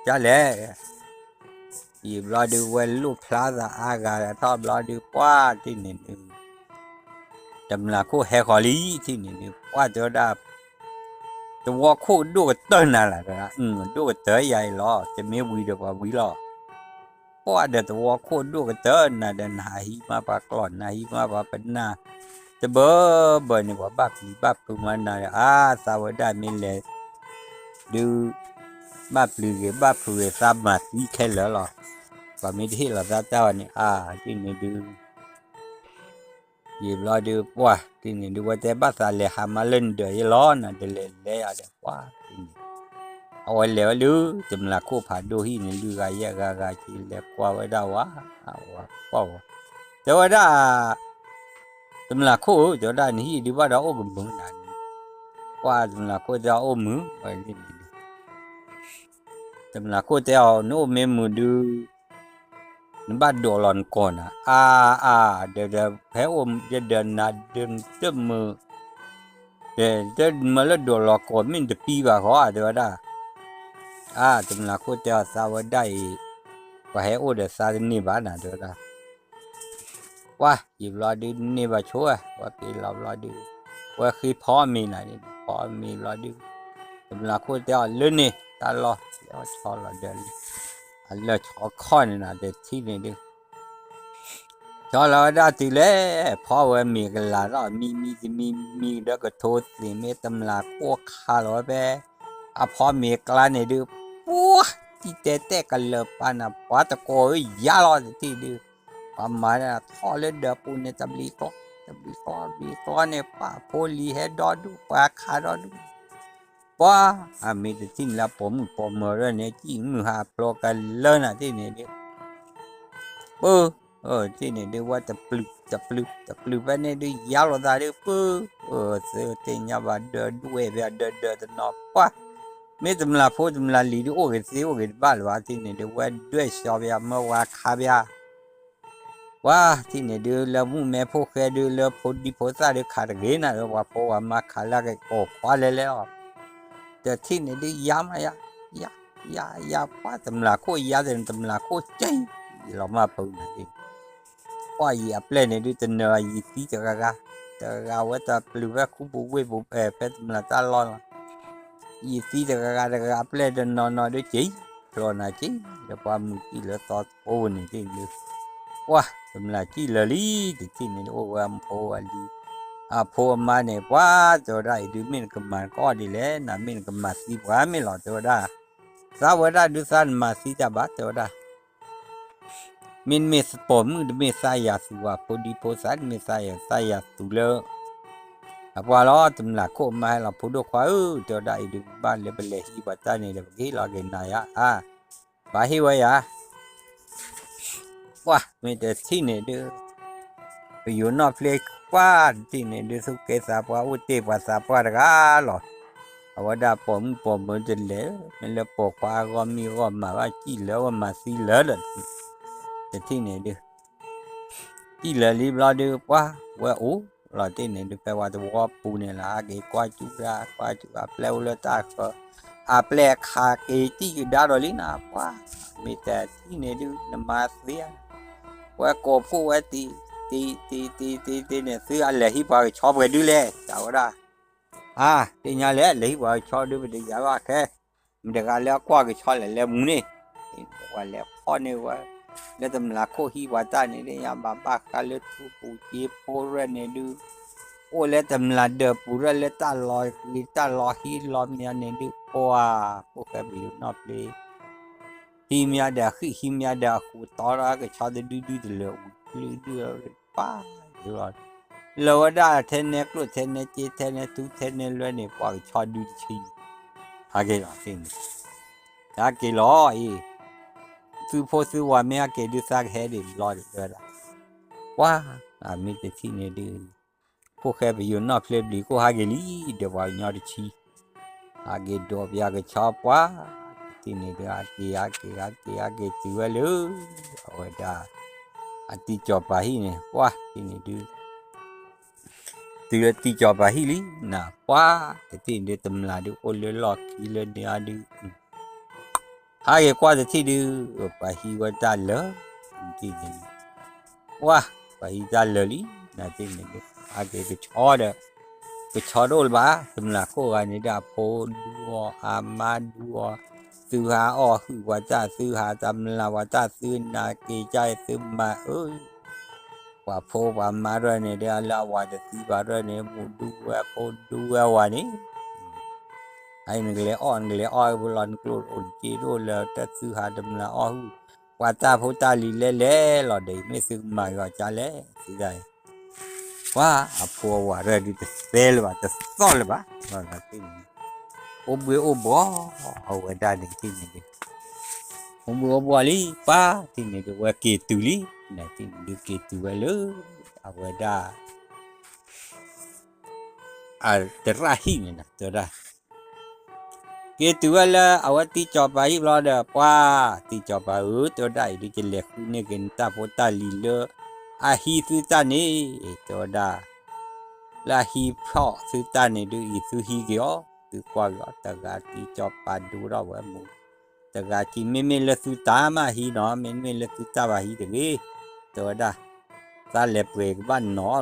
ကါလဲၣ် ယံာ်ဘျီဒုး ဝဲလိၣ်ဖျါသးအါဂၤထီၣ်ဘျီဒုး ပှၢ်တထံၣ်န့ၣ်ဒုး တမျၢ်ခိၣ်ဟဲဃီၤလံ တထံၣ်န့ၣ်ဒုး ပှၢ်တဲဝဲဒၣ်, တဝီခိၣ်ဒိၣ်ကတၢၢ်နၤလၢၤ, ဒိၣ်ကတၢၢ်ယၤအံၤလီၤ တမ့ၢ်ဝံၤဒီးပှၤဝံၤလီၤ, ပှၢ်ဒီးတဝီခိၣ်ဒိၣ်ကတၢၢ်နၤဒီး နဟးဟံးမးပှၤကျီၢ် နဟံးမးပှၤပနၢ်, တဘၢဘၢန့ၣ် ပှၤဘၣ်ပျံၤဘၣ်ဖုးမးနၤဒီး အါ သးဝဲဒၣ်မ့ၢ်လဲၤ ဒုး ဘၣ်ပျံၤဂ့ၤဘၣ်ဖုးဂ့ၤ သးမၤသံခဲလၢာ်လီၤ, ပှၤမ့ၢ်တဟ့ၣ်လီၤသးတၢ်ဝဲန့ၣ် အါ တထံၣ်န့ၣ်ဒုး ယံာ်ဘျီဒုး ပှၢ်တထံၣ်န့ၣ်ဒုး ဝဲတဲဘၣ်သးလဲၤဟးမးလၢနဒၢးယဲလီၤ နတလဲၤလဲၤယၤဒီး ပှၢ်တထံၣ်န့ၣ် အဝဲလဲၤဝဲလၢ တမျၢ်ခိၣ်ဖးဒိၣ်ဟံၣ်န့ၣ် လွံၢ်ဂၤယဲၢ်ဂၤဂၤက့ၤ လဲၤကွၢ်ဝဲဒၣ်ဝဲ, ဝဲကွၢ်ဝဲ, တဲဝဲဒၣ် တမျၢ်ခိၣ်ဧၢ တဲဝဲဒၣ် နဟံၣ်ဒုးဘၣ်ဒီးအိၣ်ကမုာ်နၤ, ကွၢ်တမျၢ်ခိၣ်တဲအီၤအိၣ်မုာ်, တမျၢ်ခိၣ်တဲအီၤ နအိၣ်မ့ၢ်မုာ်ဒုး နဘၣ်ဒိးလီၤနကိာ်နၤ, အါအါ ဒီးဒီး ဟဲအိၣ်ယဒၢးနၤဒုးတမုာ်, ဒီးတမၢလၢဒိးလီၤကိာ်မ့ၢ်နတပံဘၣ်ဃီ တဲဝဲဒၣ်, အါ တမျၢ်ခိၣ်တဲအီၤသးဝဲဒၣ်အံၤ, ပှၤဟဲအိၣ်ဒီးသးတန့ၢ်ဘၣ်နၤ တဲဝဲဒၣ် ပှၢ် ယံာ်ဘျီဒုးန့ၢ်ဘၣ်ဆိဝဲ, ဝဲက့ၤလီၤဘျီဒုး, ဝဲဃ့ဖီမ့ၤနၤန့ၣ် ဖီမ့ၤဘျီဒုး, တမျၢ်ခိၣ်တဲအီၤလၢန့ၣ် တၢ်လီၢ် ဆီလီၤဒီး အလၢၢ်ဆီခီၣ်န့ၣ်နၤ တထံၣ်န့ၣ်ဒုး ဆီလီၤဝဲဒၣ်တုၤလဲၣ် ဖီဝဲမ့ၤကလၤထီၣ် မံမံတမံမံဒီးကထိသ့ၣ်မ့ၢ် တမျၢ်ခိၣ်ခးလီၤဝဲဖဲ အဖီမ့ၤကျါန့ၣ်ဒုး ပှၢ် တံၢ်တဲတဲာ်ကလၢာ်ပာ်နၤ ပှၤတကိးဧၢ ယါလီၤတထံၣ်ဒုး ပှၤမၤထီၣ်လၢဒၢးပူၤန့ၣ် တဘျံးကျီ တဘျံးကျီ တဘျံးကျီန့ၣ် ပှၤဖိလံၤဟဲဒီဒူၣ် ပှၤခးဒီဒူၣ် ပှၤ အမ့ၢ်တထံၣ်န့ၣ်လၢပိာ်မုၣ်ပိာ်မၢၤဒၣ်န့ၣ် ကံၣ်မုၢ်ဟးဖျိးကလၢနၤတထံၣ်န့ၣ်ဒုး ပၢ် တထံၣ်န့ၣ်ဒုး ဝဲတပျုာ် တပျုာ် တပျုာ်ဖဲန့ၣ်ဒုး ယါလိာ်သးဒုး ပၢ် သ့တ့ၢ်ညါဘၣ် ဒၢးဒူၣ်ဝဲၢ်ဖဲဒၢးဒၢးတနီၤ ပှၤ မ့ၢ်တမျၢ်ဖိတမျၢ်လံၤဒုး အိၣ်ဂ့ၤသ့အိၣ်ဂ့ၤတဘၣ်လၢၤဘၣ် တထံၣ်န့ၣ်ဒုး ဝဲဒွဲၣ်စီၤပယၤ မၢဝဲခါပယၤ ပှၤ တထံၣ်န့ၣ်ဒုး လၢမုၣ်မဲဖိဃဲဒုး လၢဖိဒံဖိသၣ်ဒုး ခးတဂ့ၤနၤဒီး ပှၤဖိပှၤမါခးလၢကကိးခွါလဲၤလဲၤလီၤ တထံၣ်န့ၣ်ဒုး ယါမးယါ ယါ ယါ ပှၤတမျၢ်ခိၣ်ယါသ့ၣ်န့ၣ် တမျၢ်ခိၣ်ကဲ ယလီၤမၢ်ပူၤန့ၣ်ဒုး ပှၤယံာ်အပျဲၢ်န့ၣ်ဒုး တနၢၤယံာ်သံတဂၤဂၤ တဂၤဂၤဝဲတပျုာ်ဖဲခူပူၤဝ့ၢ်ပူၤ ဖဲတမျၢ်တၢ်လီၢ်လီၤ ယံာ်သံတဂၤဂၤတဂၤအပျဲၢ်တနီၤနီၤဒုးက့ၤ ဖျိးနၤက့ၤ လၢပှၤမုၢ်တံၢ်လၢသီတဖိန့ၣ်ဒုး ပှၤ တမျၢ်စံၣ်လၢာ်လံ, တထံၣ်န့ၣ်ဒုးအိၣ်ဝဲအဖိအလံၤ, အဖိအမါန့ၣ် ပှၤတဲဝဲဒၣ်အံၤဒုး မ့ၢ်နကမၤနကအီၣ်ဒ်လဲၣ်, နမ့ၢ်နကမၤသံပှၤမ့ၢ်လီၤ တဲဝဲဒၣ်, သးဝဲဒၣ်ဒုးသးနမၤသံတၢ်ဘၣ် တဲဝဲဒၣ် မ့တမ့ၢ်ပိာ်မုၣ်တမ့ၢ်သးယၤသူၣ်ဘၣ် ဖိဒံဖိသၣ်တမ့ၢ်သးယၤ သးယၤသူၣ်လၢ အပှၤလီၤ တမျၢ်ခိၣ်မါဟဲလီၤ ဖိဒိၣ်ခွါဧၢ, တဲဝဲဒၣ်အံၤဒုး ဘၣ်လၢပလဲၤဟံးပှၤတၢ်န့ၣ်ဒီး ပကဟ့ၣ်လီၤက့ၤနၤယါ, အါ, ပှၤဟ့ၣ်ဝဲယၤ ပှၤမ့ၢ်တထံၣ်န့ၣ်ဒုး ပယိၤနီၣ်ဖျ့ ပှၤတထံၣ်န့ၣ်ဒုး သူၣ်ကဲသးပှၢ်အိၣ်တ့ၢ်ပှၤသးပှၢ်တဂၤလီၤ. အဝဲဒၣ်ပိာ်မုၣ်ပိာ်မၢၤတလဲၤ, မ့ၢ်လၢပိာ်ခွါအဂီၢ်မံဂီၢ်မၤဘၣ်စံၣ်လၢာ်ဝဲမၤသံလၢာ်ဒီး တထံၣ်န့ၣ်ဒုး စံၣ်လၢာ်လံဘျီဒုး ပှၤဝဲအိၣ်လီၤတ့ၢ်န့ၣ်ဒုး ဖဲဝဲတဝီပူၤန့ၣ်လီၤ ဟးက့ၤကွၢ်စူၣ်ဒၣ် ကွၢ်စူၣ်အပျဲၢ်အိၣ်လၢတၢ်ဃၢၤ, အပျဲၢ်ခးက့ၤစံၣ်ကဒါဒီးလံနၤ ပှၤ မ့ၢ်တထံၣ်န့ၣ်ဒုး နမၤသံဧါ, ဝဲကိးဖှိၣ်ဝဲတံၤ တံၤ တံၤ တံၤ တံၤ တံၤန့ၣ် သုအလဲၤဟံးပှၤကဆီပှဲၤဒုလဲၣ် တဲဝဲဒၣ် အါ သ့ၣ်ညါလဲၣ် လဲၤဟံးပှၤကဆီဒုး ပတယၤဘၣ်ခဲ, မတဂၤလၢအကွၢ်ကဆီလဲၣ်လဲၤမူန့ၣ်, ပှၤလဲၤဖီၣ်န့ၢ်ဝဲ လၢတမျၢ်ခိၣ်ဟံးပှၤတၢ်န့ၣ် သ့ၣ်ညါဘၣ်ဘၣ်ဃးလၢထူပူၤစ့ဖိရဲၣ်န့ၣ်ဒုး အိၣ်လၢတမျၢ်ဒၢးပူၤရဲၣ်လၢတၢ်လီၤက့ၤတၢ်လီၤဟံးလီၤမၠါန့ၣ်ဒုး ပှၤ ဖိၣ်ဃဲပယိၤနီၣ်ဖျ့ ဟံးမၠါဒီးအဃံၣ် ဟံးမၠါဒီးအဃိးတီဒီး ကဆီတဒုဒုတလၢာ်အူၤ ကလုာ်ဒုပၢ်ယလီၤ, လၢဝဲဒၣ်ထဲနဲကျိၣ်ထဲနဲစ့ထဲနဲထူထဲနဲလွဲန့ၣ် ပှၤကဆီဒုတဆံ, ဟးက့ၤလီၤသ့ၣ်န့ၣ်, ဟးက့ၤလီၤအံၤ, သုဖိသုဝၤမ့ၢ်ဟးက့ၤဒုးသးကဟဲဒံးဘျီဒံးဝဲဒၣ်, ပှၤ အမ့ၢ်တထံၣ်န့ၣ်ဒုး ဖိၣ်ဃဲပယိၤနီၣ်ဖျ့ဘျံးခိၣ်ဟးက့ၤလံ ဒီးပှၤကညီတဆံ ဟးက့ၤဒိးပယီၤကဆီပှၤ, တထံၣ်န့ၣ်ဒုး ဟးက့ၤ ဟးက့ၤ ဟးက့ၤ ဟးက့ၤတုၤဝဲလၢ အဝဲဒၣ် အတံၤကၠီၤပၤဟံၣ်န့ၣ် ပှၤတထံၣ်န့ၣ်ဒုး တုၤလၢတံၤကၠီၤပၤဟံၣ်လံ နၤပှၤ တထံၣ်န့ၣ်ဒုး တမျၢ်ဒုးအိၣ်လၢလီၢ်ခံလၢန့ၣ်အီၤဒုး ဟးက့ၤကွၢ်တထံၣ်ဒုး ပှၤဟံးဝဲတၢ်လၢာ်, တထံၣ်န့ၣ်ဒုး ပှၤ ပှၤဟံးတၢ်လၢာ်လံ နၤတထံၣ်န့ၣ်ဒုး ဟးက့ၤကဆီဒီး ကဆီတအိၣ်လၢၤဘၣ် တမျၢ်ခိၣ်ဂၤန့ၣ်ဒုး အဖိဒူအီၤ အမါဒူအီၤ, သုဟးအီၣ်ဟုၣ်ပှၤတၢ် သုဟးတမျၢ်ပှၤတၢ် သုနာ်က့ၤကၢ်အံၤ သုမၤအၢ ပှၤဖိပှၤမါရဲၣ်န့ၣ်ဒုး လၢအဝၤတသံဘၣ်ရဲၣ်န့ၣ် မူဒူဝဲဖိဒူဝဲဝၤန့ၣ် အအံၤနကလဲၤအီၣ် နကလဲၤအီၣ်ဝဲလီၤ နကျိၣ်အိၣ်နစ့တအိၣ်လၢၤ တၢ်သုဟးတမျၢ်အီၣ်ဟုၣ် ပှၤတၢ်ဖိတၢ်လံၤလဲၤလဲၤလီၤဒီး မ့ၢ်သုကမၤက့ၤအီၤကၢ်လဲၣ် သုဒၣ်အံၤ ပှၤအဖိအဝၤရဲၣ်ဒုး တသဲလၢၤဘၣ် တသီၣ်လၢၤဘၣ် အိၣ်ဘှံးအိၣ်ဘှီၣ် အဝဲဒၣ်န့ၣ်တထံၣ်န့ၣ်ဒုး အိၣ်ဘှံးအိၣ်ဘှီၣ်လံ ပှၤတထံၣ်န့ၣ်ဒုး ဝဲက့ၤတုၤလံ နၤတထံၣ်န့ၣ်ဒုး က့ၤတုၤဝဲလၢ အဝဲဒၣ် အတရၣ်ဟံၣ်န့ၣ် တဲဝဲဒၣ် က့ၤတုၤဝဲလၢ အဝဲတံၤကၠီၤပၤဟံၣ်ဘျီဒီး ပှၤ တံၤကၠီၤပၤဧၢ တဲဝဲဒၣ် အံၤဒုး ယလဲၤဃုန့ၢ်က့ၤနတၢ်ဖိတၢ်လံၤလၢ အဟံးသုတၢ်န့ၣ် တဲဝဲဒၣ် လၢအဟံးဖျီၣ်သုတၢ်န့ၣ်ဒုး အံၤသုဟံးက့ၤအီၤ သုကွၢ်က့ၤအီၤ တဂၤတံၤကၠီၤပၤဒိထီၣ်ဝဲမူ တဂၤကံ မ့မ့ၢ်လၢသုတၢ်မးဟံးနီၤ မ့တမ့ၢ်လၢသုတၢ်ဘၣ်ဟံးတဂ့ၤ တဲဝဲဒၣ် သးလဲၤပှ့ၤကဘၣ်နီၤလိာ်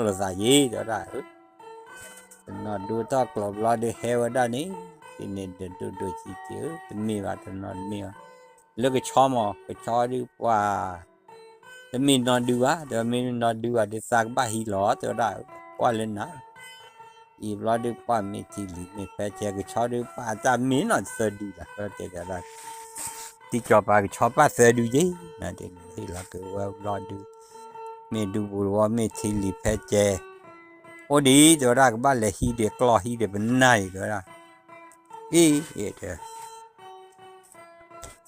သးယ့ တဲဝဲဒၣ် တနီၤဒိထီၣ်ကျိးဘျီဒုးဟဲဝဲဒၣ်န့ၣ် တထံၣ်န့ၣ်ဒုးဒိၣ်ဒိၣ်ဆံးဆံးဧၢ တမ့ၢ်ဘၣ် တနီၤတမ့ၢ်ဘၣ် လၢကဆီမး ကဆီဒုးပှၤ တမ့ၢ်နီၢ်ဒုဘၣ် တမ့ၢ်နီၢ်ဒုဘၣ်ဒုးသးကဘၣ်ဟံးလီၤ တဲဝဲဒၣ် ကွၢ်လၢနၤ အံၤဘျီဒုးပှၤမ့ၢ်ထံလံၤမ့ၢ်ဖဲကဲ ကဆီဒုးပာ်တၢ်မ့ၢ်နီၢ်သၢဒုလီၤ တဲဝဲဒၣ် တံၤကၠီၤပၤကဆီပာ်သၢဒုယ့ နၤတထံၣ်န့ၣ် ဟ့ၣ်လီၤက့ၤဝဲဘျီဒုး မ့ၢ်ဒူပူၤတဝီ မ့ၢ်ထံလံၤဖဲကဲ အိၣ်ဒံး တဲဝဲဒၣ် ကဘၣ်လဲၤဟံးဒံးကျီၢ်ဟံးဒံးပနၢ်အံၤ တဲဝဲဒၣ် အ့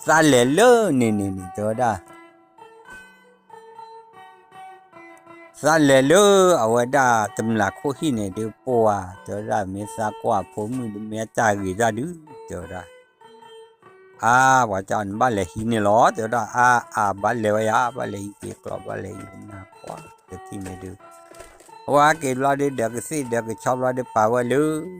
သးလဲၤလၢန့ၣ်န့ၣ်န့ၣ် တဲဝဲဒၣ် သးလဲၤလၢအဝဲဒၣ်တမျၢ်ခိၣ်ဟံၣ်န့ၣ်ဒုး ပှၤ တဲဝဲဒၣ် မ့ၢ်သးကွၢ်ဖိမုၣ်ဒုး မ့ၢ်အတၢ်ဂ့ၤတၢ်ဒုး တဲဝဲဒၣ် အါ ပှၤတဲအီၤ နဘၣ်လဲၤဟံးန့ၢ်လီၤ တဲဝဲဒၣ် အါ အါ ဘၣ်လဲၤဝဲယါ ဘၣ်လဲၤဟံးက့ၤကျီၢ် ဘၣ်လဲၤဟံးနၢ် ပှၤတထံၣ်န့ၣ်ဒုး အဝဲဟဲက့ၤဘျီဒုး ဒီးကသ့ၣ်ဒီးကဆီဘျီဒုး ပာ်ဝဲလၢ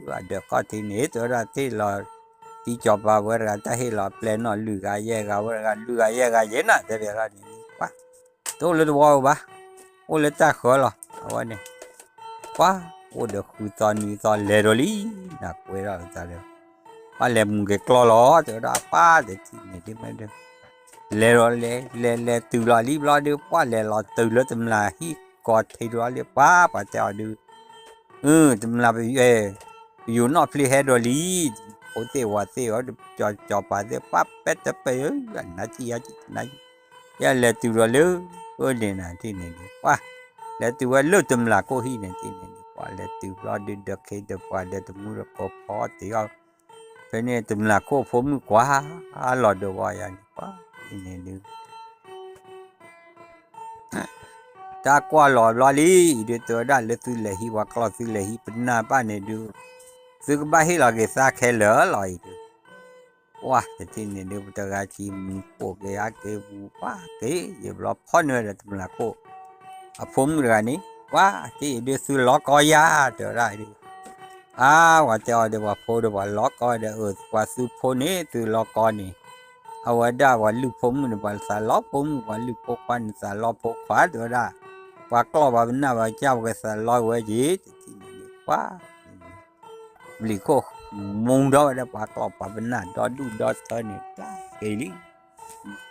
အဒၢးခီၣ်ထံးန့ၣ် တဲဝဲဒၣ် တ့ၢ်လီၤ တံၤကၠီၤပၤဝဲတဂၤ တၢ်ဟ့ၣ်လီၤပျဲၢ်နီၣ် လွံၢ်ဂၤယဲၢ်ဂၤဝဲတဂၤ လွံၢ်ဂၤယဲၢ်ဂၤယဲၢ်နၤ တဲဘၣ်ဒ်န့ၣ် ပှၤ တအိၣ်လၢတဝီဧိၤဘၣ် အိၣ်လၢတၢ်ဃၢၤလီၤ အဝဲန့ၣ် ပှၤ အိၣ်ဒီးဃုသီနွံသီလဲၤဒီးလံ နကွဲးထီၣ်လၢတၢ်လၢ ပှၤလဲၤမူၤက့ၤကျီၢ်လီၤ တဲဝဲဒၣ် ပှၤတထံၣ်န့ၣ်ဒုးမ့ၢ်ဒုး လဲၤလီၤလဲၤ လဲၤလဲၤတုၤလီၤလံဘျီဒုး ပှၢ်လဲၤလီၤတုၤလၢတမျာ်ဟံၣ်ကီၢ်ထံးတဘျီလံ ပှၤ ပှၤတဲအီၤဒုး, အၢ တမျာ် ပယိၤနီၣ်ဖျ့ဟဲဒီးလံ, ဖိသ့ၣ်ဝၤသ့ၣ်ဧၢ စီၤပၤသ့ၣ် ပှၢ် ပဲတပၢၢ်ဧၢ နၤထံၣ်ယၤ နၤ ယလဲၤတုၤဒီးလၢ အၢန့ၣ်နၤထံၣ်န့ၣ်ဒုး ပှၢ် လဲၤတုၤဝဲလၢတမျာ်ခိၣ်ဟံၣ်န့ၣ်ထံၣ်န့ၣ်ဒုး ပှၢ်လဲၤတုၤဘျီဒုး ဒီးခ့ဒီးပှၤဒီးတမူဒီးကိးဖီတ့ၢ်အီၤ ဖဲန့ၣ်တမျာ်ခိၣ်ဖိမုၣ်ကွၢ် လီၤဒီးဝဲယၤန့ၣ် ပှၢ်န့ၣ်ဒုး တၢ်ကွၢ်လီၤဘျီလံ အံၤဒုး တဲဝဲဒၣ်လၢသုလဲၤဟံးပှၤကျီၢ် သုလဲၤဟံးပနၢ်ဘၣ်န့ၣ်ဒုး သုကဘၣ်ဟ့ၣ်လီၤက့ၤသးခဲလၢာ်လီၤအံၤဒုး ပှၢ်တထံၣ်န့ၣ်ဒုး ပတဂၤကံမူပိာ်က့ၤဟးက့ၤပူၤ ပှၢ်က့ၤ ယဘျီဖီၣ်န့ၢ်ဝဲဒီးတမျာ်ခိၣ် အဖိမုၣ်တဂၤန့ၣ် ပှၢ်တထံၣ်အံၤဒုး သုလီၤကီယၤ တဲဝဲဒၣ်အံၤဒုး အါ ပှၤတဲအီၤဒီးပှၤဖိဒီးပှၤလီၤကီဒီး အၢ ပှၤသုဖိန့ၣ် သုလီၤကီန့ၣ် အဝဲဒၣ်ပှၤလုၢ်ဖိမုၣ်န့ၣ် ပှၤသးလီဖိမုၣ် ပှၤလုၢ်ဖိခွါန့ၣ် သးလီဖိခွါ တဲဝဲဒၣ် ပှၤကျီၢ်ပှၤပနၢ်ပှၤကစၢ်ပှၤကသးလီဝဲက့ၤ တထံၣ်န့ၣ်ဒုး ပှၢ် ပျံၤခိၣ်မူဒီးဝဲဒၣ်ပှၤကျီၢ်ပှၤပနၢ်ဒီဒူၣ်ဒီထၢန့ၣ် တၢ်က့ၤလံ ကၠီၤ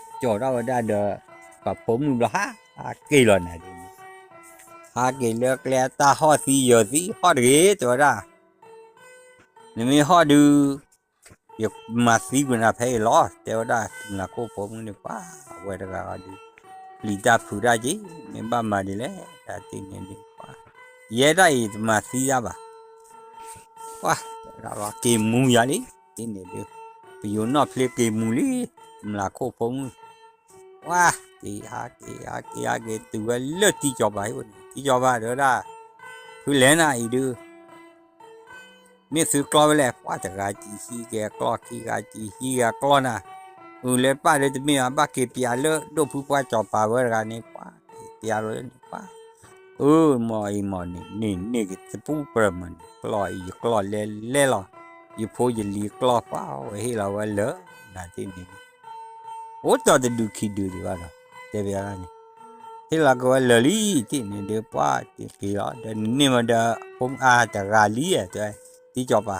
ထီၣ်ဝဲဒၣ်ဒီး ပှၤဖိမုၣ်ဘျီ ဟးက့ၤလီၤနၤဒ်န့ၣ် ဟးက့ၤလၢကျဲအတၢ်ဟီၣ်သံယၢၤသံ ဟီၣ်တဂ့ၤ တဲဝဲဒၣ် နမ့ၢ်ဟီၣ်ဒုး ယမၤသံကွံာ်နၤဖဲအံၤလီၤ တဲဝဲဒၣ် တမျာ်ခိၣ်ဖိမုၣ်န့ၣ် ပှၢ် အဝဲတဂၤအီၤဒုး ပျံၤတၢ်ဖုးတၢ်က့ၤ မ့ၢ်ဘၣ်မၤဒ်လဲၣ် တၢ်တထံၣ်န့ၣ်ဒုး ပှၢ် ယဲဒၣ်အံၤတမၤသံတၢ်ဘၣ် ပှၢ် က့ၤမူယၤလံ တထံၣ်န့ၣ်ဒုး ပယိၤနီၣ်ဖျ့က့ၤမူလံ တမျာ်ခိၣ်ဖိမုၣ် ပှၢ် က့ၤဟးက့ၤဟးက့ၤဟးက့ၤ တုၤဝဲလၢတံၢ်ကၠီၤပၤဟံၣ်န့ၣ် တံၢ်ကၠီၤပၤတဲဝဲဒၣ် ဖုလဲၣ်နၤအံၤဒုး မ့ၢ်သုကျီၢ်ဝဲလဲၣ် ပှၢ်တဂၤကံဟံးက့ၤအကျီၢ် ခံဂၤကံဟံးက့ၤအကျီၢ်နၤ အုးလၢပၢ်ဒုးတမ့ၢ်ဘၣ် ဘၣ်က့ၤပျးလၢဒိၣ်ဖုပှၢ်ကၠီၤပၤဝဲတဂၤန့ၣ် ပှၢ် က့ၤပျးလီၤန့ၣ် ပှၢ် အၢ မ့ၢ်အံၤမ့ၢ်န့ၣ် န့ၢ်န့ၢ်က့ၤတပူၤပြၢၤမးန့ၣ် ကျီၢ်အံၤယကျီၢ်လဲလဲလီၤ ယဖိယလံၤကျီၢ်ပှၢ်ဝဲဟ့ၣ်လီၤဝဲလၢာ် နၤတထံၣ်န့ၣ်ဒုး အိၣ်တီၢ်တဒုခံဒုဒံးဘၣ်ဒီး တဲဘၣ်န့ၣ် ဟ့ၣ်လီၤက့ၤဝဲလၢာ်လံ တထံၣ်န့ၣ်ဒုး ပှၢ်က့ၤက့ၤလီၤ ဒီးနန့ၢ်မးဒီး ဖိမုၣ်အါတဂၤလံ တဲ တံၢ်ကၠီၤပၤ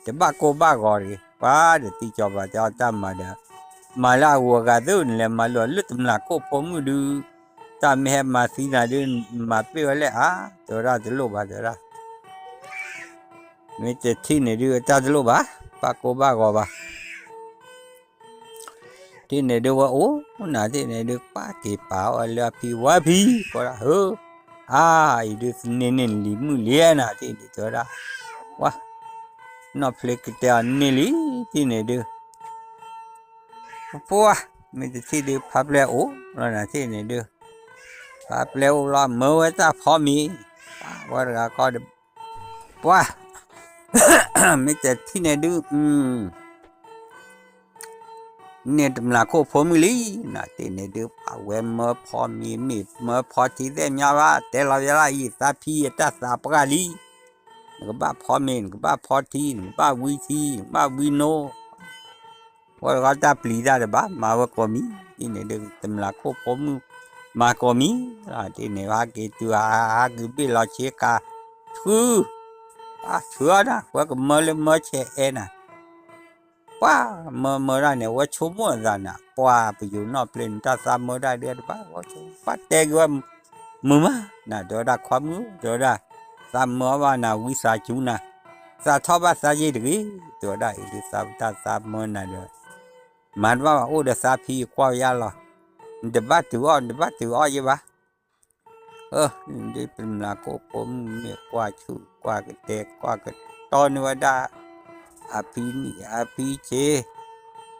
တဘၣ်ကိၢ်ဘၣ်ဂီၤတဂ့ၤ ပှၢ်ဒီးတံၢ်ကၠီၤပၤတဲအီၤတၢ်မၤဒီး မၤလၢအဂုၤအဂၤသု နလဲၤမၤလိာ်လၢတမျာ်ခိၣ်ဖိမုၣ်ဒုး တၢ်မ့ၢ်ဟဲမၤသံနၤဒုး မၤပ့ၢ်ဝဲလဲၣ် အါ တဲဝဲဒၣ်တလိၣ်ဘၣ် တဲဝဲဒၣ် မ့ၢ်တထံၣ်န့ၣ်ဒုး တၢ်တလိၣ်ဘၣ် ဘၣ်ကိၢ်ဘၣ်ဂီၤဘၣ် တထံၣ်န့ၣ်ဒုး ဝဲအိၣ်နၤတထံၣ်န့ၣ်ဒုး ပှၢ်က့ၤပာ်အီၤလၢအဖံ ဝဲဖံ ကိးဒၣ်ဧၢ အါ အံၤဒုး သန့ၤန့ၢ်လံၤမုၣ်လံနၤတထံၣ်န့ၣ် တဲဝဲဒၣ် ပှၢ် နီၣ်ဖျ့ကတဲအီၤန့ၢ်လံ တထံၣ်န့ၣ်ဒုး ပှၢ် မ့ၢ်တထံၣ်ဒုး ဖါပျဲၢ်အိၣ်လီၤနၤတထံၣ်န့ၣ်ဒုး ဖါပျဲၢ်အိၣ်လီၤ မၢဝဲတၢ်ဖီမ့ၤ ပှၢ် ဝဲတဂၤခီဒီး ပှၢ် မ့ၢ်တထံၣ်န့ၣ်ဒုး န့ၢ်တမျာ်ခိၣ်ဖိမုၣ်လံ နၤတထံၣ်န့ၣ်ဒုး ပှၢ်ဝဲမၢဖီမ့ၤ မ့ၢ်မၢဖီထံသ့ၣ်မညါဘၣ် တဲလီၤယဲလၢအံၤ သးဖံအတၢ်သးပှၢ်လံ နကဘၣ်ဖီမ့ၤ နကဘၣ်ဖီထံ နကဘၣ်ဝံထံ နကဘၣ်ဝံနိ ဝဲတဂၤတၢ်ပျံၤတၢ်တဘၣ် မၤဝဲကိးမံၤ တထံၣ်န့ၣ်ဒုး တမျာ်ခိၣ်ဖိမုၣ် မၤကိးမံၤ တထံၣ်န့ၣ် ဟးက့ၤတုၤ ဟးက့ၤဘ့ၣ်လီၤဆ့ကၤ ဆှု ဆှုအီၤနၤ ဝဲကမၢလၢမၢဆဲးအဲၣ်နၤ ပှၢ်မၢမၢဒၣ်န့ၣ် ဝဲဆိကမိၣ်အသးနၤ ပှၢ်ပယိၤနီၣ်ဖျ့န့ၣ် တၢ်သးမၢဒၣ်ဒုးတဘၣ် ဝဲဆိ ပှၢ်တဲက့ၤဝဲ မုာ်မး နၤ တဲဝဲဒၣ်ခွါမုၣ် တဲဝဲဒၣ် သးမၢအီၤဘၣ်နၤ ဝံသးစူၤနၤ သးထီၣ်ဘၣ်သးယ့ၢ်တဂ့ၤ တဲဝဲဒၣ်အံၤဒုး သးပတၢ်သးမၢနၤဒီး မၤတဘၣ်ဘၣ် အိၣ်ဒီးသးဖံယကွၢ်ယါလီၤ နတဘၣ်တုၤအီၣ် နတဘၣ်တုၤအီၣ်ယဲဘၣ် အၢ ဒ်တမျာ်ခိၣ်ဖိမုၣ်မ့ၢ်ကွၢ်ဆူၣ်ကွၢ်ကတဲ ကွၢ်ကတီန့ၢ်ဝဲဒၣ် အဖံနံၣ်အဖံ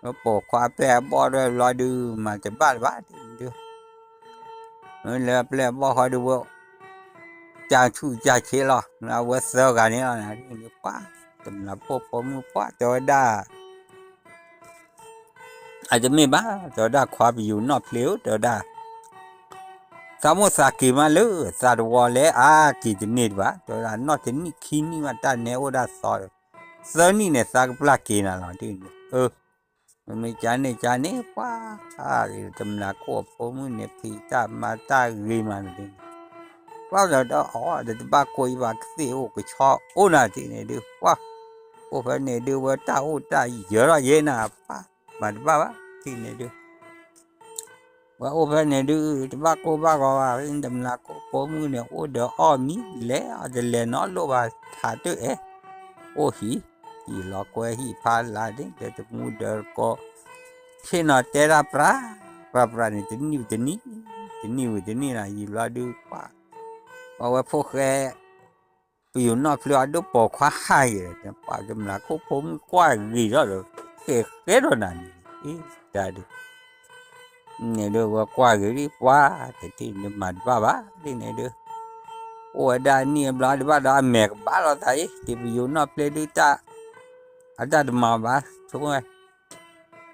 ဆ့ ပိာ်ခွါပျဲၢ်အဘီၣ်ဒၣ်ဘျီဒုး မၤတဘၣ်လၢၤဘၣ်ဒ်န့ၣ်ဒုး လၢပျဲၢ်အဘီၣ်ဃီဒုးဝဲ ကၢ်ဆူၣ်ကၢ်ဆ့လီၤ အဝဲသၢဂၤန့ၣ်လီၤ ပှၢ် တမျာ်ခိၣ်ဖိမုၣ်ပှၢ်တဲဝဲဒၣ် အတမ့ၢ်ဘၣ် တဲဝဲဒၣ်ခွါပယိၤနီၣ်ဖျ့ဧၢ တဲဝဲဒၣ် သးမိၣ်သးက့ၤမးလၢ သးတဝီလဲၣ် အါက့ၤတန့ၢ်တဘၣ် တဲဝဲဒၣ် နီၢ်တနံၣ်ခံနံၣ်မး တၢ်နဲအိၣ်ဒၣ်သီဒီး သၢနံၣ်န့ၣ် သးကပျၢ်က့ၤနၤလီၤ ဒ်န့ၣ် အၢ မ့မ့ၢ်ကန့ၣ်ကန့ၣ် ပှၢ် တမျာ်ခိၣ်အဖိမုၣ်န့ၣ် ဖံးတၢ်မၤတၢ်ဂ့ၤမးန့ၣ် ပှၢ်ဒီးအီၤဒီးတဘၣ်ကိၢ်အံၤဘၣ် ကသ့ၣ်အိၣ်ကဆီအိၣ်နၤတထံၣ်န့ၣ်ဒုး ပှၢ် အိၣ်ဖဲန့ၣ်ဒုး ဝဲတၢ်အိၣ်တၢ်ယၢၤထီၣ်ယဲနၤ ပှၢ် မၤတဘၣ်ဘၣ် တထံၣ်န့ၣ်ဒုး ဝဲအိၣ်ဖဲန့ၣ်ဒုး တဘၣ်ကိၢ်ဘၣ်ဂီၤဘၣ်, တမျးခိၣ်ဖိမုၣ်န့ၣ် အိၣ်ဒီးအီၣ်မံၤလဲၤအီၤတလဲၤနီတလိၣ်ဘၣ် ထးတအဲၣ်, အိၣ်ဟံၣ်, ဟံၣ်လီၤကွဲဟံၣ်ဖးလးန့ၣ် ဒီးတမူဒီးတကိး, ဆ့ၣ်နီၤတဲတၢ်ပြး, ပြးပြးန့ၣ် တနံၣ်ဝံၤတနံၣ်, တနံၣ်ဝံၤတနံၣ်နီၤ ယံာ်ဘျီဒုး ပှၤ, ပှၤဝဲဖိၣ်ဃဲ ပယိၤနီၣ်ဖျ့အဒိၣ်ပိာ်ခွါဟးဂ့ၤ, ပှၤတမျးခိၣ်ဖိမုၣ်ကွၢ်ဂ့ၤထီၣ်ဒီး ဃဲဃဲဒီးနၤန့ၣ်, တၢ်ဒုး န့ၣ်ဒုး ဝဲကွၢ်ဂ့ၤဒ်ပှၤ တထံၣ်န့ၣ်မၤတဘၣ်ဘၣ် ဒ်န့ၣ်ဒုး အိၣ်ဝဲဒၣ်နံၣ်အဘျီဒုးဘၣ်ဒီးအမဲာ်ကဘၣ်လီၤသးအံၤ တ့ပယိၤနီၣ်ဖျ့ဒုးတၢ်, အတၢ်တမၤဘၣ် ဆိကမိၣ်ဝဲ,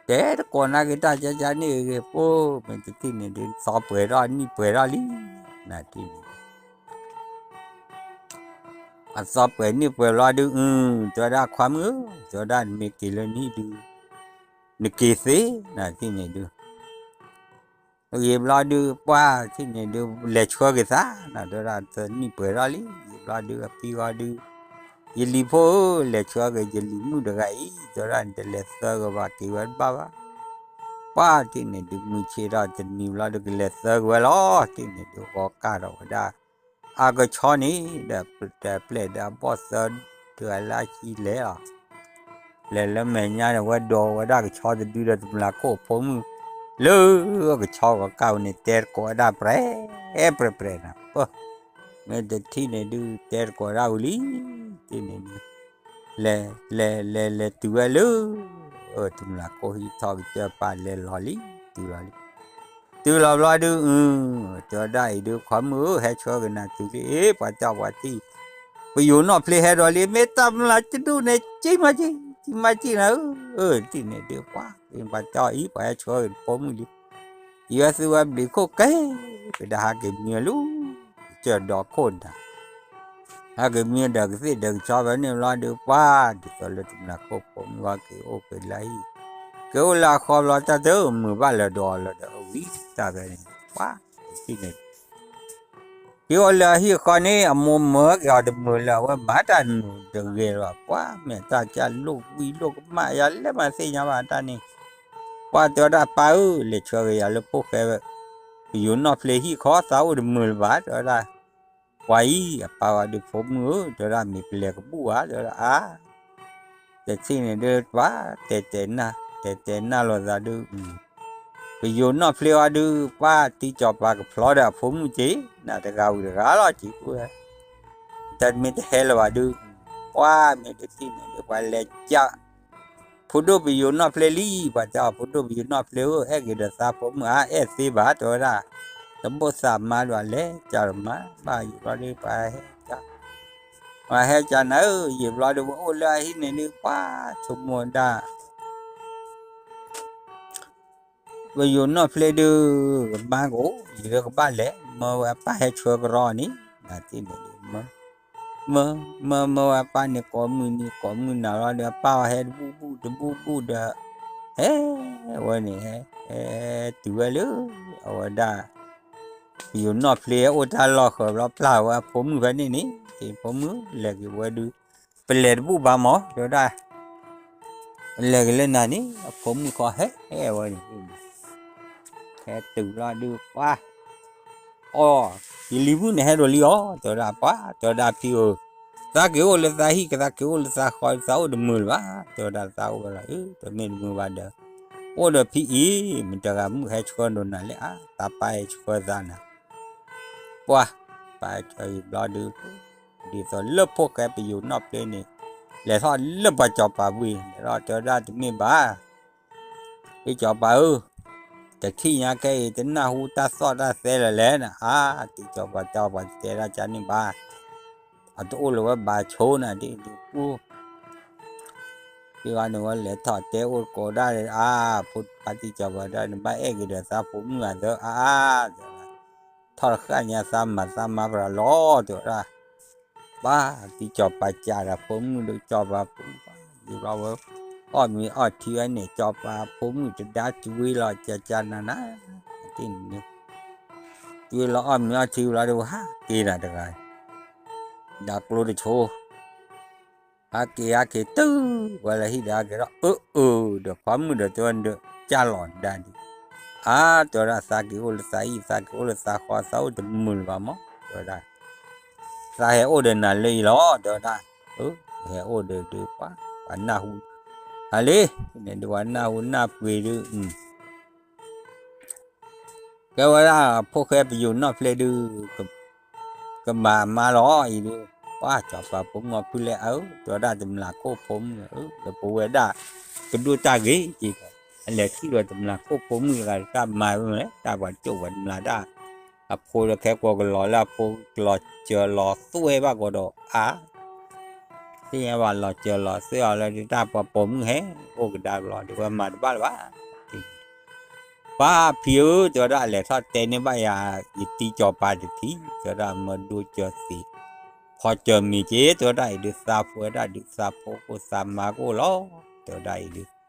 တဲတကိးနာ်က့ၤတၢ်ကၠၢကၠၢန့ၣ်ဂ့ၤ ပိၢ်မ့ၢ်တထံၣ်န့ၣ်ဒုး သီပှဲၤထီၣ်နံၣ်ပှဲၤထီၣ်လံ, နထံၣ်န့ၣ် အသီပှဲၤနံၣ်ပှဲၤဘျီဒုး အု တဲဝဲဒၣ်ခွါမုၣ်ဧၢ, တဲဝဲဒၣ်နမ့ၢ်က့ၤလၢနဟံၣ်ဒုး နက့ၤသ့, နထံၣ်န့ၣ်ဒုး ဂ့ၤဘျီဒုး ပှၢ်ထံၣ်န့ၣ်ဒုး လဲၤဆှၢက့ၤသး, နတဲဝဲဒၣ်သနံၣ်ပှဲၤထီၣ်လံ, ဂ့ၤဘျီဒုး အဖံဂီၤဒုး, ယလံၤဖိဧၢ, လဲၤဆှၢက့ၤယလံၤမုၣ်တဂၤအံၤ, တဲဝဲဒၣ်နတလဲၤသၢက့ၤဘၣ် က့ၤဝဲတဘၣ်ဘၣ်, ပှၢ်ထံၣ်န့ၣ်ဒုး မုၢ်ဆ့ၣ်ထီၣ်တနံၤဘျီဒုး ကလဲၤသၢက့ၤဝဲလီၤ, ထံၣ်န့ၣ်ဒုး ဂီၤကၢ်ထီၣ်ဝဲဒၣ် အကဆီန့ၣ်ဒီး တပျဲၢ်ဒီးအဘီၣ်သၢတဂၤလၢအဟံးလဲၤလီၤ, လဲၤလၢမဲာ်ညါန့ၣ် ဝဲဒိးဝဲဒၣ်ကဆီတဒုဒီးတမျးခိၣ်အဖိမုၣ်, လၢကဆီဂီၤကၢ်ဝဲန့ၣ် တဲတကိးဝဲဒၣ်ပြဲၢ်ပြဲၢ်ပြဲၢ်နၤ, ပၢ် မ့ၢ်တထံၣ်န့ၣ်ဒုး တဲတကိးဝဲဒၣ်ဝံၤလံ, ထံၣ်န့ၣ်ဒုး လဲၤ လဲၤ လဲၤ လဲၤတုၤဝဲလၢ တမျးခိၣ်ဟံၣ်ထီၣ်ကစၢၢ်ပာ်လဲၤလီၤလံ, တုၤလီၤလံ တုၤလီၤဘျီဒုး အု တဲဝဲဒၣ်အံၤဒုး ခွါမုၣ်ဧၢ ဟဲဆှၢက့ၤနၤတုၤလံ, ပှၤတၢ်ပှၤထံၣ်, ပယိၤနီၣ်ဖျ့ဟဲဒီးလံ မ့ၢ်တၢ်မျးကဒူၣ်န့ၣ် ကံမၤကံ, ကံမၤကံနၤဧၢ, အု ထံၣ်န့ၣ်ဒုး ပှၤ ပှၤတၢ်အံၤ ပှၤဟဲဆှၢက့ၤဖိမုၣ်လံ, ယွဲသုဝဲဘျံးခိၣ်ကဲ, ကဒါဟးက့ၤမံလၢ ကစၢၢ်ဒီခိၣ်နၤ ဟဲက့ၤမံဒီးကသ့ၣ်ဒီးကဆီဖဲန့ၣ်ဘျီဒုး ပှၤ ဒ်သိးလၢတမျးခိၣ်ဖိမုၣ်ဟဲက့ၤအိၣ်က့ၤလၢဟံၣ်, က့ၤအိၣ်လၢအဃီဘျီ တၢ်တမုာ်ဘၣ်လၢၤဒီးလၢၤဒီး အဝံတၢ်ဖဲန့ၣ် ပှၤ ထံၣ်န့ၣ် က့ၤအိၣ်လၢအဟံၣ်အဃီန့ၣ် အမိၢ်မၢက့ၤအီၤတမုာ်လၢၤ အဝဲမၤတၢ်တမုာ်တဂ့ၤလၢၤဘၣ် ပှၤ မ့ၢ်တၢ်ကၢ်လိၣ်ဝံလိၣ်ကမၣ် ယၤလဲၤမၤသ့ၣ်ညါဘၣ်တၢ်န့ၣ်, ပှၤတဲဝဲဒၣ်ပၢ်ဧၢ လဲၤဆှၢက့ၤယၤလၢဖိၣ်ဃဲ ပယိၤနီၣ်ဖျ့ဟံၣ်ခီ သးအိၣ်တမုာ်လၢၤဘၣ် တဲဝဲဒၣ်, ပှၤအံၤ အပၢ်ဝဲဒုးဖိမုၣ်ဧၢ တဲဝဲဒၣ်မ့ၢ်ပလဲၤကဘူၣ်ဧါ တဲဝဲဒၣ်အါ တထံၣ်န့ၣ်ဒုး ပှၤ တဲတဲနၢ် တဲတဲနၢ်လိာ်သးဒုး, ပယိၤနီၣ်ဖျ့အီၤဒုး ပှၤတံၤစီၤပၤကဖျီဒီးအဖိမုၣ်က့ၤ နတဂၤဝံၤတဂၤလီၤက့ၤဃိဝဲ, တၢ်မ့ၢ်တဟဲလၢၤဘၣ်ဒုး, ပှၤမ့ၢ်တထံၣ်န့ၣ်ဒုး ပှၤလဲၤကၢ် ဖိဒိၣ်ပယိၤနီၣ်ဖျ့လံ, ပှၤတဲအီၤ ဖိဒိၣ်ပယိၤနီၣ်ဖျ့ဧၢ အဲၣ်က့ၤဒီးသးဖိမုၣ်ဧါ အဲၣ်သ့ဘၣ် တဲဝဲဒၣ်, တဘိၣ်သးမါဒွးလဲၤကၢ်ဒီးမါ ဘၣ်ယံာ်ဘျီဒုး ပှၤဟဲကၢ် ပှၤဟဲကၢ်နၤဧၢ ယံာ်ဘျီဒုး ပှၤအိၣ်လၢအဟံၣ်န့ၣ်ဒုး ပှၤဆိကမိၣ်ဒၣ် ပယိၤနီၣ်ဖျ့ဒုး ကမါကအိၣ် ယံာ်ဒုးကဘၣ်လဲၤ မၢဝဲအပၢ်ဟဲဆှၢကရီန့ၣ် နထံၣ်န့ၣ်ဒုး မၢ မၢ မၢ မၢဝဲအပၢ်န့ၣ် ကိးမုၢ်နံၤကိးမုၢ်နၤလီၤဒီး အပၢ်အီၤဟဲတဘူၣ်ဘူၣ်တဘူၣ်ဘူၣ်ဒီး ဟဲဝဲန့ၣ် ဟဲ ဟဲတုၤဝဲလၢ အဝဲဒၣ် ပယိၤနီၣ်ဖျ့အိၣ်တၢ်လီၢ်ဃၢၤဘျီ ပျၢ်ဝဲအဖိမုၣ်ဖဲန့ၣ်န့ၣ် ဖိမုၣ်လဲၤက့ၤဝဲဒုး ပလဲၤတဘူၣ်ဘၣ်မး တဲဝဲဒၣ် လဲၤက့ၤလၢနၤန့ၣ် အဖိမုၣ်ခီဟဲ ဟဲဝဲန့ၣ် ဟဲတုၤဘျီဒုး ပှၤ အိ ယလံၤမုၣ်န့ၣ်ဟဲဒိးလံအီၤ တဲဝဲဒၣ် ပှၤ တဲဝဲဒၣ်ဖံဧၢ, သးက့ၤအိၣ်လၢသးဟံၣ် ကသးက့ၤအိၣ်လၢသးဃီ သးအိၣ်တမုာ်လၢၤဘၣ် တဲဝဲဒၣ် သးအိၣ်ဝဲလီၤ တမ့ၢ်တမုာ်ဘၣ်ဒီး အိၣ်ဒီးဖံအံၤ မတၤတဂၤမုၣ်ဟဲဆှၢဒိးနၤလဲၣ်ဧါ သးပၢ်ဟဲဆှၢသးနၤ ပှၤ ပၢ်ဟဲဆှၢယံာ်ဘျီဒုး ဒ်သိးလၢဖိၣ်ဃဲပယိၤနီၣ်ဖျ့န့ၣ် လဲၤထီၣ်လၢပှၤစီၤပၤဝ့ၢ် လဲၤထီၣ်တဲဝဲဒၣ်တမ့ၢ်ဘၣ် တံၤစီၤပၤဧၢ, တထံၣ်ညါခဲအံၤ တနၢ်ဟူတၢ်သီၣ်တၢ်သဲလၢၤလဲၣ်န့ၣ် အါ တံၤစီၤပၤတဲအီၤ ပှၤတတဲဒၣ်ကန့ၣ်ဘၣ်, အတအိၣ်လၢၤဝဲဘၣ်ဆိနၤဒ်ဒုးပူ ဒ်ဝဲန့ၣ်ဝဲလဲၤထီၣ်တဲအိၣ်တကိးဒၣ် အါ ဖိပၢ်တံၤစီၤပၤဒၣ် နဘၣ်အဲၣ်က့ၤဒီးသးဖိမုၣ်အသး အါ အါ တဲဝဲဒၣ် ထီၣ်တဃၣ်ညါသးမၤသးမါပှၤလီၤ တဲဝဲဒၣ် ဘၣ်တံၤစီၤပၤကးဒီးဖိမုၣ်ဒုး စီၤပၤဖိမုၣ် ယံာ်ဘျီဝဲ အီၣ်မ့ၤအီထံဝဲန့ၣ် စီၤပၤဖိမုၣ်တဒါတွ့လီၤကကနၤနၤ တ့ၢ်န့ၣ် တွ့လီၤအီၣ်မ့ၤအီထံဘျီဒုး ဟးက့ၤနၤတဂၤ ဒီးကျိတဆိ ဟးက့ၤဟးက့ၤတုၤဝဲလၢဟံၣ်ဒီးဟးက့ၤဒီး အၢ အၢ ဒီးခွါမုၣ်ဒီးတဲဝဲဒၣ် ကၢ်လီၤဒါဒုး အါ တဲဝဲဒၣ် သးက့ၤအိၣ်လၢသးအံၤ သးက့ၤအိၣ်လၢသးဃီ သးအိၣ်တမုာ်လၢၤဘၣ်မး တဲဝဲဒၣ်, သးဟဲအိၣ်ဒီးနၤလၢအံၤလီၤ တဲဝဲဒၣ်, ဟဲအိၣ်ဒီးဒုးပှၤ ပှၤနၢ်ဟူ, အလံ, န့ၣ်ဒုးပှၤနၢ်ဟူနၢ်ပှ့ၤဒုး ကဲဝဲဒၣ် ဖိၣ်ဃဲပယိၤနီၣ်ဖျ့ဒုး ကမၤအမါလီၤအံၤဒုး, ပှၤစီၤပၤဖိမုၣ်အဖုလဲၣ်အၢ တဲဝဲဒၣ်တမျၢ်ခိၣ်ဖိမုၣ်အၢ ဒီးပဝဲဒၣ် ကဒိၣ်တၢ်ဂ့ၤက့ၤဒီး အလဲၤထံၣ်ဒီးတမျၢ်ခိၣ်ဖိမုၣ်တဂၤတၢ်မၤဝဲမလဲၣ် တၢ်ပှၤကၠိၣ်ပှၤတမျၢ်တၢ်, အဖိဒီးခဲကိးကလီၤလၢအဖိကလီၤစၢၤလီၤသွဲဘၣ်ကီးဒီးအါ သ့ၣ်ညါဘၣ်လီၤစၢၤလီၤသွဲအီၤလၢဒုးတၢ်ပှၤပိာ်မုၣ်ဟဲ အိၣ်ကဒါကလီၤ ဒုးဝဲမၤတဘၣ်လၢၤဘၣ်, ပၢ်ဖံဧၢ တဲဝဲဒၣ် လဲၤထီၣ်တဲန့ၢ်ဘၣ်ယၤ ယတံၤစီၤပၤတထံၣ် တဲဝဲဒၣ်မၢဒိစၢၤသံး ဖီစၢၤမံၤက့ၤ တဲဝဲဒၣ်အံၤဒုး သးဖိဝဲဒၣ်ဒုးသးဖိကအိၣ်သးမါကအိၣ်လီၤ တဲဝဲဒၣ်အံၤဒုး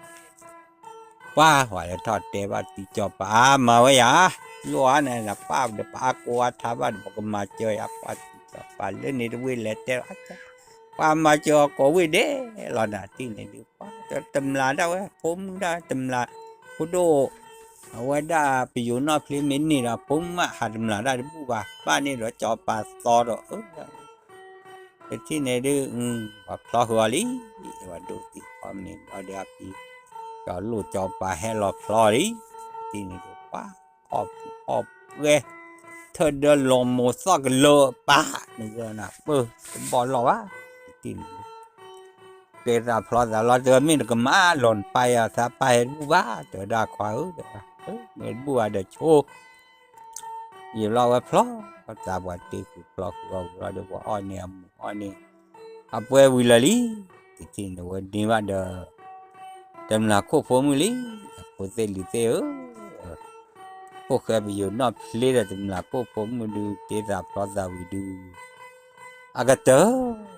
ပၢ်ဝဲလဲၤထီၣ်တဲဘၣ်တံၤစီၤပၤ အါမၤဝဲယၤ လိၣ်အါန့ၣ် ပၢ်ဒီးပအါကိးအါထါဘၣ်ဒီး ပကမၤစၢၤယၤ ပှၤတံၤစီၤပၤလၢန့ၣ်တဝ့ၢ်လဲၤတဲလီၤ ပှၤမၤစၢၤအီၤကိးဝ့ၢ်ဒဲးလီၤနၤ တထံၣ်န့ၣ်ဒုး ပှၤတမျၢ်ဒၣ်ဝဲ ဖိမုၣ်ဒၣ်တမျၢ် ဖိဒိၣ် အဝဲဒၣ်ပယိၤနီၣ်ဖျ့မ့ၢ်န့ၢ်ဒီး ဖိမုၣ်မးဟးတမျၢ်ဒၣ်တဘူၣ်ဘၣ် ဘၣ်န့ၣ်ဒီးစီၤပၤသီဒီး တထံၣ်န့ၣ်ဒုး ပှၤဖျီဃုာ်အီၤလံ, ပှၤဒိးသံၣ်ဖီမ့ၤဘျီဒီးအဖံ, ကၠီလိၣ်စီၤပၤဟဲလီၤဖျီလံ, တထံၣ်န့ၣ်ဒုး ပှၤအီၣ်ပှဲၤ ထၢၣ်ဒၢလီၤမိၤသီၣ်ကလၢပၢ် နဂၢၢ်နၤပၢၢ် တဘီၣ်လီၢ်ဘၣ်, တထံၣ်န့ၣ်ဒုး ကဲသးဖျီသးလီၤ တဲဝဲမ့ၢ်နကမၣ်လီၤနပၢ်ယၤ သးပၢ်ဟဲတဘူၣ်ဘၣ် တဲဝဲဒၣ်ခွါဧၢ မ့ၢ်တဘူၣ်ဘၣ်ဒီးဆိ ယံာ်လီၤဝဲဖျီ, သးပှၤတ့ဃုာ်ဖျီဃုာ်အီၤဝံၤလီၤဒီး ပှၤအီၣ်န့ၢ်အမူးအီၣ်န့ၢ် အပှဲၤဝံၤလၢာ်လံ, တထံၣ်န့ၣ်ဝဲန့ၢ်ဘၣ်ဒီး တမျၢ်ခိၣ်ဖိမုၣ်လံ, အဖိသ့ၣ်လံၤသ့ၣ်ဧၢ, ဖိၣ်ဃဲပယိၤနီၣ်ဖျ့ဒီးတမျၢ်ခိၣ်ဖိမုၣ်ဒုး တ့သးဖျီသးဝံၤဒုး အကတၢၢ်,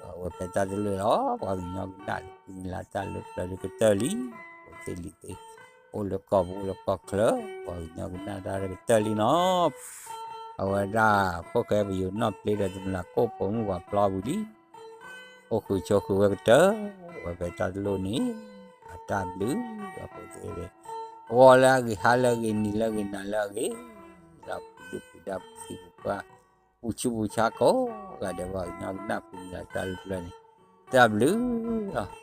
အဝဲဖဲတၢ်တလိၣ်လီၤ, ပှၤကညီကနၣ်လၢပူၤလၢတၢ်လၢပျၢၤဒုးကတၢၢ်လံ, ဖိသ့ၣ်လံၤသ့ၣ်, အိၣ်လၢကီၢ်ပူၤအိၣ်လၢကီၢ်ချၢ, ပှၤကညီကနၣ်တၢ်လၢကတၢၢ်လံနီၤ, အဝဲဒၣ်ဖိၣ်ဃဲပယိၤနီၣ်ဖျ့ဒီးတမျၢ်ခိၣ်ဖိမုၣ်ပှၤဖျီဝံၤလံ, အိၣ်ဃုာ်ဆိးဃုာ်ဝဲကတၢၢ်, အဝဲဖဲတၢ်တလိၣ်န့ၣ်, အတၢ်ဘျုး, အဖိသ့ၣ်, ဂီၤလၢအဂ့ၤ ဟါလၢအဂ့ၤ နံၤလၢအဂ့ၤ နၤလၢအဂ့ၤ, လၢပဒုၣ်ပဒါပသံပပှၢ်, ပူၤဆူပူၤဆါကိးဂၤဒဲး ပှၤကညီကနၣ်ပူၤလၢတၢ်လၢပျၢၤန့ၣ်, တၢ်ဘျုးလီၤ.